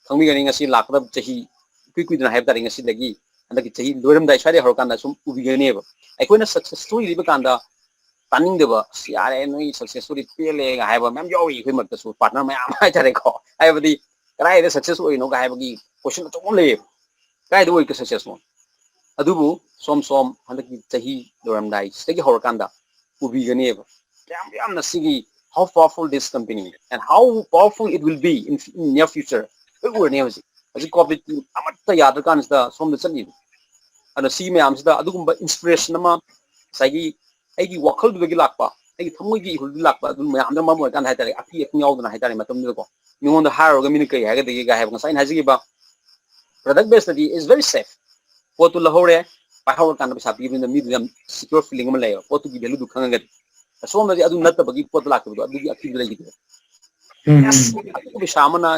ꯈꯪꯕꯤꯒꯅꯤ, ꯉꯁꯤ ꯂꯥꯛꯀꯗꯕ ꯆꯍꯤ ꯏꯀꯨꯏ ꯀꯨꯏꯗꯅ ꯍꯥꯏꯕ ꯇꯥꯔꯦ, ꯉꯁꯤꯗꯒꯤ ꯍꯟꯗꯛꯀꯤ ꯆꯍꯤ ꯂꯣꯏꯔꯝꯗꯥꯏ ꯁ꯭ꯋꯥꯏꯗꯩ ꯍꯧꯔꯀꯥꯟꯗ ꯁꯨꯝ ꯎꯕꯤꯒꯅꯦꯕ꯫ ꯑꯩꯈꯣꯏꯅ success story ꯂꯤꯕ ꯀꯥꯟꯗ ꯇꯥꯅꯤꯡꯗꯕ, "ꯑꯁ, ꯌꯥꯔꯦ, ꯅꯣꯏ success story ꯄꯦꯜꯂꯦꯒ" ꯍꯥꯏꯕ ꯃꯌꯥꯝ ꯌꯥꯎꯔꯤ ꯑꯩꯈꯣꯏ ꯃꯔꯛꯇꯁꯨ, partner ꯃꯌꯥꯝ ꯍꯥꯏꯇꯥꯔꯦꯀꯣ꯫ ꯍꯥꯏꯕꯗꯤ ꯀꯗꯥꯏꯗ success ꯑꯣꯏꯔꯤꯅꯣꯒ ꯍꯥꯏꯕꯒꯤ question ꯑꯆꯧꯕ ꯑꯃ ꯂꯩꯌꯦꯕ꯫ ꯀꯗꯥꯏꯗ ꯑꯣꯏ successꯅꯣ? ꯑꯗꯨꯕꯨ ꯁꯣꯝ ꯁꯣꯝ ꯍꯟꯗꯛꯀꯤ ꯆꯍꯤ ꯂꯣꯏꯔꯝꯗꯥꯏꯁꯤꯗꯒꯤ ꯍꯧꯔꯀꯥꯟꯗ ꯎꯕꯤꯒꯅꯦꯕ꯫ ꯀꯌꯥꯝ ꯌꯥꯝꯅ ꯁꯤꯒꯤ, how powerful this company and how powerful it will be in, in near future, ꯂꯣꯏ ꯎꯔꯅꯤ ꯍꯧꯖꯤꯛ꯫ ꯍꯧꯖꯤꯛ ꯀꯣꯚꯤꯗ ꯑꯃꯠꯇ ꯌꯥꯗ꯭ꯔꯀꯥꯟꯁꯤꯗ ꯁꯣꯝꯗ ꯆꯠꯂꯤꯕ꯫ ꯑꯗꯣ ꯁꯤ ꯃꯌꯥꯝꯁꯤꯗ ꯑꯗꯨꯒꯨꯝꯕ inspiration ꯑꯃ, ꯉꯁꯥꯏꯒꯤ ꯑꯩꯒꯤ ꯋꯥꯈꯜꯗꯨꯗꯒꯤ ꯂꯥꯛꯄ, ꯑꯩꯒꯤ ꯊꯃꯣꯏꯒꯤ ꯏꯍꯨꯜꯗꯒꯤ ꯂꯥꯛꯄ, ꯑꯗꯨ ꯃꯌꯥꯝꯗꯨꯅ ꯃꯔꯝ ꯑꯣꯏꯔꯀꯥꯟꯗ ꯍꯥꯏꯇꯥꯔꯦ, ꯑꯀꯤ ꯑꯈꯪ ꯌꯥꯎꯗꯅ ꯍꯥꯏꯇꯥꯔꯦ, ꯃꯇꯝꯗꯨꯗꯀꯣ ꯃꯤꯉꯣꯟꯗ ꯍꯥꯏꯔꯨꯔꯒ ꯃꯤꯅ ꯀꯩ ꯍꯥꯏꯒꯗꯒꯦ ꯀꯥꯏ ꯍꯥꯏꯕ, ꯉꯁꯥꯏ ꯑꯩꯅ ꯍꯥꯏꯖꯈꯤꯕ product based ꯇꯗꯤ is very safe꯫ ꯄꯣꯠꯇꯨ ꯂꯧꯍꯧꯔꯦ, ꯄꯥꯏꯍꯧꯔꯀꯥꯟꯗ ꯄꯩꯁꯥ ꯄꯤꯕꯅꯤꯅ ꯃꯤꯗꯨ ꯌꯥꯝ secure feeling ꯑꯃ ꯂꯩꯌꯦꯕ, ꯄꯣꯠꯇꯨꯒꯤ value ꯗꯨ ꯈꯪꯉꯒꯗꯤ꯫ ꯑꯁꯣꯝꯗꯗꯤ ꯑꯗꯨ ꯅꯠꯇꯕꯒꯤ ꯄꯣꯠꯇ ꯂꯥꯛꯈꯤꯕꯗꯣ, ꯑꯗꯨꯒꯤ ꯑꯀꯤꯕ ꯂꯩꯈꯤꯗꯦꯕ꯫ ꯎꯝ, ꯎꯝ꯫ ꯑꯁ, ꯑꯄꯤꯛꯄ ꯄꯩꯁꯥ ꯑꯃꯅ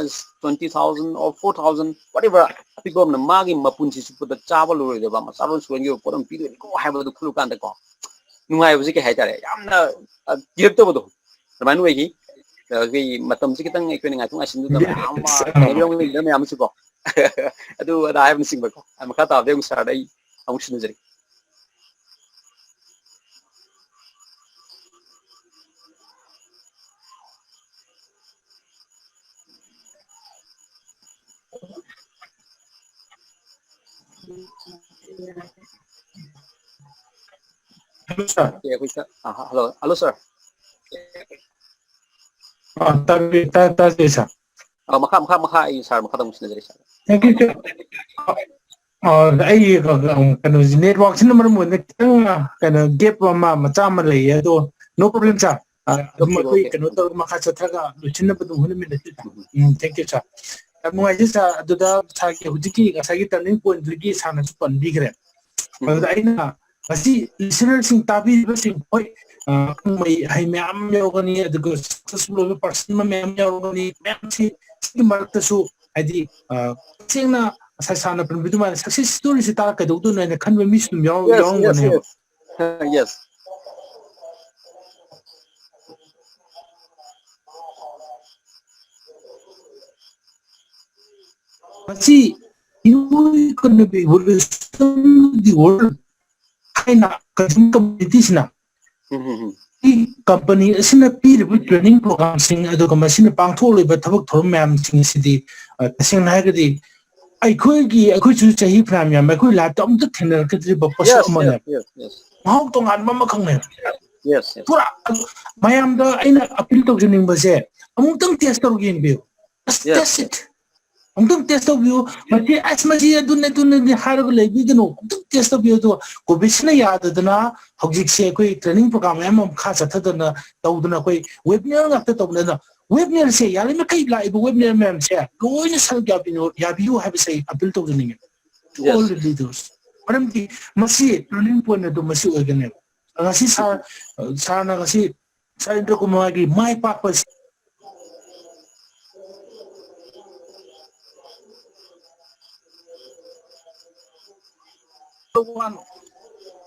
twenty thousand or four thousand, whatever, ꯑꯄꯤꯛꯄ ꯑꯃꯅ ꯃꯥꯒꯤ ꯃꯄꯨꯟꯁꯤ ꯆꯨꯞꯄꯗ ꯆꯥꯕ ꯂꯣꯏꯔꯣꯏꯗꯕ ꯃꯆꯥꯔꯣꯜ ꯁꯨꯍꯟꯈꯤꯕ ꯄꯣꯠ ꯑꯃ ꯄꯤꯗꯣꯏꯅꯤꯀꯣ ꯍꯥꯏꯕꯗꯨ ꯈꯜꯂꯨ ꯀꯥꯟꯗꯀꯣ, ꯅꯨꯡꯉꯥꯏꯕꯁꯤ ꯀꯩ ꯍꯥꯏꯇꯥꯔꯦ, ꯌꯥꯝꯅ, ꯑ, ꯀꯤꯔꯛꯇꯕꯗꯣ ꯑꯗꯨꯃꯥꯏꯅ ꯑꯣꯏꯈꯤ꯫ ꯑꯗꯒꯤ ꯃꯇꯝꯁꯤ ꯈꯤꯇꯪ ꯑꯩꯈꯣꯏꯅ ꯉꯥꯏꯊꯣꯛ ꯉꯥꯏꯁꯤꯟꯗꯨꯗ ꯃꯌꯥꯝ ꯑꯃ, ꯑ, ꯂꯩꯕ ꯌꯥꯎꯅ ꯂꯩꯕ ꯃꯌꯥꯝ ꯑꯃꯁꯨꯀꯣ꯫ ꯑꯗꯨ ꯑꯗꯥ ꯍꯥꯏꯕꯅꯆꯤꯡꯕꯀꯣ꯫ ꯑ, ꯃꯈꯥ ꯇꯥꯕꯗꯤ ꯑꯃꯨꯛ ꯁꯥꯔꯗ ꯑꯩ ꯑꯃꯨꯛ ꯁꯤꯟꯅꯖꯔꯤ꯫ Hello, sir. Okay, okay, sir. Uh, hello, hello, sir. ꯑ, ꯇꯥꯕꯤ-, ꯇꯥ-, ꯇꯥꯖꯩ, sir꯫ ꯑ, ꯃꯈꯥ, ꯃꯈꯥ, ꯃꯈꯥ ꯑꯩ sir ꯃꯈꯥ ꯇꯥ ꯑꯃꯨꯛ ꯁꯤꯟꯅꯖꯔꯤ, sir꯫ Thank you, sir꯫ ꯑ, ꯑ, ꯑꯩꯒꯤ, ꯑ, ꯑ, ꯀꯩꯅꯣꯁꯤ, network ꯁꯤꯅ ꯃꯔꯝ ꯑꯣꯏꯗꯅ ꯈꯤꯇꯪ, ꯑ, ꯀꯩꯅꯣ, gap ꯑꯃ ꯃꯆꯥ ꯑꯃ ꯂꯩꯌꯦ, ꯑꯗꯣ no problem, sir꯫ ꯑ, ꯑꯗꯨꯝ okay, ꯑꯩꯈꯣꯏ okay꯫ ꯀꯩꯅꯣ ꯇꯧꯔꯒ ꯃꯈꯥ ꯆꯠꯊꯔꯒ ꯂꯣꯏꯁꯤꯟꯅꯕ ꯑꯗꯨꯝ ꯍꯣꯠꯅꯃꯤꯟꯅꯁꯤ, sir꯫ Um. Um, thank you, sir꯫ ꯌꯥꯝ ꯅꯨꯡꯉꯥꯏꯖꯩ, sir꯫ ꯑꯗꯨꯗ sir ꯒꯤ ꯍꯧꯖꯤꯛꯀꯤ ꯉꯁꯥꯏꯒꯤ turning point ꯗꯨꯒꯤ sir ꯅꯁꯨ ꯄꯟꯕꯤꯈ꯭ꯔꯦ꯫ ꯎꯝ꯫ ꯑꯗꯨꯗ ꯑꯩꯅ ꯉꯁꯤ listener ꯁꯤꯡ, ꯇꯥꯕꯤꯔꯤꯕꯁꯤꯡ, ꯍꯣꯏ, ꯑ, ꯈꯪꯕ ꯍꯩ ꯃꯌꯥꯝ ꯌꯥꯎꯒꯅꯤ, ꯑꯗꯨꯒ successful ꯑꯣꯏꯕ person ꯃꯌꯥꯝ ꯌꯥꯎꯒꯅꯤ, ꯃꯌꯥꯝꯁꯤ, ꯁꯤꯒꯤ ꯃꯔꯛꯇꯁꯨ, ꯍꯥꯏꯗꯤ, ꯑ, ꯇꯁꯦꯡꯅ ꯉꯁꯥꯏ sir ꯅ ꯄꯟꯕꯤꯕ ꯑꯗꯨꯃꯥꯏꯅ success story ꯁꯤ ꯇꯥꯔ ꯀꯩꯗꯧꯗꯣꯏꯅꯣ ꯍꯥꯏꯅ ꯈꯟꯕ ꯃꯤꯁꯨ ꯑꯗꯨꯝ ꯌꯥꯎ-, yes, yes, ꯌꯥꯎꯔꯝꯒꯅꯦꯕ꯫ Yes꯫ Yes꯫ ꯃꯁꯤ new economic revolution of the world ꯍꯥꯏꯅ consumer community ꯁꯤꯅ ꯎꯝ, ꯎꯝ, ꯎꯝ꯫ ꯁꯤ company ꯑꯁꯤꯅ ꯄꯤꯔꯤꯕ training program ꯁꯤꯡ, ꯑꯗꯨꯒ ꯃꯁꯤꯅ ꯄꯥꯡꯊꯣꯛꯂꯤꯕ ꯊꯕꯛ ꯊꯧꯔꯝ ꯃꯌꯥꯝꯁꯤꯡ ꯑꯁꯤꯗꯤ, ꯑ, ꯇꯁꯦꯡꯅ ꯍꯥꯏꯔꯒꯗꯤ ꯑꯩꯈꯣꯏꯒꯤ, ꯑꯩꯈꯣꯏꯁꯨ ꯆꯍꯤ ꯐꯅꯌꯥꯝ ꯌꯥꯝꯃꯦ, ꯑꯩꯈꯣꯏ life ꯇ ꯑꯃꯨꯛꯇ ꯊꯦꯡꯅꯔꯛꯈꯤꯗ꯭ꯔꯤꯕ ꯄꯣꯠꯁꯛ Yes, ꯑꯃꯅꯦꯕ꯫ Yes, yes, yes꯫ ꯃꯍꯥꯎ ꯇꯣꯉꯥꯟꯕ ꯑꯃꯈꯛꯅꯦꯕ꯫ Yes, yes. ꯄꯨꯔꯥ ꯃꯌꯥꯝꯗ ꯑꯩꯅ ꯑꯄꯤꯜ ꯇꯧꯖꯅꯤꯡꯕꯁꯦ, ꯑꯃꯨꯛꯇꯪ ꯇꯦꯁ ꯇꯧꯔꯒ ꯌꯦꯡꯕꯤꯌꯨ. Yes. Test it. ꯑꯃꯨꯛꯇꯪ ꯇꯦꯁ ꯇꯧꯕꯤꯌꯨ. ꯃꯁꯤ ꯑꯁ ꯃꯁꯤ ꯑꯗꯨꯅꯦ ꯑꯗꯨꯅꯦ ꯍꯥꯏꯔꯒ ꯂꯩꯕꯤꯒꯅꯨ, ꯑꯃꯨꯛꯇꯪ ꯇꯦꯁ ꯇꯧꯕꯤꯌꯨ꯫ ꯑꯗꯣ ꯀꯣꯚꯤꯗꯁꯤꯅ ꯌꯥꯗꯗꯅ ꯍꯧꯖꯤꯛꯁꯦ ꯑꯩꯈꯣꯏ ꯇ꯭ꯔꯦꯅꯤꯡ ꯄ꯭ꯔꯣꯒ꯭ꯔꯥꯝ ꯃꯌꯥꯝ ꯑꯃ ꯃꯈꯥ ꯆꯠꯊꯗꯅ ꯇꯧꯗꯅ ꯑꯩꯈꯣꯏ ꯋꯦꯕꯤꯅꯥꯔ ꯉꯥꯛꯇ ꯇꯧꯕꯅꯤꯅ, ꯋꯦꯕꯤꯅꯥꯔꯁꯦ ꯌꯥꯔꯤꯃꯈꯩ ꯂꯥꯛꯏꯕ ꯋꯦꯕꯤꯅꯥꯔ ꯃꯌꯥꯝꯁꯦ ꯂꯣꯏꯅ ꯁꯔꯨꯛ ꯌꯥꯕꯤꯌꯨ, ꯌꯥꯕꯤꯌꯨ ꯍꯥꯏꯕꯁꯦ ꯑꯩ appeal ꯇꯧꯖꯅꯤꯡꯉꯦ꯫ Yes. All the leaders. ꯃꯔꯝꯗꯤ ꯃꯁꯤ ꯇꯔꯅꯤꯡ ꯄꯣꯏꯟ ꯑꯗꯨ ꯃꯁꯤ ꯑꯣꯏꯒꯅꯦꯕ꯫ ꯉꯁꯤ ꯁꯥꯔ, ꯁꯥꯔꯅ ꯉꯁꯤ ꯁꯥꯔ ꯏꯟꯗ꯭ꯔ ꯀꯨꯃꯥꯔꯒꯤ ꯃꯥꯏ ꯄꯥꯛꯄ ꯑꯁꯤ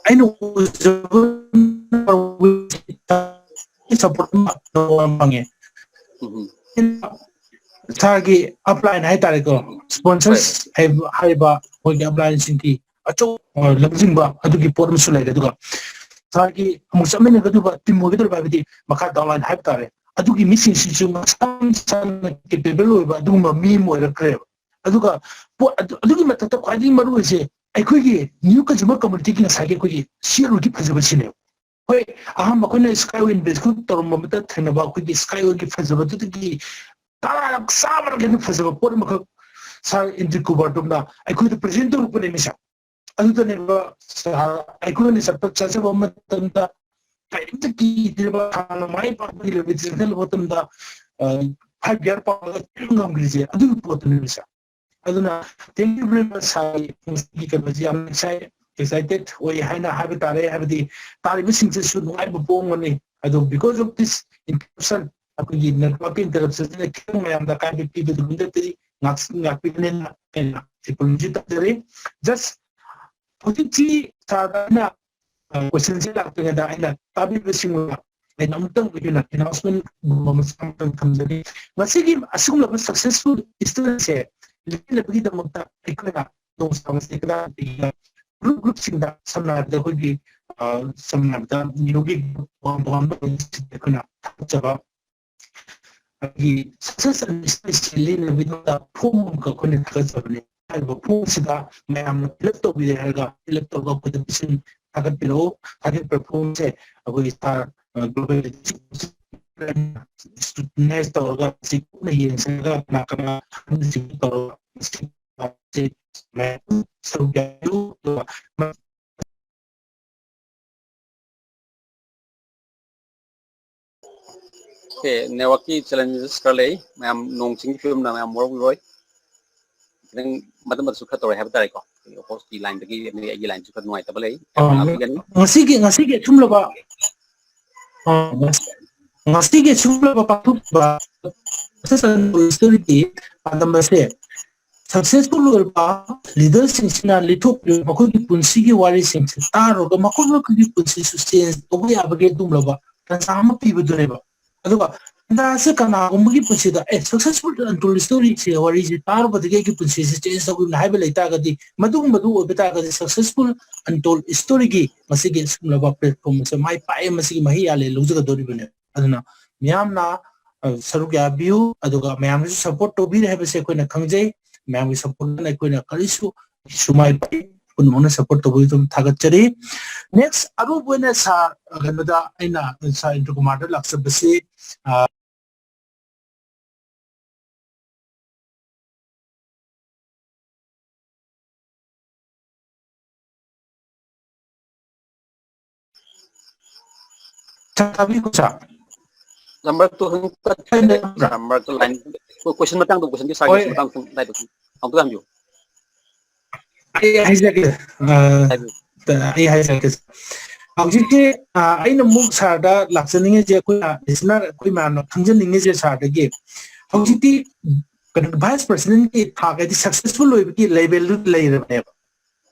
ꯑꯩꯅ ꯎꯖꯕ ꯁꯄꯣꯔꯠ ꯑꯃ ꯐꯪꯉꯦ꯫ Mhm. ꯁꯥꯔꯒꯤ ꯑꯞꯂꯥꯏꯟ ꯍꯥꯏꯇꯥꯔꯦꯀꯣ, ꯁ꯭ꯄꯣꯟꯁꯔꯁ ꯍꯥꯏꯔꯤꯕ ꯑꯩꯈꯣꯏꯒꯤ ꯑꯞꯂꯥꯏꯟꯁꯤꯡꯒꯤ ꯑꯆꯧꯕ ꯂꯝꯖꯤꯡꯕ ꯑꯗꯨꯒꯤ ꯄꯣꯠ ꯑꯃꯁꯨ ꯂꯩꯔꯦ꯫ ꯑꯗꯨꯒ ꯁꯥꯔꯒꯤ ꯑꯃꯨꯛ ꯆꯠꯃꯤꯟꯅꯒꯗꯧꯕ ꯇꯤꯝ ꯑꯣꯏꯒꯗꯧꯔꯤꯕ, ꯍꯥꯏꯕꯗꯤ ꯃꯈꯥ ꯗꯥꯎꯟꯂꯥꯏꯟ ꯍꯥꯏꯕ ꯇꯥꯔꯦ, ꯑꯗꯨꯒꯤ ꯃꯤꯁꯤꯡꯁꯤꯁꯨ ꯃꯁꯥ ꯃꯁꯥꯅ ꯀꯦꯄꯦꯕꯜ ꯑꯣꯏꯕ ꯑꯗꯨꯒꯨꯝꯕ ꯃꯤ ꯑꯃ ꯑꯣꯏꯔꯛꯈ꯭ꯔꯦꯕ꯫ ꯑꯗꯨꯒ ꯄꯣꯠ ꯑꯗꯨ, ꯑꯗꯨꯒꯤ ꯃꯊꯛꯇ ꯈ꯭ꯋꯥꯏꯗꯒꯤ ꯃꯔꯨ ꯑꯣꯏꯁꯦ ꯑꯩꯈꯣꯏꯒꯤ ꯅ꯭ꯌꯨ ꯀꯟꯖꯨꯃꯔ ꯀꯝꯃꯨꯅꯤꯇꯤꯒꯤ ꯉꯁꯥꯏꯒꯤ ꯑꯩꯈꯣꯏꯒꯤ ꯁꯤꯌꯔꯒꯤ ꯐꯖꯕꯁꯤꯅꯦꯕ꯫ ꯍꯣꯏ, ꯑꯍꯥꯟꯕ ꯑꯩꯈꯣꯏꯅ ꯁ꯭ꯀꯥꯏ ꯋꯤꯟ ꯕꯦꯁ ꯒ꯭ꯔꯨꯞ ꯇꯧꯔꯝꯕ ꯃꯇꯝꯗ ꯊꯦꯡꯅꯕ ꯑꯩꯈꯣꯏꯒꯤ ꯁ꯭ꯀꯥꯏ ꯋꯤꯟꯒꯤ ꯐꯖꯕꯗꯨꯗꯒꯤ ꯇꯔꯥꯔꯛ ꯆꯥꯝꯃꯔꯛ ꯍꯦꯟꯅ ꯐꯖꯕ ꯄꯣꯠ ꯑꯃꯈꯛ ꯁꯥꯔ ꯏꯟꯗ꯭ꯔ ꯀꯨꯃꯥꯔ ꯗꯨꯝꯅ ꯑꯩꯈꯣꯏꯗ ꯄ꯭ꯔꯖꯦꯟ ꯇꯧꯔꯛꯄꯅꯦ ꯃꯤꯁꯦ꯫ ꯑꯗꯨꯗꯅꯦꯕ ꯁꯥꯔ ꯑꯩꯈꯣꯏꯅ ꯆꯠꯄ ꯆꯠꯆꯕ ꯃꯇꯝꯗ ꯀꯔꯤꯝꯇ ꯀꯤꯗ꯭ꯔꯤꯕ, ꯍꯥꯟꯅ ꯃꯥꯏ ꯄꯥꯛꯄꯒꯤ ꯂꯝꯕꯤꯗ ꯆꯦꯟꯁꯤꯜꯂꯨꯕ ꯃꯇꯝꯗ ꯐꯥꯏꯚ ꯒꯤꯌꯔ ꯄꯥꯜꯂꯒ ꯆꯦꯟꯕ ꯉꯝꯈ꯭ꯔꯤꯁꯦ ꯑꯗꯨꯒꯤ ꯄꯣꯠꯇꯨꯅꯦꯕ ꯁꯥꯔ꯫ ꯑꯗꯨꯅ thank you very much ꯁꯥꯔꯒꯤ ꯉꯁꯤꯒꯤ ꯀꯩꯅꯣꯁꯤ ꯌꯥꯝ excited ꯑꯣꯏ ꯍꯥꯏꯅ ꯍꯥꯏꯕ ꯇꯥꯔꯦ꯫ ꯍꯥꯏꯕꯗꯤ ꯇꯥꯔꯤꯕꯁꯤꯡꯁꯤꯁꯨ ꯅꯨꯡꯉꯥꯏꯕ ꯄꯣꯛꯑꯝꯒꯅꯤ꯫ ꯑꯗꯣ because of this interruption, ꯑꯩꯈꯣꯏꯒꯤ network interruption ꯁꯤꯅ ꯈꯤꯇꯪ ꯃꯌꯥꯝꯗ ꯑꯀꯥꯏꯕ ꯄꯤꯕꯗꯨ ꯅꯠꯇꯗꯤ ꯉꯥꯛ-, ꯉꯥꯛꯄꯤꯕꯅꯤꯅ ꯑꯩꯅ apology ꯇꯧꯖꯔꯤ꯫ Just ꯍꯧꯖꯤꯛꯁꯤ ꯁꯥꯔꯗ ꯑꯩꯅ, ꯑ, question ꯁꯤ ꯂꯥꯛꯇ꯭ꯔꯤꯉꯩꯗ ꯑꯩꯅ ꯇꯥꯕꯤꯕꯁꯤꯡ ꯑꯩꯅ ꯑꯃꯨꯛꯇꯪ ꯑꯩꯈꯣꯏꯅ announcement ꯒꯨꯝꯕ ꯃꯆꯥ ꯑꯃꯇꯪ ꯊꯝꯖꯒꯦ꯫ ꯃꯁꯤꯒꯤ ꯑꯁꯤꯒꯨꯝꯂꯕ successful instance ꯁꯦ ꯂꯦꯞꯅꯕꯒꯤꯗꯃꯛꯇ ꯑꯩꯈꯣꯏꯅ ꯅꯣꯡꯁꯥ ꯃꯁꯤ ꯀꯗꯥꯏꯗꯒꯤ group group ꯁꯤꯡꯗ ꯁꯝꯅ ꯍꯥꯏꯔꯕꯗ ꯑꯩꯈꯣꯏꯒꯤ, ꯑ, ꯁꯝꯅ ꯍꯥꯏꯔꯕꯗ ꯅꯤꯌꯣꯒꯤ group ꯇꯣꯉꯥꯟ ꯇꯣꯉꯥꯟꯕ ꯑꯩꯈꯣꯏꯅ ꯊꯥꯒꯠꯆꯕ ꯑꯩꯒꯤ success and instance ꯁꯤ ꯂꯦꯞꯅꯕꯒꯤꯗꯃꯛꯇ form ꯑꯃꯈꯛ ꯑꯩꯈꯣꯏꯅ ꯊꯥꯒꯠꯆꯕꯅꯤ꯫ ꯍꯥꯏꯔꯤꯕ form ꯁꯤꯗ ꯃꯌꯥꯝꯅ fill up ꯇꯧꯕꯤꯔꯦ ꯍꯥꯏꯔꯒ fill up ꯇꯧꯔꯒ ꯑꯩꯈꯣꯏꯗ ꯄꯤꯁꯤꯟ-, ꯊꯥꯒꯠꯄꯤꯔꯛꯎ꯫ ꯍꯥꯏꯔꯤꯕ platform ꯁꯦ ꯑꯩꯈꯣꯏ ꯁꯥꯔ, ꯑ, global scrutinize ꯇꯧꯔꯒ ꯃꯁꯤ ꯀꯨꯞꯅ ꯌꯦꯡꯁꯤꯜꯂꯒ ꯀꯅꯥ ꯀꯅꯥ ꯈꯪꯕꯁꯤꯡ ꯇꯧꯔꯒ ꯃꯁꯤ ꯁꯔꯨꯛ ꯌꯥꯕꯤꯌꯨ꯫ ꯑꯗꯨꯒ Okay, network ꯀꯤ challenges ꯈꯔ ꯂꯩ꯫ ꯃꯌꯥꯝ ꯅꯣꯡ ꯆꯤꯡꯒꯤ ꯐꯤꯕꯝꯅ ꯃꯌꯥꯝ ꯋꯥꯔꯧꯕꯤꯔꯣꯏ꯫ ꯈꯤꯇꯪ ꯃꯇꯝ ꯃꯇꯝꯁꯨ ꯈꯔ ꯇꯧꯔꯦ ꯍꯥꯏꯕ ꯇꯥꯔꯦꯀꯣ꯫ ꯑꯩꯈꯣꯏ host ꯀꯤ line ꯗꯒꯤ ꯑꯗꯩ ꯑꯩꯒꯤ line ꯁꯨ ꯈꯔ ꯅꯨꯡꯉꯥꯏꯇꯕ ꯂꯩ꯫ ꯑ, ꯉꯥꯛꯄꯤꯒꯅꯤ꯫ ꯉꯁꯤꯒꯤ ꯉꯁꯤꯒꯤ ꯑꯁꯨꯝꯂꯕ ꯑ, ꯉꯁꯤꯒꯤ ꯑꯁꯨꯝꯂꯕ ꯄꯥꯡꯊꯣꯛꯈꯤꯕ ꯁꯛꯁꯦꯁ ꯁ꯭ꯇꯣꯔꯤꯒꯤ ꯄꯥꯟꯗꯝ ꯑꯁꯦ successful ꯑꯣꯏꯔꯕ leader ꯁꯤꯡꯁꯤꯅ ꯂꯤꯊꯣꯛꯂꯤꯕ ꯃꯈꯣꯏꯒꯤ ꯄꯨꯟꯁꯤꯒꯤ ꯋꯥꯔꯤꯁꯤꯡꯁꯦ ꯇꯥꯔꯨꯔꯒ ꯃꯈꯣꯏ ꯃꯈꯣꯏꯒꯤ ꯄꯨꯟꯁꯤꯁꯨ change ꯇꯧꯕ ꯌꯥꯕꯒꯤ ꯑꯗꯨꯒꯨꯝꯂꯕ ꯇꯥꯟꯖꯥ ꯑꯃ ꯄꯤꯕꯗꯨꯅꯦꯕ꯫ ꯑꯗꯨꯒ ꯇꯥꯟꯖꯥ ꯑꯁꯤ ꯀꯅꯥꯒꯨꯝꯕꯒꯤ ꯄꯨꯟꯁꯤꯗ, "ꯑꯦ, successful untold story ꯁꯦ, ꯋꯥꯔꯤꯁꯦ ꯇꯥꯔꯨꯕꯗꯒꯤ ꯑꯩꯒꯤ ꯄꯨꯟꯁꯤꯁꯦ change ꯇꯧꯈꯤꯕꯅꯤ" ꯍꯥꯏꯕ ꯂꯩ ꯇꯥꯔꯒꯗꯤ, ꯃꯗꯨꯒꯨꯝꯕꯗꯨ ꯑꯣꯏꯕ ꯇꯥꯔꯒꯗꯤ successful untold story ꯒꯤ ꯃꯁꯤꯒꯤ ꯑꯁꯤꯒꯨꯝꯂꯕ platform ꯑꯁꯦ ꯃꯥꯏ ꯄꯥꯛꯑꯦ, ꯃꯁꯤꯒꯤ ꯃꯍꯩ ꯌꯥꯜꯂꯦ ꯂꯧꯖꯒꯗꯧꯔꯤꯕꯅꯦ꯫ ꯑꯗꯨꯅ ꯃꯤꯌꯥꯝꯅ, ꯑ, ꯁꯔꯨꯛ ꯌꯥꯕꯤꯌꯨ, ꯑꯗꯨꯒ ꯃꯌꯥꯝꯅꯁꯨ support ꯇꯧꯕꯤꯔꯦ ꯍꯥꯏꯕꯁꯦ ꯑꯩꯈꯣꯏꯅ ꯈꯪꯖꯩ꯫ ꯃꯌꯥꯝꯒꯤ support ꯅ ꯑꯩꯈꯣꯏꯅ ꯀꯔꯤꯁꯨ ꯁꯨꯃꯥꯏ ꯄꯨꯝꯅꯃꯛꯅ support ꯇꯧꯕꯒꯤ ꯑꯗꯨꯝ ꯊꯥꯒꯠꯆꯔꯤ꯫ Next ꯑꯔꯣꯏꯕ ꯑꯣꯏꯅ ꯁꯥꯔ, ꯀꯩꯅꯣꯗ ꯑꯩꯅ ꯁꯥꯔ ꯏꯟꯗ꯭ꯔ ꯀꯨꯃꯥꯔꯗ ꯂꯥꯛꯆꯕꯁꯤ, ꯑ, ꯁꯥꯔ ꯇꯥꯕꯤꯀꯣ ꯁꯥꯔ? ꯅꯝꯕꯔ ꯇꯨ ꯍꯧꯖꯤꯛ ꯇꯠꯈ꯭ꯔꯦ꯫ ꯁꯥꯔ, ꯃꯔꯛꯇ line, question ꯃꯇꯥꯡꯗꯣ, question ꯒꯤ ꯁꯥꯔꯒꯤ ꯍꯣꯏ꯫ Question ꯃꯇꯥꯡꯗꯣ ꯈꯤꯇꯪ ꯂꯥꯏꯗꯣ ꯑꯃꯨꯛꯇ ꯍꯟꯕꯤꯌꯨ꯫ ꯑꯩ ꯍꯥꯏꯖꯒꯦ, ꯑ, ꯍꯥꯏꯕꯤꯌꯨ꯫ ꯑꯩ ꯍꯥꯏꯖꯒꯦ꯫ ꯍꯧꯖꯤꯛꯁꯤ, ꯑ, ꯑꯩꯅ ꯑꯃꯨꯛ ꯁꯥꯔꯗ ꯂꯥꯛꯆꯅꯤꯡꯉꯤꯁꯦ, ꯑꯩꯈꯣꯏꯅ listener ꯑꯩꯈꯣꯏ ꯃꯌꯥꯝꯅ ꯈꯪꯖꯅꯤꯡꯉꯤꯁꯦ ꯁꯥꯔꯗꯒꯤ, ꯍꯧꯖꯤꯛꯇꯤ ꯀꯩꯅꯣ, vice president ꯀꯤ ꯊꯥꯛ ꯍꯥꯏꯗꯤ successful ꯑꯣꯏꯕꯒꯤ level ꯗꯨ ꯂꯩꯔꯕꯅꯦꯕ꯫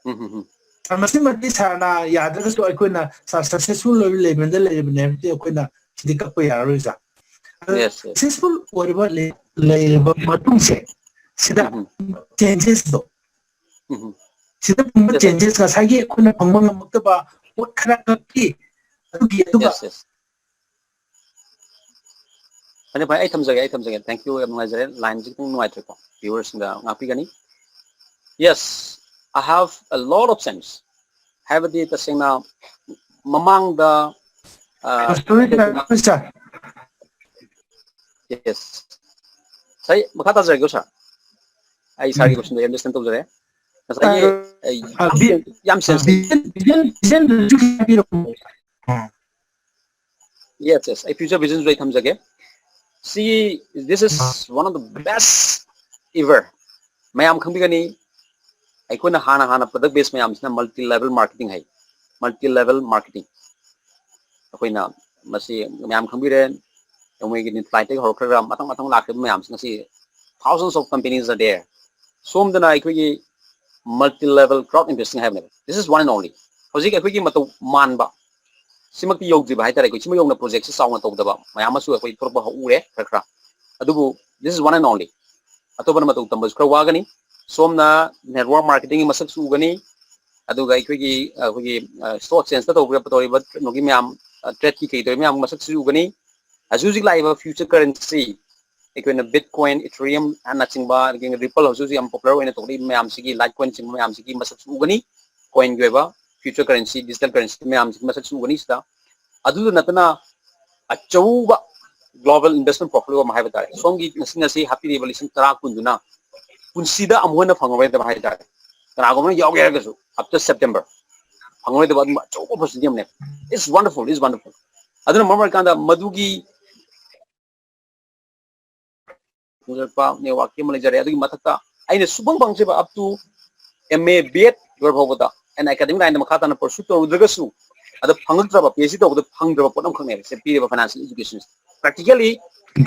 ꯎꯝ, ꯎꯝ, ꯎꯝ꯫ ꯃꯁꯤꯃꯗꯤ ꯁꯥꯔꯅ ꯌꯥꯗ꯭ꯔꯒꯁꯨ ꯑꯩꯈꯣꯏꯅ ꯁꯥꯔ successful ꯑꯣꯏꯕ level ꯗ ꯂꯩꯔꯕꯅꯦ ꯍꯥꯏꯕꯗꯤ ꯑꯩꯈꯣꯏꯅ ꯁꯤꯗꯤ ꯀꯛꯄ ꯌꯥꯔꯔꯣꯏ ꯁꯥꯔ꯫ ꯑꯗꯣ Yes, yes. Successful ꯑꯣꯏꯔꯕ ꯂꯩ-, ꯂꯩꯔꯕ ꯃꯇꯨꯡꯁꯦ ꯁꯤꯗ ꯎꯝ, ꯎꯝ꯫ changes ꯇꯣ, ꯎꯝ, ꯎꯝ꯫ ꯁꯤꯗ ꯐꯪꯕ Yes, sir. Changes, ꯉꯁꯥꯏꯒꯤ ꯑꯩꯈꯣꯏꯅ ꯐꯪꯕ ꯉꯝꯃꯛꯇꯕ ꯄꯣꯠ ꯈꯔ ꯈꯛꯀꯤ ꯑꯗꯨꯒꯤ ꯑꯗꯨꯒ Yes, yes. ꯐꯅꯤ, ꯐꯅꯤ, ꯑꯩ ꯊꯝꯖꯒꯦ, ꯑꯩ ꯊꯝꯖꯒꯦ꯫ Thank you, ꯌꯥꯝ ꯅꯨꯡꯉꯥꯏꯖꯔꯦ꯫ Line ꯁꯤ ꯈꯤꯇꯪ ꯅꯨꯡꯉꯥꯏꯇ꯭ꯔꯦꯀꯣ, viewer ꯁꯤꯡꯗ ꯉꯥꯛꯄꯤꯒꯅꯤ꯫ Yes, I have a lot of sense. ꯍꯥꯏꯕꯗꯤ ꯇꯁꯦꯡꯅ ꯃꯃꯥꯡꯗ Sorry, sir. Sir. Yes. ꯉꯁꯥꯏ ꯃꯈꯥ ꯇꯥꯖꯔꯒꯦ, sir. ꯑꯩ sir ꯒꯤ question ꯗꯣ understand ꯇꯧꯖꯔꯦ. ꯉꯁꯥꯏꯒꯤ ꯑꯩ Uh, vi- ꯌꯥꯝ sensitive. Vision, vision, vision ꯗꯨꯁꯨ ꯍꯥꯏꯕꯤꯔꯛꯑꯣ. Yes, yes. ꯑꯩ future vision ꯁꯨ ꯑꯩ ꯊꯝꯖꯒꯦ. ꯁꯤ, this is one of the best ever. ꯃꯌꯥꯝ ꯈꯪꯕꯤꯒꯅꯤ, ꯑꯩꯈꯣꯏꯅ ꯍꯥꯟꯅ ꯍꯥꯟꯅ product base ꯃꯌꯥꯝꯁꯤꯅ multi level marketing ꯍꯥꯏ꯫ Multi level marketing. ꯑꯩꯈꯣꯏꯅ ꯃꯁꯤ ꯃꯌꯥꯝ ꯈꯪꯕꯤꯔꯦ, ꯃꯣꯏꯒꯤ ꯅꯤꯝꯐ꯭ꯂꯥꯏꯠꯇꯒꯤ ꯍꯧꯔꯛꯈ꯭ꯔꯒ ꯃꯊꯪ ꯃꯊꯪ ꯂꯥꯛꯈ꯭ꯔꯤꯕ ꯃꯌꯥꯝꯁꯤ ꯉꯁꯤ thousands of companies are there. ꯁꯣꯝꯗꯅ ꯑꯩꯈꯣꯏꯒꯤ multi level crowd investing ꯍꯥꯏꯕꯅꯦꯕ꯫ This is one and only. ꯍꯧꯖꯤꯛ ꯑꯩꯈꯣꯏꯒꯤ ꯃꯇꯧ ꯃꯥꯟꯕ ꯁꯤꯃꯛꯇꯤ ꯌꯧꯗ꯭ꯔꯤꯕ ꯍꯥꯏꯇꯥꯔꯦ꯫ ꯑꯩꯈꯣꯏ ꯁꯤꯃ ꯌꯧꯅ project ꯁꯤ ꯆꯥꯎꯅ ꯇꯧꯗꯕ ꯃꯌꯥꯝ ꯑꯃꯁꯨ ꯑꯩꯈꯣꯏ ꯊꯣꯛꯂꯛꯄ ꯎꯔꯦ ꯈꯔ ꯈꯔ꯫ ꯑꯗꯨꯕꯨ this is one and only. ꯑꯇꯣꯞꯄꯅ ꯃꯇꯧ ꯇꯝꯕꯁꯨ ꯈꯔ ꯋꯥꯒꯅꯤ꯫ ꯁꯣꯝꯅ network marketing ꯒꯤ ꯃꯁꯛꯁꯨ ꯎꯒꯅꯤ, ꯑꯗꯨꯒ ꯑꯩꯈꯣꯏꯒꯤ, ꯑꯩꯈꯣꯏꯒꯤ, ꯑ, stock exchange ꯇ ꯇꯧꯕ ꯇꯧꯔꯤꯕ ꯀꯩꯅꯣꯒꯤ ꯃꯌꯥꯝ, ꯑ, trade ꯀꯤ ꯀꯩ ꯇꯧꯔꯤ ꯃꯌꯥꯝ ꯃꯁꯛꯁꯨ ꯎꯒꯅꯤ꯫ ꯍꯧꯖꯤꯛ ꯍꯧꯖꯤꯛ ꯂꯥꯛꯏꯕ future currency, ꯑꯩꯈꯣꯏꯅ Bitcoin, Ethereum ꯅꯆꯤꯡꯕ, ꯑꯗꯒꯤ Ripple ꯍꯧꯖꯤꯛ ꯍꯧꯖꯤꯛ ꯌꯥꯝ popular ꯑꯣꯏꯅ ꯊꯣꯛꯂꯛꯏꯕ ꯃꯌꯥꯝꯁꯤꯒꯤ, Litecoin ꯆꯤꯡꯕ ꯃꯌꯥꯝꯁꯤꯒꯤ ꯃꯁꯛꯁꯨ ꯎꯒꯅꯤ꯫ Coin ꯒꯤ ꯑꯣꯏꯕ future currency, digital currency ꯃꯌꯥꯝꯁꯤꯒꯤ ꯃꯁꯛꯁꯨ ꯎꯒꯅꯤ ꯁꯤꯗ꯫ ꯑꯗꯨꯗ ꯅꯠꯇꯅ ꯑꯆꯧꯕ global investment portfolio ꯑꯃ ꯍꯥꯏꯕ ꯇꯥꯔꯦ꯫ ꯁꯣꯝꯒꯤ ꯉꯁꯤ, ꯉꯁꯤ ꯍꯥꯞꯄꯤꯔꯤꯕ ꯂꯤꯁꯤꯡ ꯇꯔꯥ ꯀꯨꯟꯗꯨꯅ ꯄꯨꯟꯁꯤꯗ ꯑꯃꯨꯛ ꯍꯟꯅ ꯐꯪꯉꯔꯣꯏꯗꯕ ꯍꯥꯏ ꯇꯥꯔꯦ꯫ ꯀꯅꯥꯒꯨꯝꯕꯅ ꯌꯥꯎꯒꯦ ꯍꯥꯏꯔꯒꯁꯨ after September ꯐꯪꯉꯔꯣꯏꯗꯕ ꯑꯗꯨꯝꯕ ꯑꯆꯧꯕ opportunity ꯑꯃꯅꯦꯕ꯫ It's wonderful, it's wonderful. ꯑꯗꯨꯅ ꯃꯔꯝ ꯑꯣꯏꯔꯀꯥꯟꯗ ꯃꯗꯨꯒꯤ ꯅꯦꯠꯋꯥꯛꯀꯤ ꯑꯃ ꯂꯩꯖꯔꯦ꯫ ꯑꯗꯨꯒꯤ ꯃꯊꯛꯇ ꯑꯩꯅ ꯁꯨꯐꯪ ꯐꯪꯗ꯭ꯔꯤꯕ up to M A B Ed ꯂꯣꯏꯕ ꯐꯥꯎꯕꯗ ꯑꯩꯅ academic line ꯗ ꯃꯈꯥ ꯇꯥꯅ pursue ꯇꯧꯔꯨꯗ꯭ꯔꯒꯁꯨ, ꯑꯗ ꯐꯪꯉꯛꯇ꯭ꯔꯕ, PhD ꯇꯧꯕꯗ ꯐꯪꯗ꯭ꯔꯕ ꯄꯣꯠ ꯑꯃꯈꯛꯅꯦꯕ ꯁꯦ ꯄꯤꯔꯤꯕ financial education꯫ Practically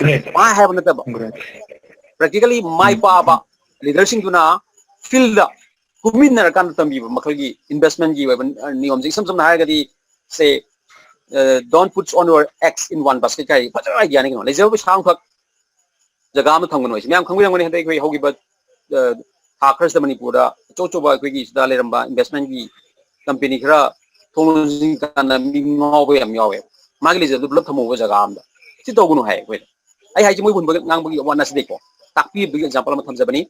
Great. ꯃꯥ ꯍꯥꯏꯕ ꯅꯠꯇꯕ, Great. practically ꯃꯥꯏ ꯄꯥꯛꯑꯕ leader ꯁꯤꯡꯗꯨꯅ field ꯗ ꯀꯨꯝꯃꯤꯟꯅꯔꯀꯥꯟꯗ ꯇꯝꯕꯤꯕ ꯃꯈꯜꯒꯤ investment ꯀꯤ ꯑꯣꯏꯕ, ꯑ, ꯅꯤꯌꯣꯝꯁꯦ ꯏꯁꯝ ꯁꯝꯅ ꯍꯥꯏꯔꯒꯗꯤ, say, uh, don't put on your eggs in one basket ꯀꯥꯏ ꯐꯖꯕ idea ꯅꯤ ꯀꯩꯅꯣ꯫ ꯂꯩꯖꯕ ꯄꯩꯁꯥ ꯑꯃꯈꯛ ꯖꯒꯥ ꯑꯃ ꯊꯝꯒꯅꯨ ꯍꯥꯏꯁꯦ꯫ ꯃꯌꯥꯝ ꯈꯪꯕꯤꯔꯝꯒꯅꯤ, ꯍꯟꯗꯛ ꯑꯩꯈꯣꯏ ꯍꯧꯈꯤꯕ, ꯑ, ꯊꯥ ꯈꯔꯁꯤꯗ ꯃꯅꯤꯄꯨꯔꯗ ꯑꯆꯧ ꯑꯆꯧꯕ ꯑꯩꯈꯣꯏꯒꯤ ꯁꯤꯗ ꯂꯩꯔꯝꯕ investment ꯀꯤ company ꯈꯔ ꯊꯣꯡ ꯂꯣꯟꯁꯤꯟ ꯀꯥꯟꯗ ꯃꯤ ꯉꯥꯎꯕ ꯌꯥꯝ ꯌꯥꯎꯋꯦ꯫ ꯃꯥꯒꯤ ꯂꯩꯖꯕꯗꯨ ꯄꯨꯂꯞ ꯊꯝꯍꯧꯕ ꯖꯒꯥ ꯑꯝꯗ꯫ ꯁꯤ ꯇꯧꯒꯅꯨ ꯍꯥꯏ ꯑꯩꯈꯣꯏꯗ꯫ ꯑꯩ ꯍꯥꯏꯁꯦ ꯃꯣꯏ ꯍꯨꯟꯕ ꯉꯥꯡꯕꯒꯤ ꯋꯥ ꯅꯠꯆꯗꯦꯀꯣ, ꯇꯥꯛꯄꯤꯕꯒꯤ example ꯑꯃ ꯊꯝꯖꯕꯅꯤ꯫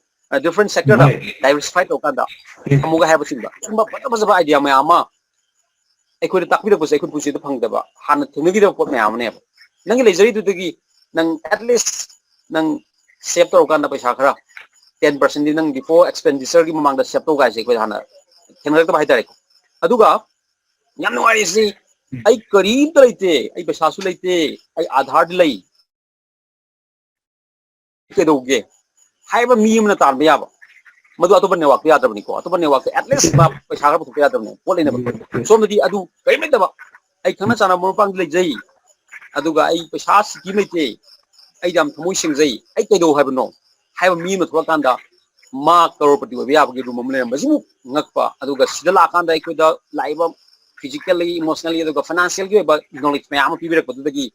ꯗꯤꯐ꯭ꯔꯦꯟ ꯁꯦꯛꯇꯔꯗ ꯗꯥꯏꯕꯔꯁꯤꯐꯥꯏ ꯇꯧꯔꯀꯥꯟꯗ ꯊꯝꯃꯨꯒ ꯍꯥꯏꯕꯁꯤꯡꯗ ꯁꯨꯝꯕ ꯐꯖ ꯐꯖꯕ ꯑꯥꯏꯗꯤꯌꯥ ꯃꯌꯥꯝ ꯑꯃ ꯑꯩꯈꯣꯏꯗ ꯇꯥꯛꯄꯤꯔꯛꯄꯁꯦ ꯑꯩꯈꯣꯏ ꯄꯨꯟꯁꯤꯗ ꯐꯪꯗꯕ, ꯍꯥꯟꯅ ꯊꯦꯡꯅꯈꯤꯗꯕ ꯄꯣꯠ ꯃꯌꯥꯝ ꯑꯃꯅꯦꯕ꯫ ꯅꯪꯒꯤ ꯂꯩꯖꯔꯤꯗꯨꯗꯒꯤ ꯅꯪ ꯑꯦꯠꯂꯤꯁ ꯅꯪ ꯁꯦꯞ ꯇꯧꯔꯀꯥꯟꯗ ꯄꯩꯁꯥ ꯈꯔ ꯇꯦꯟ ꯄꯥꯔꯁꯦꯟꯗꯤ ꯅꯪ ꯕꯤꯐꯣꯔ ꯑꯦꯛꯁꯄꯦꯟꯗꯤꯆꯔꯒꯤ ꯃꯃꯥꯡꯗ ꯁꯦꯞ ꯇꯧ ꯀꯥꯏꯁꯦ ꯑꯩꯈꯣꯏꯗ ꯍꯥꯟꯅ ꯊꯦꯡꯅꯔꯛꯇꯕ ꯍꯥꯏꯇꯥꯔꯦꯀꯣ꯫ ꯑꯗꯨꯒ ꯌꯥꯝ ꯅꯨꯡꯉꯥꯏꯔꯤꯁꯤ, ꯑꯩ ꯀꯔꯤꯝꯇ ꯂꯩꯇꯦ, ꯑꯩ ꯄꯩꯁꯥꯁꯨ ꯂꯩꯇꯦ, ꯑꯩ ꯑꯥꯙꯥꯔꯗꯤ ꯂꯩ, ꯀꯩꯗꯧꯒꯦ ꯍꯥꯏꯕ ꯃꯤ ꯑꯃꯅ ꯇꯥꯟꯕ ꯌꯥꯕ, ꯃꯗꯨ ꯑꯇꯣꯞꯄ ꯅꯦꯠꯋꯥꯛꯇ ꯌꯥꯗꯕꯅꯤꯀꯣ꯫ ꯑꯇꯣꯞꯄ ꯅꯦꯠꯋꯥꯛꯇ ꯑꯦꯠꯂꯤꯁ ꯃꯥ ꯄꯩꯁꯥ ꯈꯔ ꯄꯨꯊꯣꯛꯄ ꯌꯥꯗꯕꯅꯦ, ꯄꯣꯠ ꯂꯩꯅꯕ꯫ ꯁꯣꯝꯗꯗꯤ ꯑꯗꯨ ꯀꯔꯤꯝ ꯂꯩꯇꯕ, ꯑꯩ ꯈꯪꯅ ꯆꯥꯟꯅꯕ ꯃꯔꯨꯞ ꯃꯄꯥꯡꯗꯤ ꯂꯩꯖꯩ, ꯑꯗꯨꯒ ꯑꯩ ꯄꯩꯁꯥ ꯁꯤꯀꯤ ꯂꯩꯇꯦ, ꯑꯩ ꯌꯥꯝ ꯊꯃꯣꯏ ꯁꯦꯡꯖꯩ, ꯑꯩ ꯀꯩꯗꯧ ꯍꯥꯏꯕꯅꯣ ꯍꯥꯏꯕ ꯃꯤ ꯑꯃ ꯊꯣꯛꯂꯛꯀꯥꯟꯗ ꯃꯥ ꯀꯔꯣꯔꯄꯇꯤ ꯑꯣꯏꯕ ꯌꯥꯕꯒꯤ ꯔꯨꯝ ꯑꯃ ꯂꯩꯔꯝꯕꯁꯤꯕꯨ ꯉꯛꯄ꯫ ꯑꯗꯨꯒ ꯁꯤꯗ ꯂꯥꯛꯑꯀꯥꯟꯗ ꯑꯩꯈꯣꯏꯗ ꯂꯥꯛꯏꯕ ꯐꯤꯖꯤꯀꯦꯜꯂꯤ, ꯏꯃꯣꯁꯅꯦꯜꯂꯤ, ꯑꯗꯨꯒ ꯐꯥꯏꯅꯥꯟꯁꯤꯌꯦꯜꯒꯤ ꯑꯣꯏꯕ ꯅꯣꯂꯦꯖ ꯃꯌꯥꯝ ꯑꯃ ꯄꯤꯕꯤꯔꯛꯄꯗꯨꯗꯒꯤ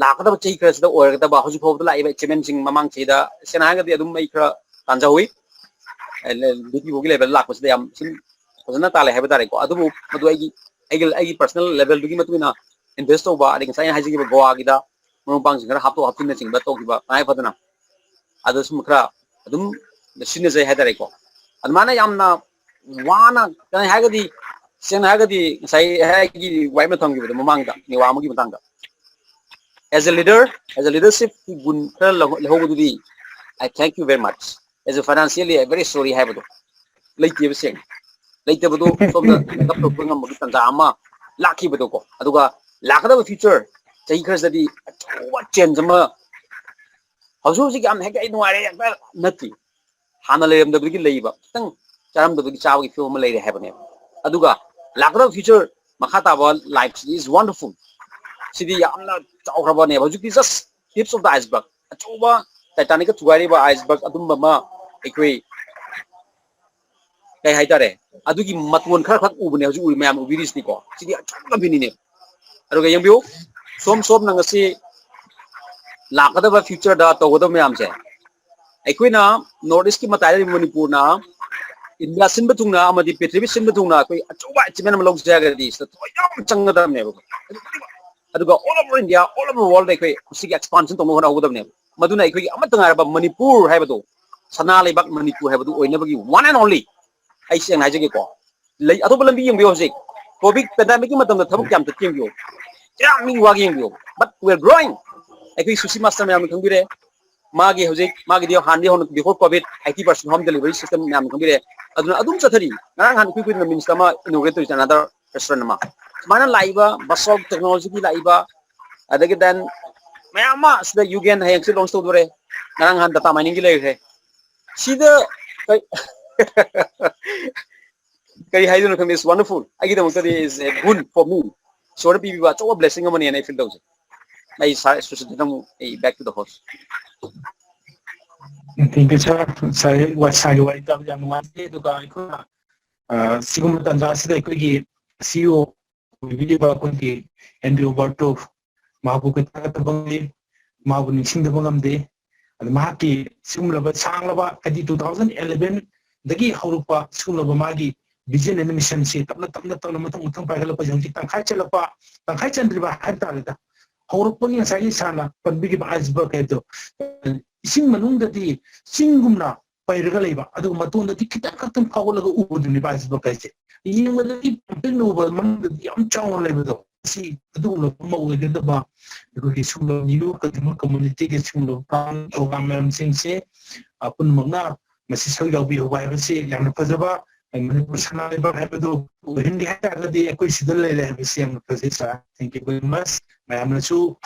ꯂꯥꯛꯀꯗꯕ ꯆꯍꯤ ꯈꯔꯁꯤꯗ ꯑꯣꯏꯔꯒꯗꯕ ꯍꯧꯖꯤꯛ ꯐꯥꯎꯕꯗ ꯂꯥꯛꯏꯕ ꯑꯦꯆꯤꯞꯃꯦꯟꯁꯤꯡ ꯃꯃꯥꯡ ꯆꯍꯤꯗ ꯁꯦꯡꯅ ꯍꯥꯏꯔꯒꯗꯤ ꯑꯗꯨꯝ ꯑꯩ ꯈꯔ ꯇꯥꯟꯖꯍꯧꯋꯤ꯫ ꯕꯤ ꯄꯤ ꯑꯣꯒꯤ ꯂꯦꯚꯦꯜ ꯂꯥꯛꯄꯁꯤꯗ ꯌꯥꯝ ꯁꯨꯝ ꯐꯖꯅ ꯇꯥꯜꯂꯦ ꯍꯥꯏꯕ ꯇꯥꯔꯦꯀꯣ꯫ ꯑꯗꯨꯕꯨ ꯃꯗꯨ ꯑꯩꯒꯤ ꯑꯩꯒꯤ ꯑꯩꯒꯤ ꯄꯔꯁꯅꯦꯜ ꯂꯦꯚꯦꯜꯗꯨꯒꯤ ꯃꯇꯨꯡ ꯏꯟꯅ ꯏꯟꯚꯦꯁ ꯇꯧꯕ, ꯑꯗꯩ ꯉꯁꯥꯏ ꯑꯩꯅ ꯍꯥꯏꯖꯈꯤꯕ ꯒꯣꯋꯥꯒꯤꯗ ꯃꯔꯨꯞ ꯃꯄꯥꯡꯁꯤꯡ ꯈꯔ ꯍꯥꯞꯇꯣꯛ ꯍꯥꯞꯆꯤꯟꯅꯆꯤꯡꯕ ꯇꯧꯈꯤꯕ ꯇꯉꯥꯏ ꯐꯗꯅ ꯑꯗꯨ ꯁꯨꯝ ꯈꯔ ꯑꯗꯨꯝ ꯁꯤꯖꯤꯟꯅꯖꯩ ꯍꯥꯏꯇꯥꯔꯦꯀꯣ꯫ ꯑꯗꯨꯃꯥꯏꯅ ꯌꯥꯝꯅ ꯋꯥꯅ, ꯀꯔꯤ ꯍꯥꯏꯔꯒꯗꯤ, ꯁꯦꯡꯅ ꯍꯥꯏꯔꯒꯗꯤ ꯉꯁꯥꯏ ꯑꯩꯒꯤ ꯋꯥꯏꯞꯅ ꯊꯝꯈꯤꯕꯗꯣ ꯃꯃꯥꯡꯗ ꯅꯦꯋꯥ ꯑꯃꯒꯤ ꯃꯇꯥꯡꯗ, as a leader, as a leadership ꯒꯤ ꯒꯨꯟ ꯈꯔ ꯂꯧ- ꯂꯧꯍꯧꯕꯗꯨꯗꯤ I thank you very much, as a financially I very sorry ꯍꯥꯏꯕꯗꯣ ꯂꯩꯇꯦꯕ꯫ ꯁꯦꯡꯅ ꯂꯩꯇꯕꯗꯣ ꯁꯣꯝꯗ ꯀꯞꯊꯣꯛꯄ ꯉꯝꯕꯒꯤ ꯇꯥꯟꯖꯥ ꯑꯃ ꯂꯥꯛꯈꯤꯕꯗꯣꯀꯣ꯫ ꯑꯗꯨꯒ ꯂꯥꯛꯀꯗꯕ ꯐ꯭ꯌꯨꯆꯔ ꯆꯍꯤ ꯈꯔꯁꯤꯗꯗꯤ ꯑꯆꯧꯕ ꯆꯦꯟꯖ ꯑꯃ, ꯍꯧꯖꯤꯛ ꯍꯧꯖꯤꯛ ꯌꯥꯝ ꯍꯦꯛꯇ ꯑꯩ ꯅꯨꯡꯉꯥꯏꯔꯦ ꯍꯦꯛꯇ ꯅꯠꯇꯦ, ꯍꯥꯟꯅ ꯂꯩꯔꯝꯗꯕꯗꯒꯤ ꯂꯩꯕ, ꯈꯤꯇꯪ ꯆꯥꯔꯝꯗꯕꯒꯤ ꯆꯥꯕꯒꯤ ꯐꯤꯕꯝ ꯑꯃ ꯂꯩꯔꯦ ꯍꯥꯏꯕꯅꯦꯕ꯫ ꯑꯗꯨꯒ ꯂꯥꯛꯀꯗꯕ ꯐ꯭ꯌꯨꯆꯔ, ꯃꯈꯥ ꯇꯥꯕ ꯂꯥꯏꯐꯁꯤꯗꯤ is wonderful, ꯁꯤꯗꯤ ꯌꯥꯝꯅ ꯆꯥꯎꯈ꯭ꯔꯕꯅꯦꯕ꯫ ꯍꯧꯖꯤꯛꯇꯤ just tips of the iceberg, ꯑꯆꯧꯕ ꯇꯥꯏꯇꯥꯅꯤꯛꯀ ꯊꯨꯒꯥꯏꯔꯤꯕ ꯑꯥꯏꯁꯕꯔꯒ ꯑꯗꯨꯝꯕ ꯑꯃ ꯑꯩꯈꯣꯏ, ꯀꯩ ꯍꯥꯏꯇꯥꯔꯦ, ꯑꯗꯨꯒꯤ ꯃꯇꯣꯟ ꯈꯔ ꯈꯛ ꯎꯕꯅꯦ ꯍꯧꯖꯤꯛ ꯎꯔꯤ ꯃꯌꯥꯝ ꯎꯕꯤꯔꯤꯁꯤꯅꯤꯀꯣ꯫ ꯁꯤꯗꯤ ꯑꯆꯧꯕ ꯂꯝꯕꯤꯅꯤꯅꯦ꯫ ꯑꯗꯨꯒ ꯌꯦꯡꯕꯤꯌꯨ, ꯁꯣꯝ ꯁꯣꯝꯅ ꯉꯁꯤ ꯂꯥꯛꯀꯗꯕ ꯐ꯭ꯌꯨꯆꯔꯗ ꯇꯧꯒꯗꯕ ꯃꯌꯥꯝꯁꯦ, ꯑꯩꯈꯣꯏꯅ ꯅꯣꯔꯠ ꯏꯁꯀꯤ ꯃꯇꯥꯏꯗ ꯂꯩꯕ ꯃꯅꯤꯄꯨꯔꯅ ꯏꯟꯗꯤꯌꯥ ꯁꯤꯟꯕ ꯊꯨꯡꯅ ꯑꯃꯗꯤ ꯄ꯭ꯔꯤꯊꯤꯕꯤ ꯁꯤꯟꯕ ꯊꯨꯡꯅ ꯑꯩꯈꯣꯏ ꯑꯆꯧꯕ ꯑꯦꯆꯤꯞꯃꯦꯟ ꯑꯃ ꯂꯧꯖꯒꯦ ꯍꯥꯏꯔꯒꯗꯤ ꯁꯤꯗ ꯊꯋꯥꯏ ꯌꯥꯎꯅ ꯆꯪꯒꯗꯕꯅꯦꯕ꯫ ꯑꯗꯨꯒ all over India, all over world ꯑꯩꯈꯣꯏ ꯃꯁꯤꯒꯤ ꯑꯦꯛꯁꯄꯥꯟꯁꯟ ꯇꯧꯅꯕ ꯍꯣꯠꯅꯍꯧꯒꯗꯕꯅꯦꯕ꯫ ꯃꯗꯨꯅ ꯑꯩꯈꯣꯏꯒꯤ ꯑꯃꯠꯇ ꯉꯥꯏꯔꯕ ꯃꯅꯤꯄꯨꯔ ꯍꯥꯏꯕꯗꯣ ꯁꯅꯥ ꯂꯩꯕꯥꯛ ꯃꯅꯤꯄꯨꯔ ꯍꯥꯏꯕꯗꯨ ꯑꯣꯏꯅꯕꯒꯤ one and only, ꯑꯩ ꯁꯦꯡꯅ ꯍꯥꯏꯖꯒꯦꯀꯣ, ꯂꯩ, ꯑꯇꯣꯞꯄ ꯂꯝꯕꯤ ꯌꯦꯡꯕꯤꯌꯨ꯫ ꯍꯧꯖꯤꯛ ꯀꯣꯚꯤꯗ ꯄꯦꯟꯗꯥꯃꯤꯛꯀꯤ ꯃꯇꯝꯗ ꯊꯕꯛ ꯀꯌꯥꯝ ꯇꯠꯀꯦ ꯌꯦꯡꯕꯤꯌꯨ, ꯀꯌꯥꯝ ꯃꯤ ꯋꯥꯒꯦ ꯌꯦꯡꯕꯤꯌꯨ꯫ But we are growing. ꯑꯩꯈꯣꯏ ꯁꯨꯁꯤ ꯃꯥꯁꯇꯔ ꯃꯌꯥꯝꯅ ꯈꯪꯕꯤꯔꯦ, ꯃꯥꯒꯤ ꯍꯧꯖꯤꯛ ꯃꯥꯒꯤꯗꯤ ꯍꯥꯟꯅꯗꯤ ꯍꯧꯅ before COVID eighty percent home delivery system ꯃꯌꯥꯝꯅ ꯈꯪꯕꯤꯔꯦ꯫ ꯑꯗꯨꯅ ꯑꯗꯨꯝ ꯆꯠꯊꯔꯤ꯫ ꯉꯔꯥꯡ ꯅꯍꯥꯟ ꯏꯀꯨꯏ ꯀꯨꯏꯗꯅ ꯃꯤꯝꯁꯇ ꯑꯃ inaugurate ꯇꯧꯔꯤꯁꯦ, another restaurant ꯑꯃ꯫ ꯁꯨꯃꯥꯏꯅ ꯂꯥꯛꯏꯕ bus of technologyꯒꯤ ꯂꯥꯛꯏꯕ, ꯑꯗꯒꯤ then ꯃꯌꯥꯝ ꯑꯃ ꯁꯤꯗ ꯌꯨꯒꯦꯟ ꯍꯌꯦꯡꯁꯦ launch ꯇꯧꯗꯣꯔꯦ꯫ ꯉꯔꯥꯡ ꯅꯍꯥꯟ data miningꯒꯤ ꯂꯩꯈ꯭ꯔꯦ꯫ ꯁꯤꯗ ꯀꯩ-, ꯀꯔꯤ ꯍꯥꯏꯗꯣꯏꯅꯣ ꯈꯪꯗꯦ, it's wonderful꯫ ꯑꯩꯒꯤꯗꯃꯛꯇꯗꯤ is a boon for me꯫ ꯏꯁꯣꯔꯅ ꯄꯤꯕꯤꯕ ꯑꯆꯧꯕ blessing ꯑꯃꯅꯦꯅ ꯑꯩ feel ꯇꯧꯖꯩ꯫ ꯑꯩ ꯁꯥꯔ ꯁꯨꯁꯤꯠꯇ ꯑꯃꯨꯛ ꯑꯩ back to the host꯫ Thank you, sir꯫ Sir, ꯋꯥ-, sirꯒꯤ ꯋꯥꯔꯤ ꯇꯥꯕ ꯌꯥꯝ ꯅꯨꯡꯉꯥꯏꯖꯩ꯫ ꯑꯗꯨꯒ ꯑꯩꯈꯣꯏꯅ, ꯑ, ꯁꯤꯒꯨꯝꯕ ꯇꯥꯟꯖꯥꯁꯤꯗ ꯑꯩꯈꯣꯏꯒꯤ CEO ꯑꯣꯏꯕꯤꯔꯤꯕ ꯑꯩꯈꯣꯏꯒꯤ ꯑꯦꯟꯗ꯭ꯔꯨ ꯕꯔꯇꯣ, ꯃꯍꯥꯛꯄꯨ ꯑꯩꯈꯣꯏ ꯊꯥꯒꯠꯇꯕ ꯉꯝꯗꯦ, ꯃꯍꯥꯛꯄꯨ ꯅꯤꯡꯁꯤꯡꯗꯕ ꯉꯝꯗꯦ꯫ ꯑꯗ ꯃꯍꯥꯛꯀꯤ ꯁꯤꯒꯨꯝꯂꯕ ꯁꯥꯡꯂꯕ, ꯍꯥꯏꯗꯤ two thousand elevenꯗꯒꯤ ꯍꯧꯔꯛꯄ ꯁꯤꯒꯨꯝꯂꯕ ꯃꯥꯒꯤ vision and missionꯁꯤ ꯇꯞꯅ ꯇꯞꯅ ꯇꯞꯅ ꯃꯊꯪ ꯃꯊꯪ ꯄꯥꯏꯈꯠꯂꯛꯄꯁꯦ ꯍꯧꯖꯤꯛ ꯇꯪꯈꯥꯏ ꯆꯠꯂꯛꯄ, ꯇꯪꯈꯥꯏ ꯆꯟꯗ꯭ꯔꯤꯕ ꯍꯥꯏꯕ ꯇꯥꯔꯦꯗ꯫ ꯍꯧꯔꯛꯄꯒꯤ ꯉꯁꯥꯏꯒꯤ ꯁꯥꯔꯅ ꯄꯟꯕꯤꯈꯤꯕ iceberg ꯍꯥꯏꯕꯗꯣ, ꯏꯁꯤꯡ ꯃꯅꯨꯡꯗꯗꯤ ꯆꯤꯡꯒꯨꯝꯅ ꯄꯩꯔꯒ ꯂꯩꯕ, ꯑꯗꯨꯒ ꯃꯇꯣꯟꯗꯗꯤ ꯈꯤꯇꯪ ꯈꯛꯇꯪ ꯐꯥꯎꯒꯠꯂꯒ ꯎꯕꯗꯨꯅꯦꯕ iceberg ꯍꯥꯏꯁꯦ꯫ ꯌꯦꯡꯕꯗꯗꯤ ꯄꯤꯛꯅ ꯎꯕ, ꯃꯅꯨꯡꯗꯗꯤ ꯌꯥꯝ ꯆꯥꯎꯅ ꯂꯩꯕꯗꯣ꯫ ꯁꯤ ꯑꯗꯨꯒꯨꯝꯂꯕ ꯑꯃ ꯑꯣꯏꯒꯗꯕ ꯑꯩꯈꯣꯏꯒꯤ ꯁꯤꯒꯨꯝꯂꯕ new consumer communityꯒꯤ ꯁꯤꯒꯨꯝꯂꯕ plan program ꯃꯌꯥꯝꯁꯤꯡꯁꯦ, ꯑ, ꯄꯨꯝꯅꯃꯛꯅ ꯃꯁꯤ ꯁꯔꯨꯛ ꯌꯥꯎꯕꯤꯍꯧꯕ ꯍꯥꯏꯕꯁꯤ ꯌꯥꯝꯅ ꯐꯖꯕ, ꯑ, ꯃꯅꯤꯄꯨꯔ ꯁꯅꯥ ꯂꯩꯕꯥꯛ ꯍꯥꯏꯕꯗꯨ ꯑꯣꯏꯍꯟꯒꯦ ꯍꯥꯏ ꯇꯥꯔꯒꯗꯤ ꯑꯩꯈꯣꯏ ꯁꯤꯗ ꯂꯩꯔꯦ ꯍꯥꯏꯕꯁꯤ ꯌꯥꯝꯅ ꯐꯖꯩ, sir꯫ Thank you very much꯫ ꯃꯌꯥꯝꯅꯁꯨ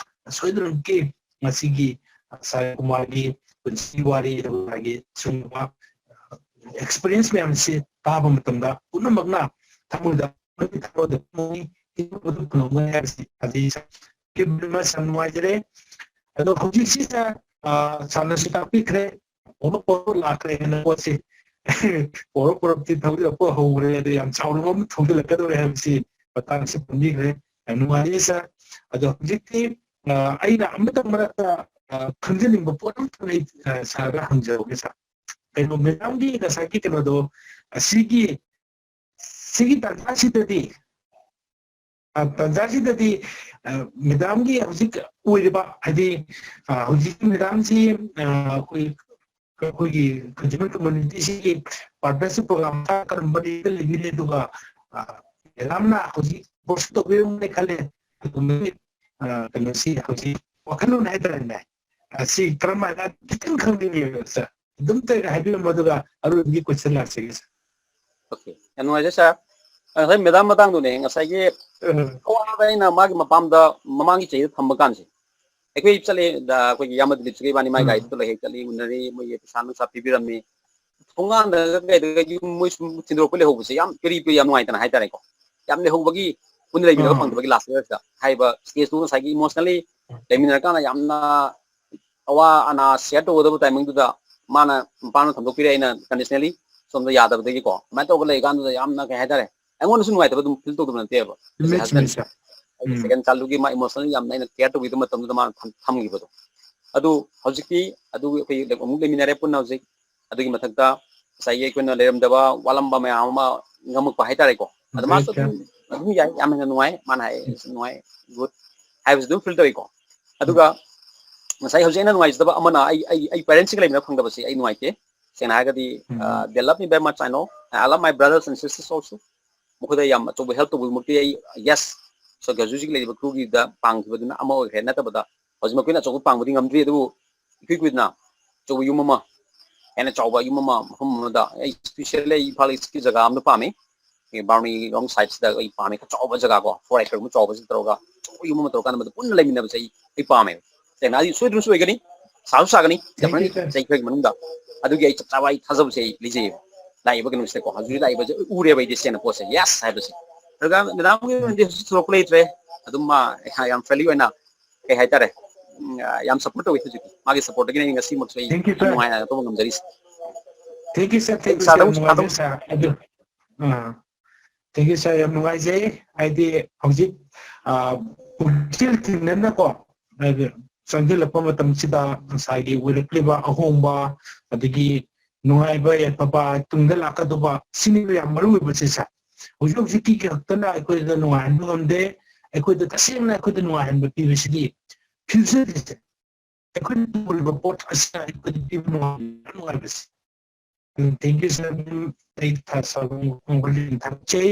ꯁꯣꯏꯗꯅꯃꯛꯀꯤ ꯉꯁꯤꯒꯤ, ꯑ, ꯁꯥꯏ ꯀꯨꯃꯥꯔꯒꯤ ꯄꯨꯟꯁꯤ ꯋꯥꯔꯤ, ꯑꯗꯨꯒ ꯃꯥꯒꯤ ꯁꯤꯒꯨꯝꯕ, ꯑ, experience ꯃꯌꯥꯝꯁꯤ ꯇꯥꯕ ꯃꯇꯝꯗ ꯄꯨꯝꯅꯃꯛꯅ ꯊꯃꯣꯏꯗ ꯑꯃꯗꯤ ꯊꯃꯣꯏꯗ ꯄꯨꯛꯅꯤꯡ ꯏꯪꯕꯗꯨ ꯐꯪꯂꯝꯒꯅꯤ ꯍꯥꯏꯕꯁꯤ ꯊꯥꯖꯩ, sir꯫ Thank you very much, ꯌꯥꯝ ꯅꯨꯡꯉꯥꯏꯖꯔꯦ꯫ ꯑꯗꯣ ꯍꯧꯖꯤꯛꯁꯤ, sir, ꯑ, ꯁꯥꯔꯅꯁꯨ ꯇꯥꯛꯄꯤꯈ꯭ꯔꯦ, ꯄꯣꯔꯣꯛ ꯄꯣꯔꯣꯛ ꯂꯥꯛꯈ꯭ꯔꯦ ꯍꯥꯏꯅ ꯄꯣꯠꯁꯤ꯫ ꯄꯣꯔꯣꯛ ꯄꯣꯔꯣꯛꯇꯤ ꯊꯧꯖꯤꯜꯂꯛꯄ ꯍꯧꯈ꯭ꯔꯦ, ꯑꯗꯨ ꯌꯥꯝ ꯆꯥꯎꯔꯕ ꯑꯃ ꯊꯧꯖꯤꯜꯂꯛꯀꯗꯧꯔꯦ ꯍꯥꯏꯕꯁꯤ ꯃꯇꯥꯡꯁꯤ ꯄꯟꯕꯤꯈ꯭ꯔꯦ꯫ ꯌꯥꯝ ꯅꯨꯡꯉꯥꯏꯖꯩ, sir꯫ ꯑꯗꯣ ꯍꯧꯖꯤꯛꯇꯤ, ꯑ, ꯑꯩꯅ ꯑꯃꯇꯪ ꯃꯔꯛꯇ, ꯑ, ꯈꯪꯖꯅꯤꯡꯕ ꯄꯣꯠ ꯑꯃꯇꯪ ꯑꯩ, ꯑ, ꯁꯥꯔꯗ ꯍꯪꯖꯍꯧꯒꯦ, sir꯫ ꯀꯩꯅꯣ, madamꯒꯤ ꯉꯁꯥꯏꯒꯤ ꯀꯩꯅꯣꯗꯣ, ꯑꯁꯤꯒꯤ, ꯁꯤꯒꯤ ꯇꯥꯟꯖꯥꯁꯤꯗꯗꯤ, ꯑ, ꯇꯥꯟꯖꯥꯁꯤꯗꯗꯤ, ꯑ, madamꯒꯤ ꯍꯧꯖꯤꯛ ꯑꯣꯏꯔꯤꯕ, ꯍꯥꯏꯗꯤ, ꯑ, ꯍꯧꯖꯤꯛꯀꯤ madamꯁꯤ, ꯑ, ꯑꯩꯈꯣꯏ ꯑꯩꯈꯣꯏꯒꯤ ꯀꯟꯖꯨꯃꯔ ꯀꯝꯃ꯭ꯌꯨꯅꯤꯇꯤꯁꯤꯒꯤ ꯄꯥꯔꯇꯅꯔꯁꯤꯞ ꯄ꯭ꯔꯣꯒ꯭ꯔꯥꯝ ꯀꯔꯝꯕ ꯂꯩꯕꯤꯔꯦ, ꯑꯗꯨꯒ ꯃꯦꯗꯥꯝꯅ ꯍꯧꯖꯤꯛ ꯄꯣꯁ ꯇꯧꯕꯤꯔꯝꯒꯅꯤ ꯈꯜꯂꯦ, ꯑꯗꯨꯒꯨꯝꯕꯒꯤ ꯀꯩꯅꯣꯁꯤ ꯍꯧꯖꯤꯛ ꯋꯥꯈꯜꯂꯣꯟ ꯍꯥꯏꯇꯥꯔꯦꯅꯦ, ꯁꯤ ꯀꯔꯝ ꯍꯥꯏꯅ ꯈꯤꯇꯪ ꯈꯪꯅꯤꯡꯉꯦꯕ ꯁꯥꯔ, ꯑꯗꯨꯝꯇ ꯍꯥꯏꯕꯤꯔꯝꯃꯣ, ꯑꯗꯨꯒ ꯑꯔꯣꯏꯕꯒꯤ ꯀꯣꯏꯁꯟ ꯂꯥꯛꯆꯒꯦ ꯁꯥꯔ꯫ ꯑꯣꯀꯦ, ꯌꯥꯝ ꯅꯨꯡꯉꯥꯏꯖꯩ ꯁꯥꯔ꯫ ꯉꯁꯥꯏ ꯃꯦꯗꯥꯝ ꯃꯇꯥꯡꯗꯨꯅꯦ, ꯉꯁꯥꯏꯒꯤ ꯑꯋꯥꯕ ꯑꯩꯅ ꯃꯥꯒꯤ ꯃꯄꯥꯝꯗ ꯃꯃꯥꯡꯒꯤ ꯆꯍꯤꯗ ꯊꯝꯕ ꯀꯥꯟꯁꯦ, ꯑꯩꯈꯣꯏ ꯆꯠꯂꯦ, ꯑꯩꯈꯣꯏꯒꯤ ꯏꯌꯥꯝꯕ ꯗꯤꯂꯤꯞꯁꯤꯒ ꯏꯕꯥꯅꯤ ꯃꯥꯏ ꯒꯥꯔꯤꯗ ꯂꯩ ꯍꯦꯛ ꯆꯠꯂꯤ, ꯎꯅꯔꯤ, ꯃꯣꯏꯒꯤ ꯄꯩꯁꯥ ꯅꯨꯡꯁꯥ ꯄꯤꯕꯤꯔꯝꯃꯤ꯫ ꯊꯣꯡꯒꯥꯟꯗꯒ ꯀꯩꯗꯒ ꯌꯨꯝ ꯃꯣꯏ ꯁꯨꯝ ꯊꯤꯟꯗꯣꯔꯛꯄ ꯂꯩꯍꯧꯕꯁꯦ ꯌꯥꯝ ꯄꯦꯔꯤ ꯄꯦꯔꯤ, ꯌꯥꯝ ꯅꯨꯡꯉꯥꯏꯇꯅ ꯍꯥꯏꯇꯥꯔꯦꯀꯣ꯫ ꯌꯥꯝ ꯂꯩꯍꯧꯕꯒꯤ ꯄꯨꯟꯅ ꯂꯩꯃꯤꯟꯅꯕ ꯐꯪꯗꯕꯒꯤ ꯂꯥꯁ ꯌꯔꯁꯤꯗ ꯍꯥꯏꯔꯤꯕ ꯁ꯭ꯇꯦꯖꯇꯨ ꯉꯁꯥꯏꯒꯤ ꯏꯃꯣꯁꯅꯦꯜꯂꯤ ꯂꯩꯃꯤꯟꯅꯔꯀꯥꯟꯗ ꯌꯥꯝꯅ ꯑꯋꯥ ꯑꯅꯥ ꯁꯤꯌꯔ ꯇꯧꯒꯗꯕ ꯇꯥꯏꯃꯤꯡꯗꯨꯗ ꯃꯥꯅ ꯃꯄꯥꯟꯗ ꯊꯝꯗꯣꯛꯄꯤꯔꯦ, ꯑꯩꯅ ꯀꯟꯗꯤꯁꯅꯦꯜꯂꯤ ꯁꯣꯝꯗ ꯌꯥꯗꯕꯗꯒꯤꯀꯣ꯫ ꯑꯗꯨꯃꯥꯏꯅ ꯇꯧꯔꯒ ꯂꯩꯔꯤꯀꯥꯟꯗꯨꯗ ꯌꯥꯝꯅ ꯀꯩ ꯍꯥꯏꯇꯥꯔꯦ, ꯑꯩꯉꯣꯟꯗꯁꯨ ꯅꯨꯡꯉꯥꯏꯇꯕ ꯑꯗꯨꯝ ꯐꯤꯜ ꯇꯧꯗꯕ ꯅꯠꯇꯦꯕ꯫ ꯑꯩꯁꯦ ꯍꯁꯕꯦꯟ, ꯑꯩꯒꯤ ꯁꯦꯀꯦꯟ ꯆꯥꯏꯜꯗꯨꯒꯤ ꯃꯥ ꯏꯃꯣꯁꯅꯦꯜ ꯌꯥꯝꯅ ꯑꯩꯅ ꯀꯦꯌꯔ ꯇꯧꯕꯤꯗꯕ ꯃꯇꯝꯗꯨꯗ ꯃꯥꯅ ꯊꯝ- ꯊꯝꯈꯤꯕꯗꯣ꯫ ꯑꯗꯨ ꯍꯧꯖꯤꯛꯇꯤ ꯑꯗꯨ ꯑꯩꯈꯣꯏ ꯑꯃꯨꯛ ꯂꯩꯃꯤꯟꯅꯔꯦ ꯄꯨꯟꯅ ꯍꯧꯖꯤꯛ꯫ ꯑꯗꯨꯒꯤ ꯃꯊꯛꯇ ꯉꯁꯥꯏꯒꯤ ꯑꯩꯈꯣꯏꯅ ꯂꯩꯔꯝꯗꯕ ꯋꯥꯠꯂꯝꯕ ꯃꯌꯥꯝ ꯑꯃ ꯉꯝꯃꯛꯄ ꯍꯥꯏꯇꯥꯔꯦꯀꯣ꯫ ꯑꯗ ꯃꯥꯁꯨ ꯑꯗꯨꯝ, ꯑꯗꯨꯝ ꯌꯥꯏ, ꯌꯥꯝ ꯍꯦꯟꯅ ꯅꯨꯡꯉꯥꯏ, ꯃꯥꯅ ꯍꯥꯏ ꯅꯨꯡꯉꯥꯏ, ꯒꯨꯗ ꯍꯥꯏꯕꯁꯤ ꯑꯗꯨꯝ ꯐꯤꯜ ꯇꯧꯏꯀꯣ꯫ ꯑꯗꯨꯒ ꯉꯁꯥꯏ ꯍꯧꯖꯤꯛ ꯑꯩꯅ ꯅꯨꯡꯉꯥꯏꯖꯗꯕ ꯑꯃꯅ ꯑꯩ ꯑꯩ ꯑꯩ ꯄꯦꯔꯦꯟꯁꯤꯡꯒ ꯂꯩꯃꯤꯟꯅꯕ ꯐꯪꯗꯕꯁꯤ ꯑꯩ ꯅꯨꯡꯉꯥꯏꯇꯦ꯫ ꯁꯦꯡꯅ ꯍꯥꯏꯔꯒꯗꯤ, uh, they love me very much, I know, I love my brothers and sisters also. ꯃꯈꯣꯏꯗ ꯌꯥꯝ ꯑꯆꯧꯕ ꯍꯦꯜꯞ ꯇꯧꯕꯃꯛꯇꯤ ꯑꯩ, ꯌꯦꯁ, ꯁꯣ ꯍꯧꯖꯤꯛ ꯍꯧꯖꯤꯛ ꯂꯩꯔꯤꯕ ꯀ꯭ꯔꯨꯒꯤꯗ ꯄꯥꯡꯈꯤꯕꯗꯨꯅ ꯑꯃ ꯑꯣꯏꯈ꯭ꯔꯦ, ꯅꯠꯇꯕꯗ ꯍꯧꯖꯤꯛ ꯃꯈꯣꯏꯅ ꯑꯆꯧꯕ ꯄꯥꯡꯕꯗꯤ ꯉꯝꯗ꯭ꯔꯤ, ꯑꯗꯨꯕꯨ ꯏꯀꯨꯏ ꯀꯨꯏꯗꯅ ꯑꯆꯧꯕ ꯌꯨꯝ ꯑꯃ, ꯍꯦꯟꯅ ꯆꯥꯎꯕ ꯌꯨꯝ ꯑꯃ, ꯃꯐꯝ ꯑꯃꯗ, ꯑꯩ ꯏꯁꯄꯤꯁꯦꯜꯂꯤ ꯑꯩ ꯏꯝꯐꯥꯜ ꯏꯁꯀꯤ ꯖꯒꯥ ꯑꯃꯗ ꯄꯥꯝꯃꯤ꯫ ꯑꯩ ꯕꯥꯔꯨꯅꯤ ꯔꯣꯝ ꯁꯥꯏꯠꯁꯤꯗ ꯑꯩ ꯄꯥꯝꯃꯤ, ꯈꯔ ꯆꯥꯎꯕ ꯖꯒꯥ ꯀꯣ, ꯐꯣꯔ ꯑꯦꯀꯔꯒꯨꯝꯕ ꯆꯥꯎꯕꯁꯤ ꯇꯧꯔꯒ ꯑꯆꯧꯕ ꯌꯨꯝ ꯑꯃ ꯇꯧꯔꯀꯥꯟꯗ ꯃꯗꯨ ꯄꯨꯟꯅ ꯂꯩꯃꯤꯟꯅꯕꯁꯦ ꯑꯩ ꯑꯩ ꯄꯥꯝꯃꯦꯕ꯫ ꯁꯦꯡꯅ ꯍꯥꯏꯗꯤ ꯁꯣꯏꯗꯅꯁꯨ ꯑꯣꯏꯒꯅꯤ, ꯁꯥꯁꯨ ꯁꯥꯒꯅꯤ, ꯗꯦꯐꯤꯅꯦꯠꯂꯤ ꯆꯍꯤ ꯈꯔꯒꯤ ꯃꯅꯨꯡꯗ꯫ ꯑꯗꯨꯒꯤ ꯑꯩ ꯆꯞ ꯆꯥꯕ ꯑꯩ ꯊꯥꯖꯕꯁꯦ ꯑꯩ ꯂꯩꯖꯩꯌꯦꯕ꯫ ꯂꯥꯛꯏꯕ ꯀꯩꯅꯣꯁꯤꯗꯀꯣ, ꯍꯧꯖꯤꯛ ꯂꯥꯛꯏꯕꯁꯦ ꯎꯔꯦꯕ ꯑꯩꯗꯤ ꯁꯦꯡꯅ ꯄꯣꯠꯁꯦ, ꯌꯦꯁ ꯍꯥꯏꯕꯁꯦ꯫ ꯑꯗꯨꯒ ꯃꯦꯗꯥꯝꯒꯤ ꯑꯣꯏꯅꯗꯤ ꯍꯧꯖꯤꯛ ꯊꯣꯏꯗꯣꯛꯄ ꯂꯩꯇ꯭ꯔꯦ, ꯑꯗꯨꯝ ꯃꯥ ꯌꯥꯝ ꯐ꯭ꯔꯦꯟꯂꯤ ꯑꯣꯏꯅ, ꯀꯩ ꯍꯥꯏꯇꯥꯔꯦ, ꯎꯝ, ꯌꯥꯝ ꯁꯞꯄꯣꯔꯠ ꯇꯧꯋꯤ ꯍꯧꯖꯤꯛꯇꯤ꯫ ꯃꯥꯒꯤ ꯁꯞꯄꯣꯔꯠꯇꯒꯤꯅꯦ ꯑꯩ ꯉꯁꯤꯃꯛꯁꯨ ꯑꯩ Thank you, sir. ꯅꯨꯡꯉꯥꯏꯅ ꯇꯧꯕ ꯉꯝꯖꯔꯤꯁꯦ꯫ꯊꯦꯡꯀ꯭ꯌꯨ ꯁꯥꯔ, ꯊꯦꯡꯀ꯭ꯌꯨ ꯁꯥꯔꯗ ꯁꯥꯔ, ꯑꯃꯨꯛ, ꯁꯥꯔꯗ ꯅꯨꯡꯉꯥꯏꯖꯩ ꯑꯃꯨꯛ ꯁꯥꯔ꯫ ꯑꯗꯨ, ꯑꯥ, ꯊꯦꯡꯀ꯭ꯌꯨ ꯁꯥꯔ, ꯌꯥꯝ ꯅꯨꯡꯉꯥꯏꯖꯩ꯫ ꯍꯥꯏꯗꯤ ꯍꯧꯖꯤꯛ, ꯑꯥ, ꯄꯨꯛꯆꯦꯜ ꯊꯤꯡꯅꯅꯀꯣ, ꯍꯥꯏꯗꯤ ꯆꯪꯁꯤꯜꯂꯛꯄ ꯃꯇꯝꯁꯤꯗ ꯉꯁꯥꯏꯒꯤ ꯑꯣꯏꯔꯛꯂꯤꯕ ꯑꯍꯣꯡꯕ, ꯑꯗꯒꯤ ꯅꯨꯡꯉꯥꯏꯕ ꯌꯥꯏꯐꯕ, ꯇꯨꯡꯗ ꯂꯥꯛꯀꯗꯧꯕ, ꯁꯤꯅꯤꯕ ꯌꯥꯝ ꯃꯔꯨ ꯑꯣꯏꯕꯁꯦ ꯁꯥꯔ꯫ ꯍꯧꯖꯤꯛ ꯍꯧꯖꯤꯛꯀꯤ ꯈꯛꯇꯅ ꯑꯩꯈꯣꯏꯗ ꯅꯨꯡꯉꯥꯏꯍꯟꯕ ꯉꯝꯗꯦ꯫ ꯑꯩꯈꯣꯏꯗ ꯇꯁꯦꯡꯅ ꯑꯩꯈꯣꯏꯗ ꯅꯨꯡꯉꯥꯏꯍꯟꯕ ꯄꯤꯕꯁꯤꯗꯤ ꯐ꯭ꯌꯨꯆꯔꯁꯦ, ꯑꯩꯈꯣꯏꯅ ꯇꯧꯔꯤꯕ ꯄꯣꯠ ꯑꯁꯤꯅ ꯑꯩꯈꯣꯏꯗ ꯄꯤꯕ ꯅꯨꯡꯉꯥꯏꯕ, ꯅꯨꯡꯉꯥꯏꯕꯁꯦ꯫ Thank you, sir. ꯑꯩ ꯊꯥ-, sir, ꯊꯥꯒꯠꯆꯩ꯫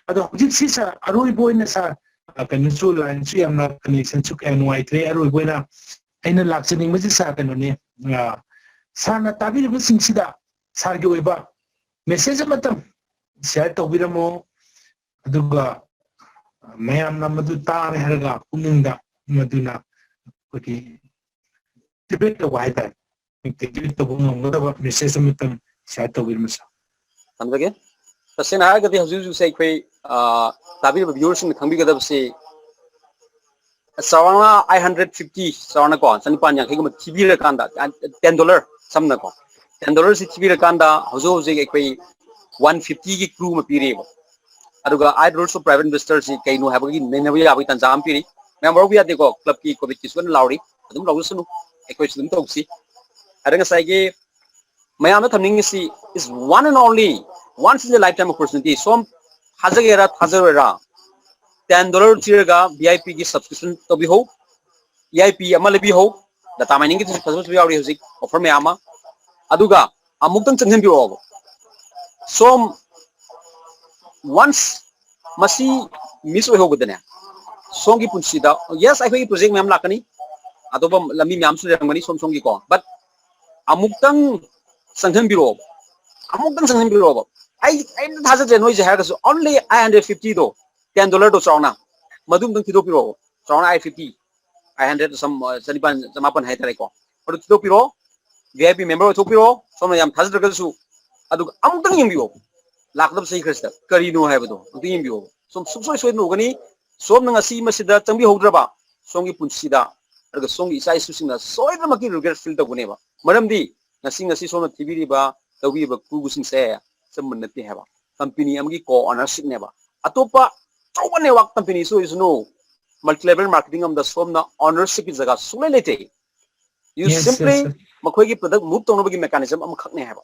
ꯑꯗꯣ ꯍꯧꯖꯤꯛꯁꯤ, sir, ꯑꯔꯣꯏꯕ ꯑꯣꯏꯅ, sir, ꯑ, ꯀꯩꯅꯣꯁꯨ, line ꯁꯨ ꯌꯥꯝꯅ connection ꯁꯨ ꯀꯌꯥ ꯅꯨꯡꯉꯥꯏꯇ꯭ꯔꯦ꯫ ꯑꯔꯣꯏꯕ ꯑꯣꯏꯅ ꯑꯩꯅ ꯂꯥꯛꯆꯅꯤꯡꯕꯁꯤ, sir, ꯀꯩꯅꯣꯅꯤ, ꯑ, sir ꯅ ꯇꯥꯕꯤꯔꯤꯕꯁꯤꯡꯁꯤꯗ sir ꯒꯤ ꯑꯣꯏꯕ message ꯑꯃꯇꯪ share ꯇꯧꯕꯤꯔꯝꯃꯣ꯫ ꯑꯗꯨꯒ ꯃꯌꯥꯝꯅ ꯃꯗꯨ ꯇꯥꯔꯦ ꯍꯥꯏꯔꯒ ꯄꯨꯛꯅꯤꯡꯗ ꯃꯗꯨꯅ ꯑꯩꯈꯣꯏꯒꯤ activate ꯇꯧꯕ ꯍꯥꯏꯇꯥꯔꯦ꯫ Activate ꯇꯧꯕ ꯉꯝꯒꯗꯕ message ꯑꯃꯇꯪ share ꯇꯧꯕꯤꯔꯝꯃꯨ, sir꯫ ꯊꯝꯖꯒꯦ꯫ ꯇꯁꯦꯡꯅ ꯍꯥꯏꯔꯒꯗꯤ ꯍꯧꯖꯤꯛ ꯍꯧꯖꯤꯛꯁꯦ ꯑꯩꯈꯣꯏ, ꯑ, ꯇꯥꯕꯤꯔꯤꯕ viewer ꯁꯤꯡꯅ ꯈꯪꯕꯤꯒꯗꯕꯁꯤ, ꯆꯥꯎꯔꯥꯛꯅ eight hundred fifty, ꯆꯥꯎꯔꯥꯛꯅꯀꯣ, ꯆꯅꯤꯄꯥꯟ ꯌꯥꯡꯈꯩꯒꯨꯝꯕ ꯊꯤꯕꯤꯔꯀꯥꯟꯗ, ten dollar, ꯁꯝꯅꯀꯣ, ten dollar ꯁꯤ ꯊꯤꯕꯤꯔꯀꯥꯟꯗ ꯍꯧꯖꯤꯛ ꯍꯧꯖꯤꯛ ꯑꯩꯈꯣꯏ one fifty ꯒꯤ crew ꯑꯃ ꯄꯤꯔꯤꯕ꯫ ꯑꯗꯨꯒ eight rolls of private investor ꯁꯤ ꯀꯩꯅꯣ ꯍꯥꯏꯕꯒꯤ ꯅꯩꯅꯕ ꯌꯥꯕꯒꯤ ꯇꯥꯟꯖꯥ ꯑꯃ ꯄꯤꯔꯤ꯫ ꯃꯌꯥꯝ ꯋꯥꯔꯧꯕ ꯌꯥꯗꯦꯀꯣ, club ꯀꯤ, COVID ꯀꯤꯁꯨ ꯀꯟꯅ ꯂꯥꯎꯔꯤ, ꯑꯗꯨꯝ ꯂꯥꯎꯖꯁꯅꯨ, ꯑꯩꯈꯣꯏꯁꯨ ꯑꯗꯨꯝ ꯇꯧꯁꯤ꯫ ꯑꯗ ꯉꯁꯥꯏꯒꯤ ꯃꯌꯥꯝꯗ ꯊꯝꯅꯤꯡꯉꯤꯁꯤ is one and only, once in a lifetime opportunity꯫ ꯁꯣꯝ ꯊꯥꯖꯒꯦꯔꯥ ꯊꯥꯖꯔꯣꯏꯔꯥ, ten dollar ꯊꯤꯔꯒ V I P ꯒꯤ subscription ꯇꯧꯕꯤꯍꯧ, V I P ꯑꯃ ꯂꯩꯕꯤꯍꯧ꯫ Data mining ꯒꯤꯗꯨꯁꯨ ꯐꯖ ꯐꯖꯕ ꯌꯥꯎꯔꯤ ꯍꯧꯖꯤꯛ, offer ꯃꯌꯥꯝ ꯑꯃ꯫ ꯑꯗꯨꯒ ꯑꯃꯨꯛꯇꯪ ꯆꯪꯁꯤꯟꯕꯤꯔꯛꯑꯣꯕ꯫ ꯁꯣꯝ once ꯃꯁꯤ miss ꯑꯣꯏꯍꯧꯕꯗꯅꯦ, ꯁꯣꯝꯒꯤ ꯄꯨꯟꯁꯤꯗ, yes, ꯑꯩꯈꯣꯏꯒꯤ project ꯃꯌꯥꯝ ꯂꯥꯛꯀꯅꯤ, ꯑꯇꯣꯞꯄ ꯂꯝꯕꯤ ꯃꯌꯥꯝꯁꯨ ꯂꯩꯔꯝꯒꯅꯤ ꯁꯣꯝ ꯁꯣꯝꯒꯤꯀꯣ, but ꯑꯃꯨꯛꯇꯪ ꯆꯪꯁꯤꯟꯕꯤꯔꯛꯑꯣꯕ, ꯑꯃꯨꯛꯇꯪ ꯆꯪꯁꯤꯟꯕꯤꯔꯛꯑꯣꯕ꯫ "ꯑꯩ ꯀꯔꯤꯝꯇ ꯊꯥꯖꯗ꯭ꯔꯦ ꯅꯣꯏꯁꯦ" ꯍꯥꯏꯔꯒꯁꯨ, only eight hundred fifty ꯗꯣ, ten dollar ꯗꯣ ꯆꯥꯎꯅ, ꯃꯗꯨ ꯑꯃꯨꯛꯇꯪ ꯊꯤꯗꯣꯛꯄꯤꯔꯛꯑꯣꯕ꯫ ꯆꯥꯎꯅ eight fifty, eight hundred ꯁꯝ, ꯑ, ꯆꯅꯤꯄꯥꯟ, ꯆꯃꯥꯄꯟ ꯍꯥꯏꯇꯥꯔꯦꯀꯣ, ꯃꯗꯨ ꯊꯤꯗꯣꯛꯄꯤꯔꯛꯑꯣ꯫ V I P member ꯑꯣꯏꯊꯣꯛꯄꯤꯔꯛꯑꯣ, ꯁꯣꯝꯅ ꯌꯥꯝ ꯊꯥꯖꯗ꯭ꯔꯒꯁꯨ꯫ ꯑꯗꯨꯒ ꯑꯃꯨꯛꯇꯪ ꯌꯦꯡꯕꯤꯌꯣ, ꯂꯥꯛꯀꯗꯕ ꯆꯍꯤ ꯈꯔꯁꯤꯗ ꯀꯔꯤꯅꯣ ꯍꯥꯏꯕꯗꯣ ꯑꯃꯨꯛꯇꯪ ꯌꯦꯡꯕꯤꯌꯣ꯫ ꯁꯣꯝ ꯁꯨꯡꯁꯣꯏ ꯁꯣꯏꯗꯅ ꯎꯒꯅꯤ꯫ ꯁꯣꯝꯅ ꯉꯁꯤ ꯃꯁꯤꯗ ꯆꯪꯕꯤꯍꯧꯗ꯭ꯔꯕ, ꯁꯣꯝꯒꯤ ꯄꯨꯟꯁꯤꯗ, ꯑꯗꯨꯒ ꯁꯣꯝꯒꯤ ꯏꯆꯥ ꯏꯁꯨꯁꯤꯡꯅ ꯁꯣꯏꯗꯅꯃꯛꯀꯤ regret feel ꯇꯧꯒꯅꯦꯕ꯫ ꯃꯔꯝꯗꯤ ꯉꯁꯤ, ꯉꯁꯤ ꯁꯣꯝꯅ ꯊꯤꯕꯤꯔꯤꯕ, ꯂꯧꯕꯤꯔꯤꯕ crew ꯁꯤꯡꯁꯦ ꯑꯆꯝꯕ ꯅꯠꯇꯦ ꯍꯥꯏꯕ꯫ Company ꯑꯃꯒꯤ co-ownership ꯅꯦꯕ꯫ ꯑꯇꯣꯞꯄ ꯑꯆꯧꯕ network company ꯁꯨ ꯑꯣꯏꯁꯅꯨ, multi level marketing ꯑꯃꯗ ꯁꯣꯝꯅ ownership ꯀꯤ ꯖꯒꯥ ꯁꯨꯡꯂꯩ ꯂꯩꯇꯦ꯫ You simply ꯃꯈꯣꯏꯒꯤ product move ꯇꯧꯅꯕꯒꯤ mechanism ꯑꯃꯈꯛꯅꯦ ꯍꯥꯏꯕ꯫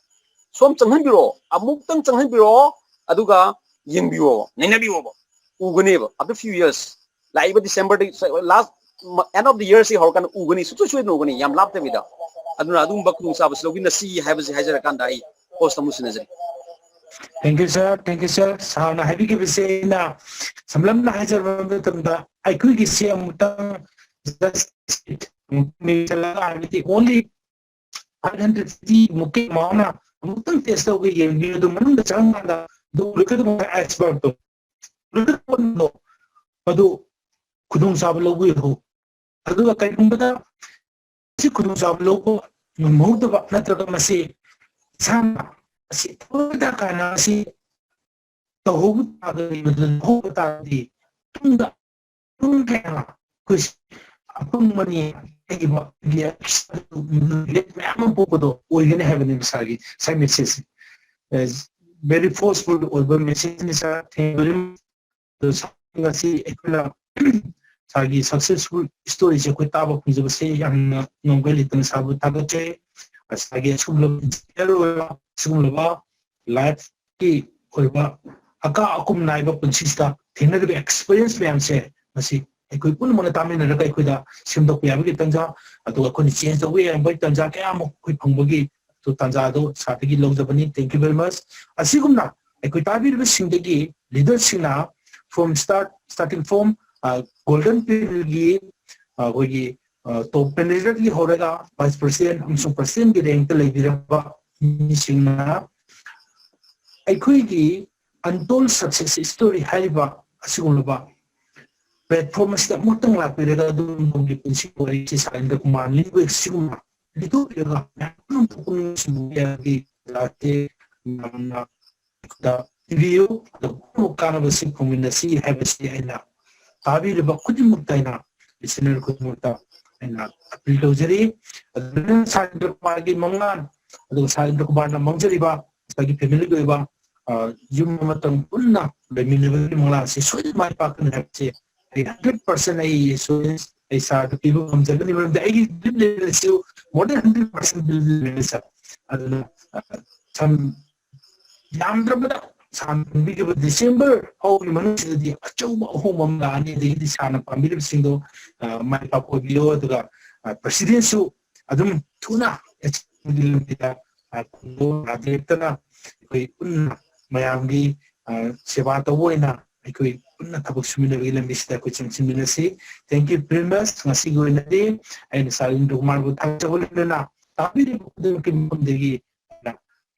ꯁꯣꯝ ꯆꯪꯍꯟꯕꯤꯔꯛꯑꯣ, ꯑꯃꯨꯛꯇꯪ ꯆꯪꯍꯟꯕꯤꯔꯛꯑꯣ, ꯑꯗꯨꯒ ꯌꯦꯡꯕꯤꯌꯣꯕ, ꯅꯩꯅꯕꯤꯌꯣꯕ, ꯎꯒꯅꯦꯕ꯫ After few years, ꯂꯥꯛꯏꯕ December ꯗꯒꯤ, last end of the year ꯁꯤ ꯍꯧꯔꯀꯥꯟꯗ ꯎꯒꯅꯤ, ꯁꯨꯡꯁꯣꯏ ꯁꯣꯏꯗꯅ ꯎꯒꯅꯤ, ꯌꯥꯝ ꯂꯥꯞꯇꯕꯤꯗ꯫ ꯑꯗꯨꯅ ꯑꯗꯨꯒꯨꯝꯕ ꯈꯨꯗꯣꯡꯆꯥꯕꯁꯤ ꯂꯧꯃꯤꯟꯅꯁꯤ ꯍꯥꯏꯕꯁꯤ ꯍꯥꯏꯖꯔꯀꯥꯟꯗ ꯑꯩ host ꯑꯃꯨꯛ ꯁꯤꯟꯅꯖꯔꯤ꯫ Thank you, sir. Thank you, sir. ꯁꯥꯔꯅ ꯍꯥꯏꯕꯤꯈꯤꯕꯁꯦ ꯑꯩꯅ ꯁꯝꯂꯞꯅ ꯍꯥꯏꯖꯔꯕ ꯃꯇꯝꯗ ꯑꯩꯈꯣꯏꯒꯤꯁꯦ ꯑꯃꯨꯛꯇꯪ just ꯍꯥꯏꯕꯗꯤ only five hundred fifty ꯃꯨꯛꯀꯤ amount ꯅ ꯑꯃꯨꯛꯇꯪ test ꯇꯧꯒꯦ ꯌꯦꯡꯕꯤꯌꯨ꯫ ꯑꯗꯨ ꯃꯅꯨꯡꯗ ꯆꯪꯉꯀꯥꯟꯗ ꯑꯗꯨ ꯎꯔꯛꯀꯗꯕ expert ꯇꯣ, ꯎꯔꯛꯀꯗꯕ ꯄꯣꯠꯇꯣ ꯑꯗꯨ ꯈꯨꯗꯣꯡꯆꯥꯕ ꯂꯧꯕꯤꯌꯨ꯫ ꯑꯗꯨꯒ ꯀꯔꯤꯒꯨꯝꯕꯗ ꯁꯤ ꯈꯨꯗꯣꯡꯆꯥꯕ ꯂꯧꯕ ꯉꯝꯍꯧꯗꯕ ꯅꯠꯇ꯭ꯔꯒ ꯃꯁꯤ ꯏꯁꯥꯅ ꯑꯁꯤ ꯇꯧꯔꯣꯏꯗ ꯀꯥꯏꯅ ꯑꯁꯤ ꯇꯧꯍꯧꯕ ꯇꯥꯔꯒꯗꯤ, ꯃꯗꯨ ꯂꯧꯍꯧꯕ ꯇꯥꯔꯒꯗꯤ ꯇꯨꯡꯗ ꯇꯨꯡ ꯀꯌꯥ ꯑꯩꯈꯣꯏ ꯑꯄꯪꯕꯅꯤ ꯍꯥꯏꯔꯤꯕ regret ꯃꯌꯥꯝ ꯑꯃ ꯄꯣꯛꯄꯗꯣ ꯑꯣꯏꯒꯅꯤ ꯍꯥꯏꯕꯅꯤ ꯁꯥꯔꯒꯤ ꯉꯁꯥꯏ message ꯁꯦ꯫ Very forceful ꯑꯣꯏꯕ message ꯅꯤ sir. Thank you very much. ꯑꯗꯣ ꯁꯥꯔ ꯉꯁꯤ ꯑꯩꯈꯣꯏꯅ ꯁꯥꯔꯒꯤ successful story ꯁꯦ ꯑꯩꯈꯣꯏ ꯇꯥꯕ ꯐꯪꯖꯕꯁꯦ ꯌꯥꯝꯅ ꯉꯝꯈꯩ ꯂꯩꯇꯅ ꯁꯥꯔꯕꯨ ꯊꯥꯒꯠꯆꯩ꯫ ꯁꯥꯔꯒꯤ ꯑꯁꯤꯒꯨꯝꯂꯕ inspire ꯑꯣꯏꯕ, ꯑꯁꯤꯒꯨꯝꯂꯕ life ꯀꯤ ꯑꯣꯏꯕ ꯑꯀꯥ ꯑꯀꯨꯝ ꯅꯥꯏꯕ ꯄꯨꯟꯁꯤꯁꯤꯗ ꯊꯦꯡꯅꯔꯤꯕ experience ꯃꯌꯥꯝꯁꯦ ꯃꯁꯤ ꯑꯩꯈꯣꯏ ꯄꯨꯝꯅꯃꯛꯅ ꯇꯥꯃꯤꯟꯅꯔꯒ ꯑꯩꯈꯣꯏꯗ ꯁꯦꯝꯗꯣꯛꯄ ꯌꯥꯕꯒꯤ ꯇꯥꯟꯖꯥ, ꯑꯗꯨꯒ ꯑꯩꯈꯣꯏꯅ change ꯇꯧꯕ ꯌꯥꯕꯒꯤ ꯇꯥꯟꯖꯥ ꯀꯌꯥ ꯑꯃ ꯑꯩꯈꯣꯏ ꯐꯪꯕꯒꯤ ꯑꯗꯨ ꯇꯥꯟꯖꯥ ꯑꯗꯨ ꯁꯥꯔꯗꯒꯤ ꯂꯧꯖꯕꯅꯤ꯫ Thank you very much. ꯑꯁꯤꯒꯨꯝꯅ ꯑꯩꯈꯣꯏ ꯇꯥꯕꯤꯔꯤꯕꯁꯤꯡꯗꯒꯤ leader ꯁꯤꯡꯅ from start, starting from, ꯑ, Golden Pearl ꯒꯤ, ꯑ, ꯑꯩꯈꯣꯏꯒꯤ, ꯑ, top manager ꯗꯒꯤ ꯍꯧꯔꯒ vice president ꯑꯃꯁꯨꯡ president ꯀꯤ rank ꯇ ꯂꯩꯕꯤꯔꯝꯕ ꯃꯤꯁꯤꯡꯅ ꯑꯩꯈꯣꯏꯒꯤ Untold Success Story ꯍꯥꯏꯔꯤꯕ ꯑꯁꯤꯒꯨꯝꯂꯕ platform ꯑꯁꯤꯗ ꯑꯃꯨꯛꯇꯪ ꯂꯥꯛꯄꯤꯔꯒ ꯑꯗꯣꯝꯒꯤ ꯄꯨꯟꯁꯤ ꯋꯥꯔꯤꯁꯤ ꯁꯥꯔ ꯏꯟꯗ꯭ꯔ ꯀꯨꯃꯥꯔ ꯂꯤꯕ ꯑꯁꯤꯒꯨꯝꯅ ꯂꯤꯊꯣꯛꯄꯤꯔꯒ ꯃꯌꯥꯝ ꯑꯃ ꯄꯨꯛꯅꯤꯡ ꯁꯨꯝꯍꯠꯄ ꯌꯥꯕꯒꯤ ꯂꯥꯛꯀꯦ ꯃꯌꯥꯝꯅ ꯑꯩꯈꯣꯏꯗ ꯄꯤꯕꯤꯌꯨ꯫ ꯑꯗꯨꯒ ꯄꯨꯝꯅꯃꯛ ꯀꯥꯟꯅꯕꯁꯤ ꯐꯪꯃꯤꯟꯅꯁꯤ ꯍꯥꯏꯕꯁꯤ ꯑꯩꯅ ꯇꯥꯕꯤꯔꯤꯕ ꯈꯨꯗꯤꯡꯃꯛꯇ ꯑꯩꯅ listener ꯈꯨꯗꯤꯡꯃꯛꯇ ꯑꯩꯅ appeal ꯇꯧꯖꯔꯤ꯫ ꯑꯗꯨꯅ ꯁꯥꯔ ꯏꯟꯗ꯭ꯔ ꯀꯨꯃꯥꯔꯒꯤ ꯃꯪꯂꯥꯟ, ꯑꯗꯨꯒ ꯁꯥꯔ ꯏꯟꯗ꯭ꯔ ꯀꯨꯃꯥꯔꯅ ꯃꯥꯡꯖꯔꯤꯕ ꯉꯁꯥꯏꯒꯤ family ꯒꯤ ꯑꯣꯏꯕ, ꯑ, ꯌꯨꯝ ꯑꯃꯇꯪ ꯄꯨꯟꯅ ꯂꯩꯃꯤꯟꯅꯕꯒꯤ ꯃꯪꯂꯥꯟ ꯑꯁꯤ ꯁꯣꯏꯗꯅ ꯃꯥꯏ ꯄꯥꯛꯀꯅꯤ ꯍꯥꯏꯕꯁꯤ ꯑꯩ hundred percent ꯑꯩ assurance ꯑꯩ ꯁꯥꯔꯗ ꯄꯤꯕ ꯉꯝꯖꯒꯅꯤ꯫ ꯃꯔꯝꯗꯤ ꯑꯩꯒꯤ belief level ꯑꯁꯤ more than hundred percent belief level ꯅꯤ sir꯫ ꯑꯗꯨꯅ, ꯑ, ꯁꯝ-, ꯌꯥꯝꯗ꯭ꯔꯕꯗ ꯁꯥꯔꯅ ꯄꯥꯝꯕꯤꯈꯤꯕ ꯗꯤꯁꯦꯝꯕꯔ ꯐꯥꯎꯒꯤ ꯃꯅꯨꯡꯁꯤꯗꯗꯤ ꯑꯆꯧꯕ ꯑꯍꯣꯡꯕ ꯑꯃ ꯂꯥꯛꯑꯅꯤ꯫ ꯑꯗꯒꯤꯗꯤ ꯁꯥꯔꯅ ꯄꯥꯝꯕꯤꯔꯤꯕꯁꯤꯡꯗꯣ, ꯑ, ꯃꯥꯏ ꯄꯥꯛꯄ ꯑꯣꯏꯕꯤꯌꯣ꯫ ꯑꯗꯨꯒ, ꯑ, ꯄ꯭ꯔꯁꯤꯗꯦꯟꯁꯨ ꯑꯗꯨꯝ ꯊꯨꯅ ꯑꯦꯛꯁꯟꯒꯤ ꯂꯝꯕꯤꯗ, ꯑ, ꯈꯨꯟꯗꯣ ꯅꯥꯗ ꯌꯦꯛꯇꯅ ꯑꯩꯈꯣꯏ ꯄꯨꯟꯅ ꯃꯌꯥꯝꯒꯤ, ꯑ, ꯁꯦꯕꯥ ꯇꯧꯕ ꯑꯣꯏꯅ ꯑꯩꯈꯣꯏ ꯄꯨꯟꯅ ꯊꯕꯛ ꯁꯨꯃꯤꯟꯅꯕꯒꯤ ꯂꯝꯕꯤꯁꯤꯗ ꯑꯩꯈꯣꯏ ꯆꯪꯁꯤꯟꯃꯤꯟꯅꯁꯤ꯫ Thank you very much꯫ ꯉꯁꯤꯒꯤ ꯑꯣꯏꯅꯗꯤ ꯑꯩꯅ ꯁꯥꯔ ꯏꯟꯗ꯭ꯔ ꯀꯨꯃꯥꯔꯕꯨ ꯊꯥꯒꯠꯆꯕ ꯂꯣꯏꯅꯅ ꯇꯥꯕꯤꯔꯤꯕ ꯈꯨꯗꯤꯡꯃꯛꯀꯤ ꯃꯐꯝꯗꯒꯤ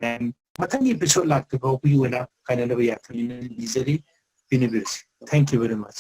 ꯃꯌꯥꯝ ꯃꯊꯪꯒꯤ episode ꯂꯥꯛꯇ꯭ꯔꯤ ꯐꯥꯎꯕꯒꯤ ꯑꯣꯏꯅ ꯀꯥꯏꯅꯅꯕ ꯌꯥꯊꯪ ꯅꯤꯖꯔꯤ, ꯄꯤꯅꯕꯤꯔꯁꯤ꯫ Thank you very much꯫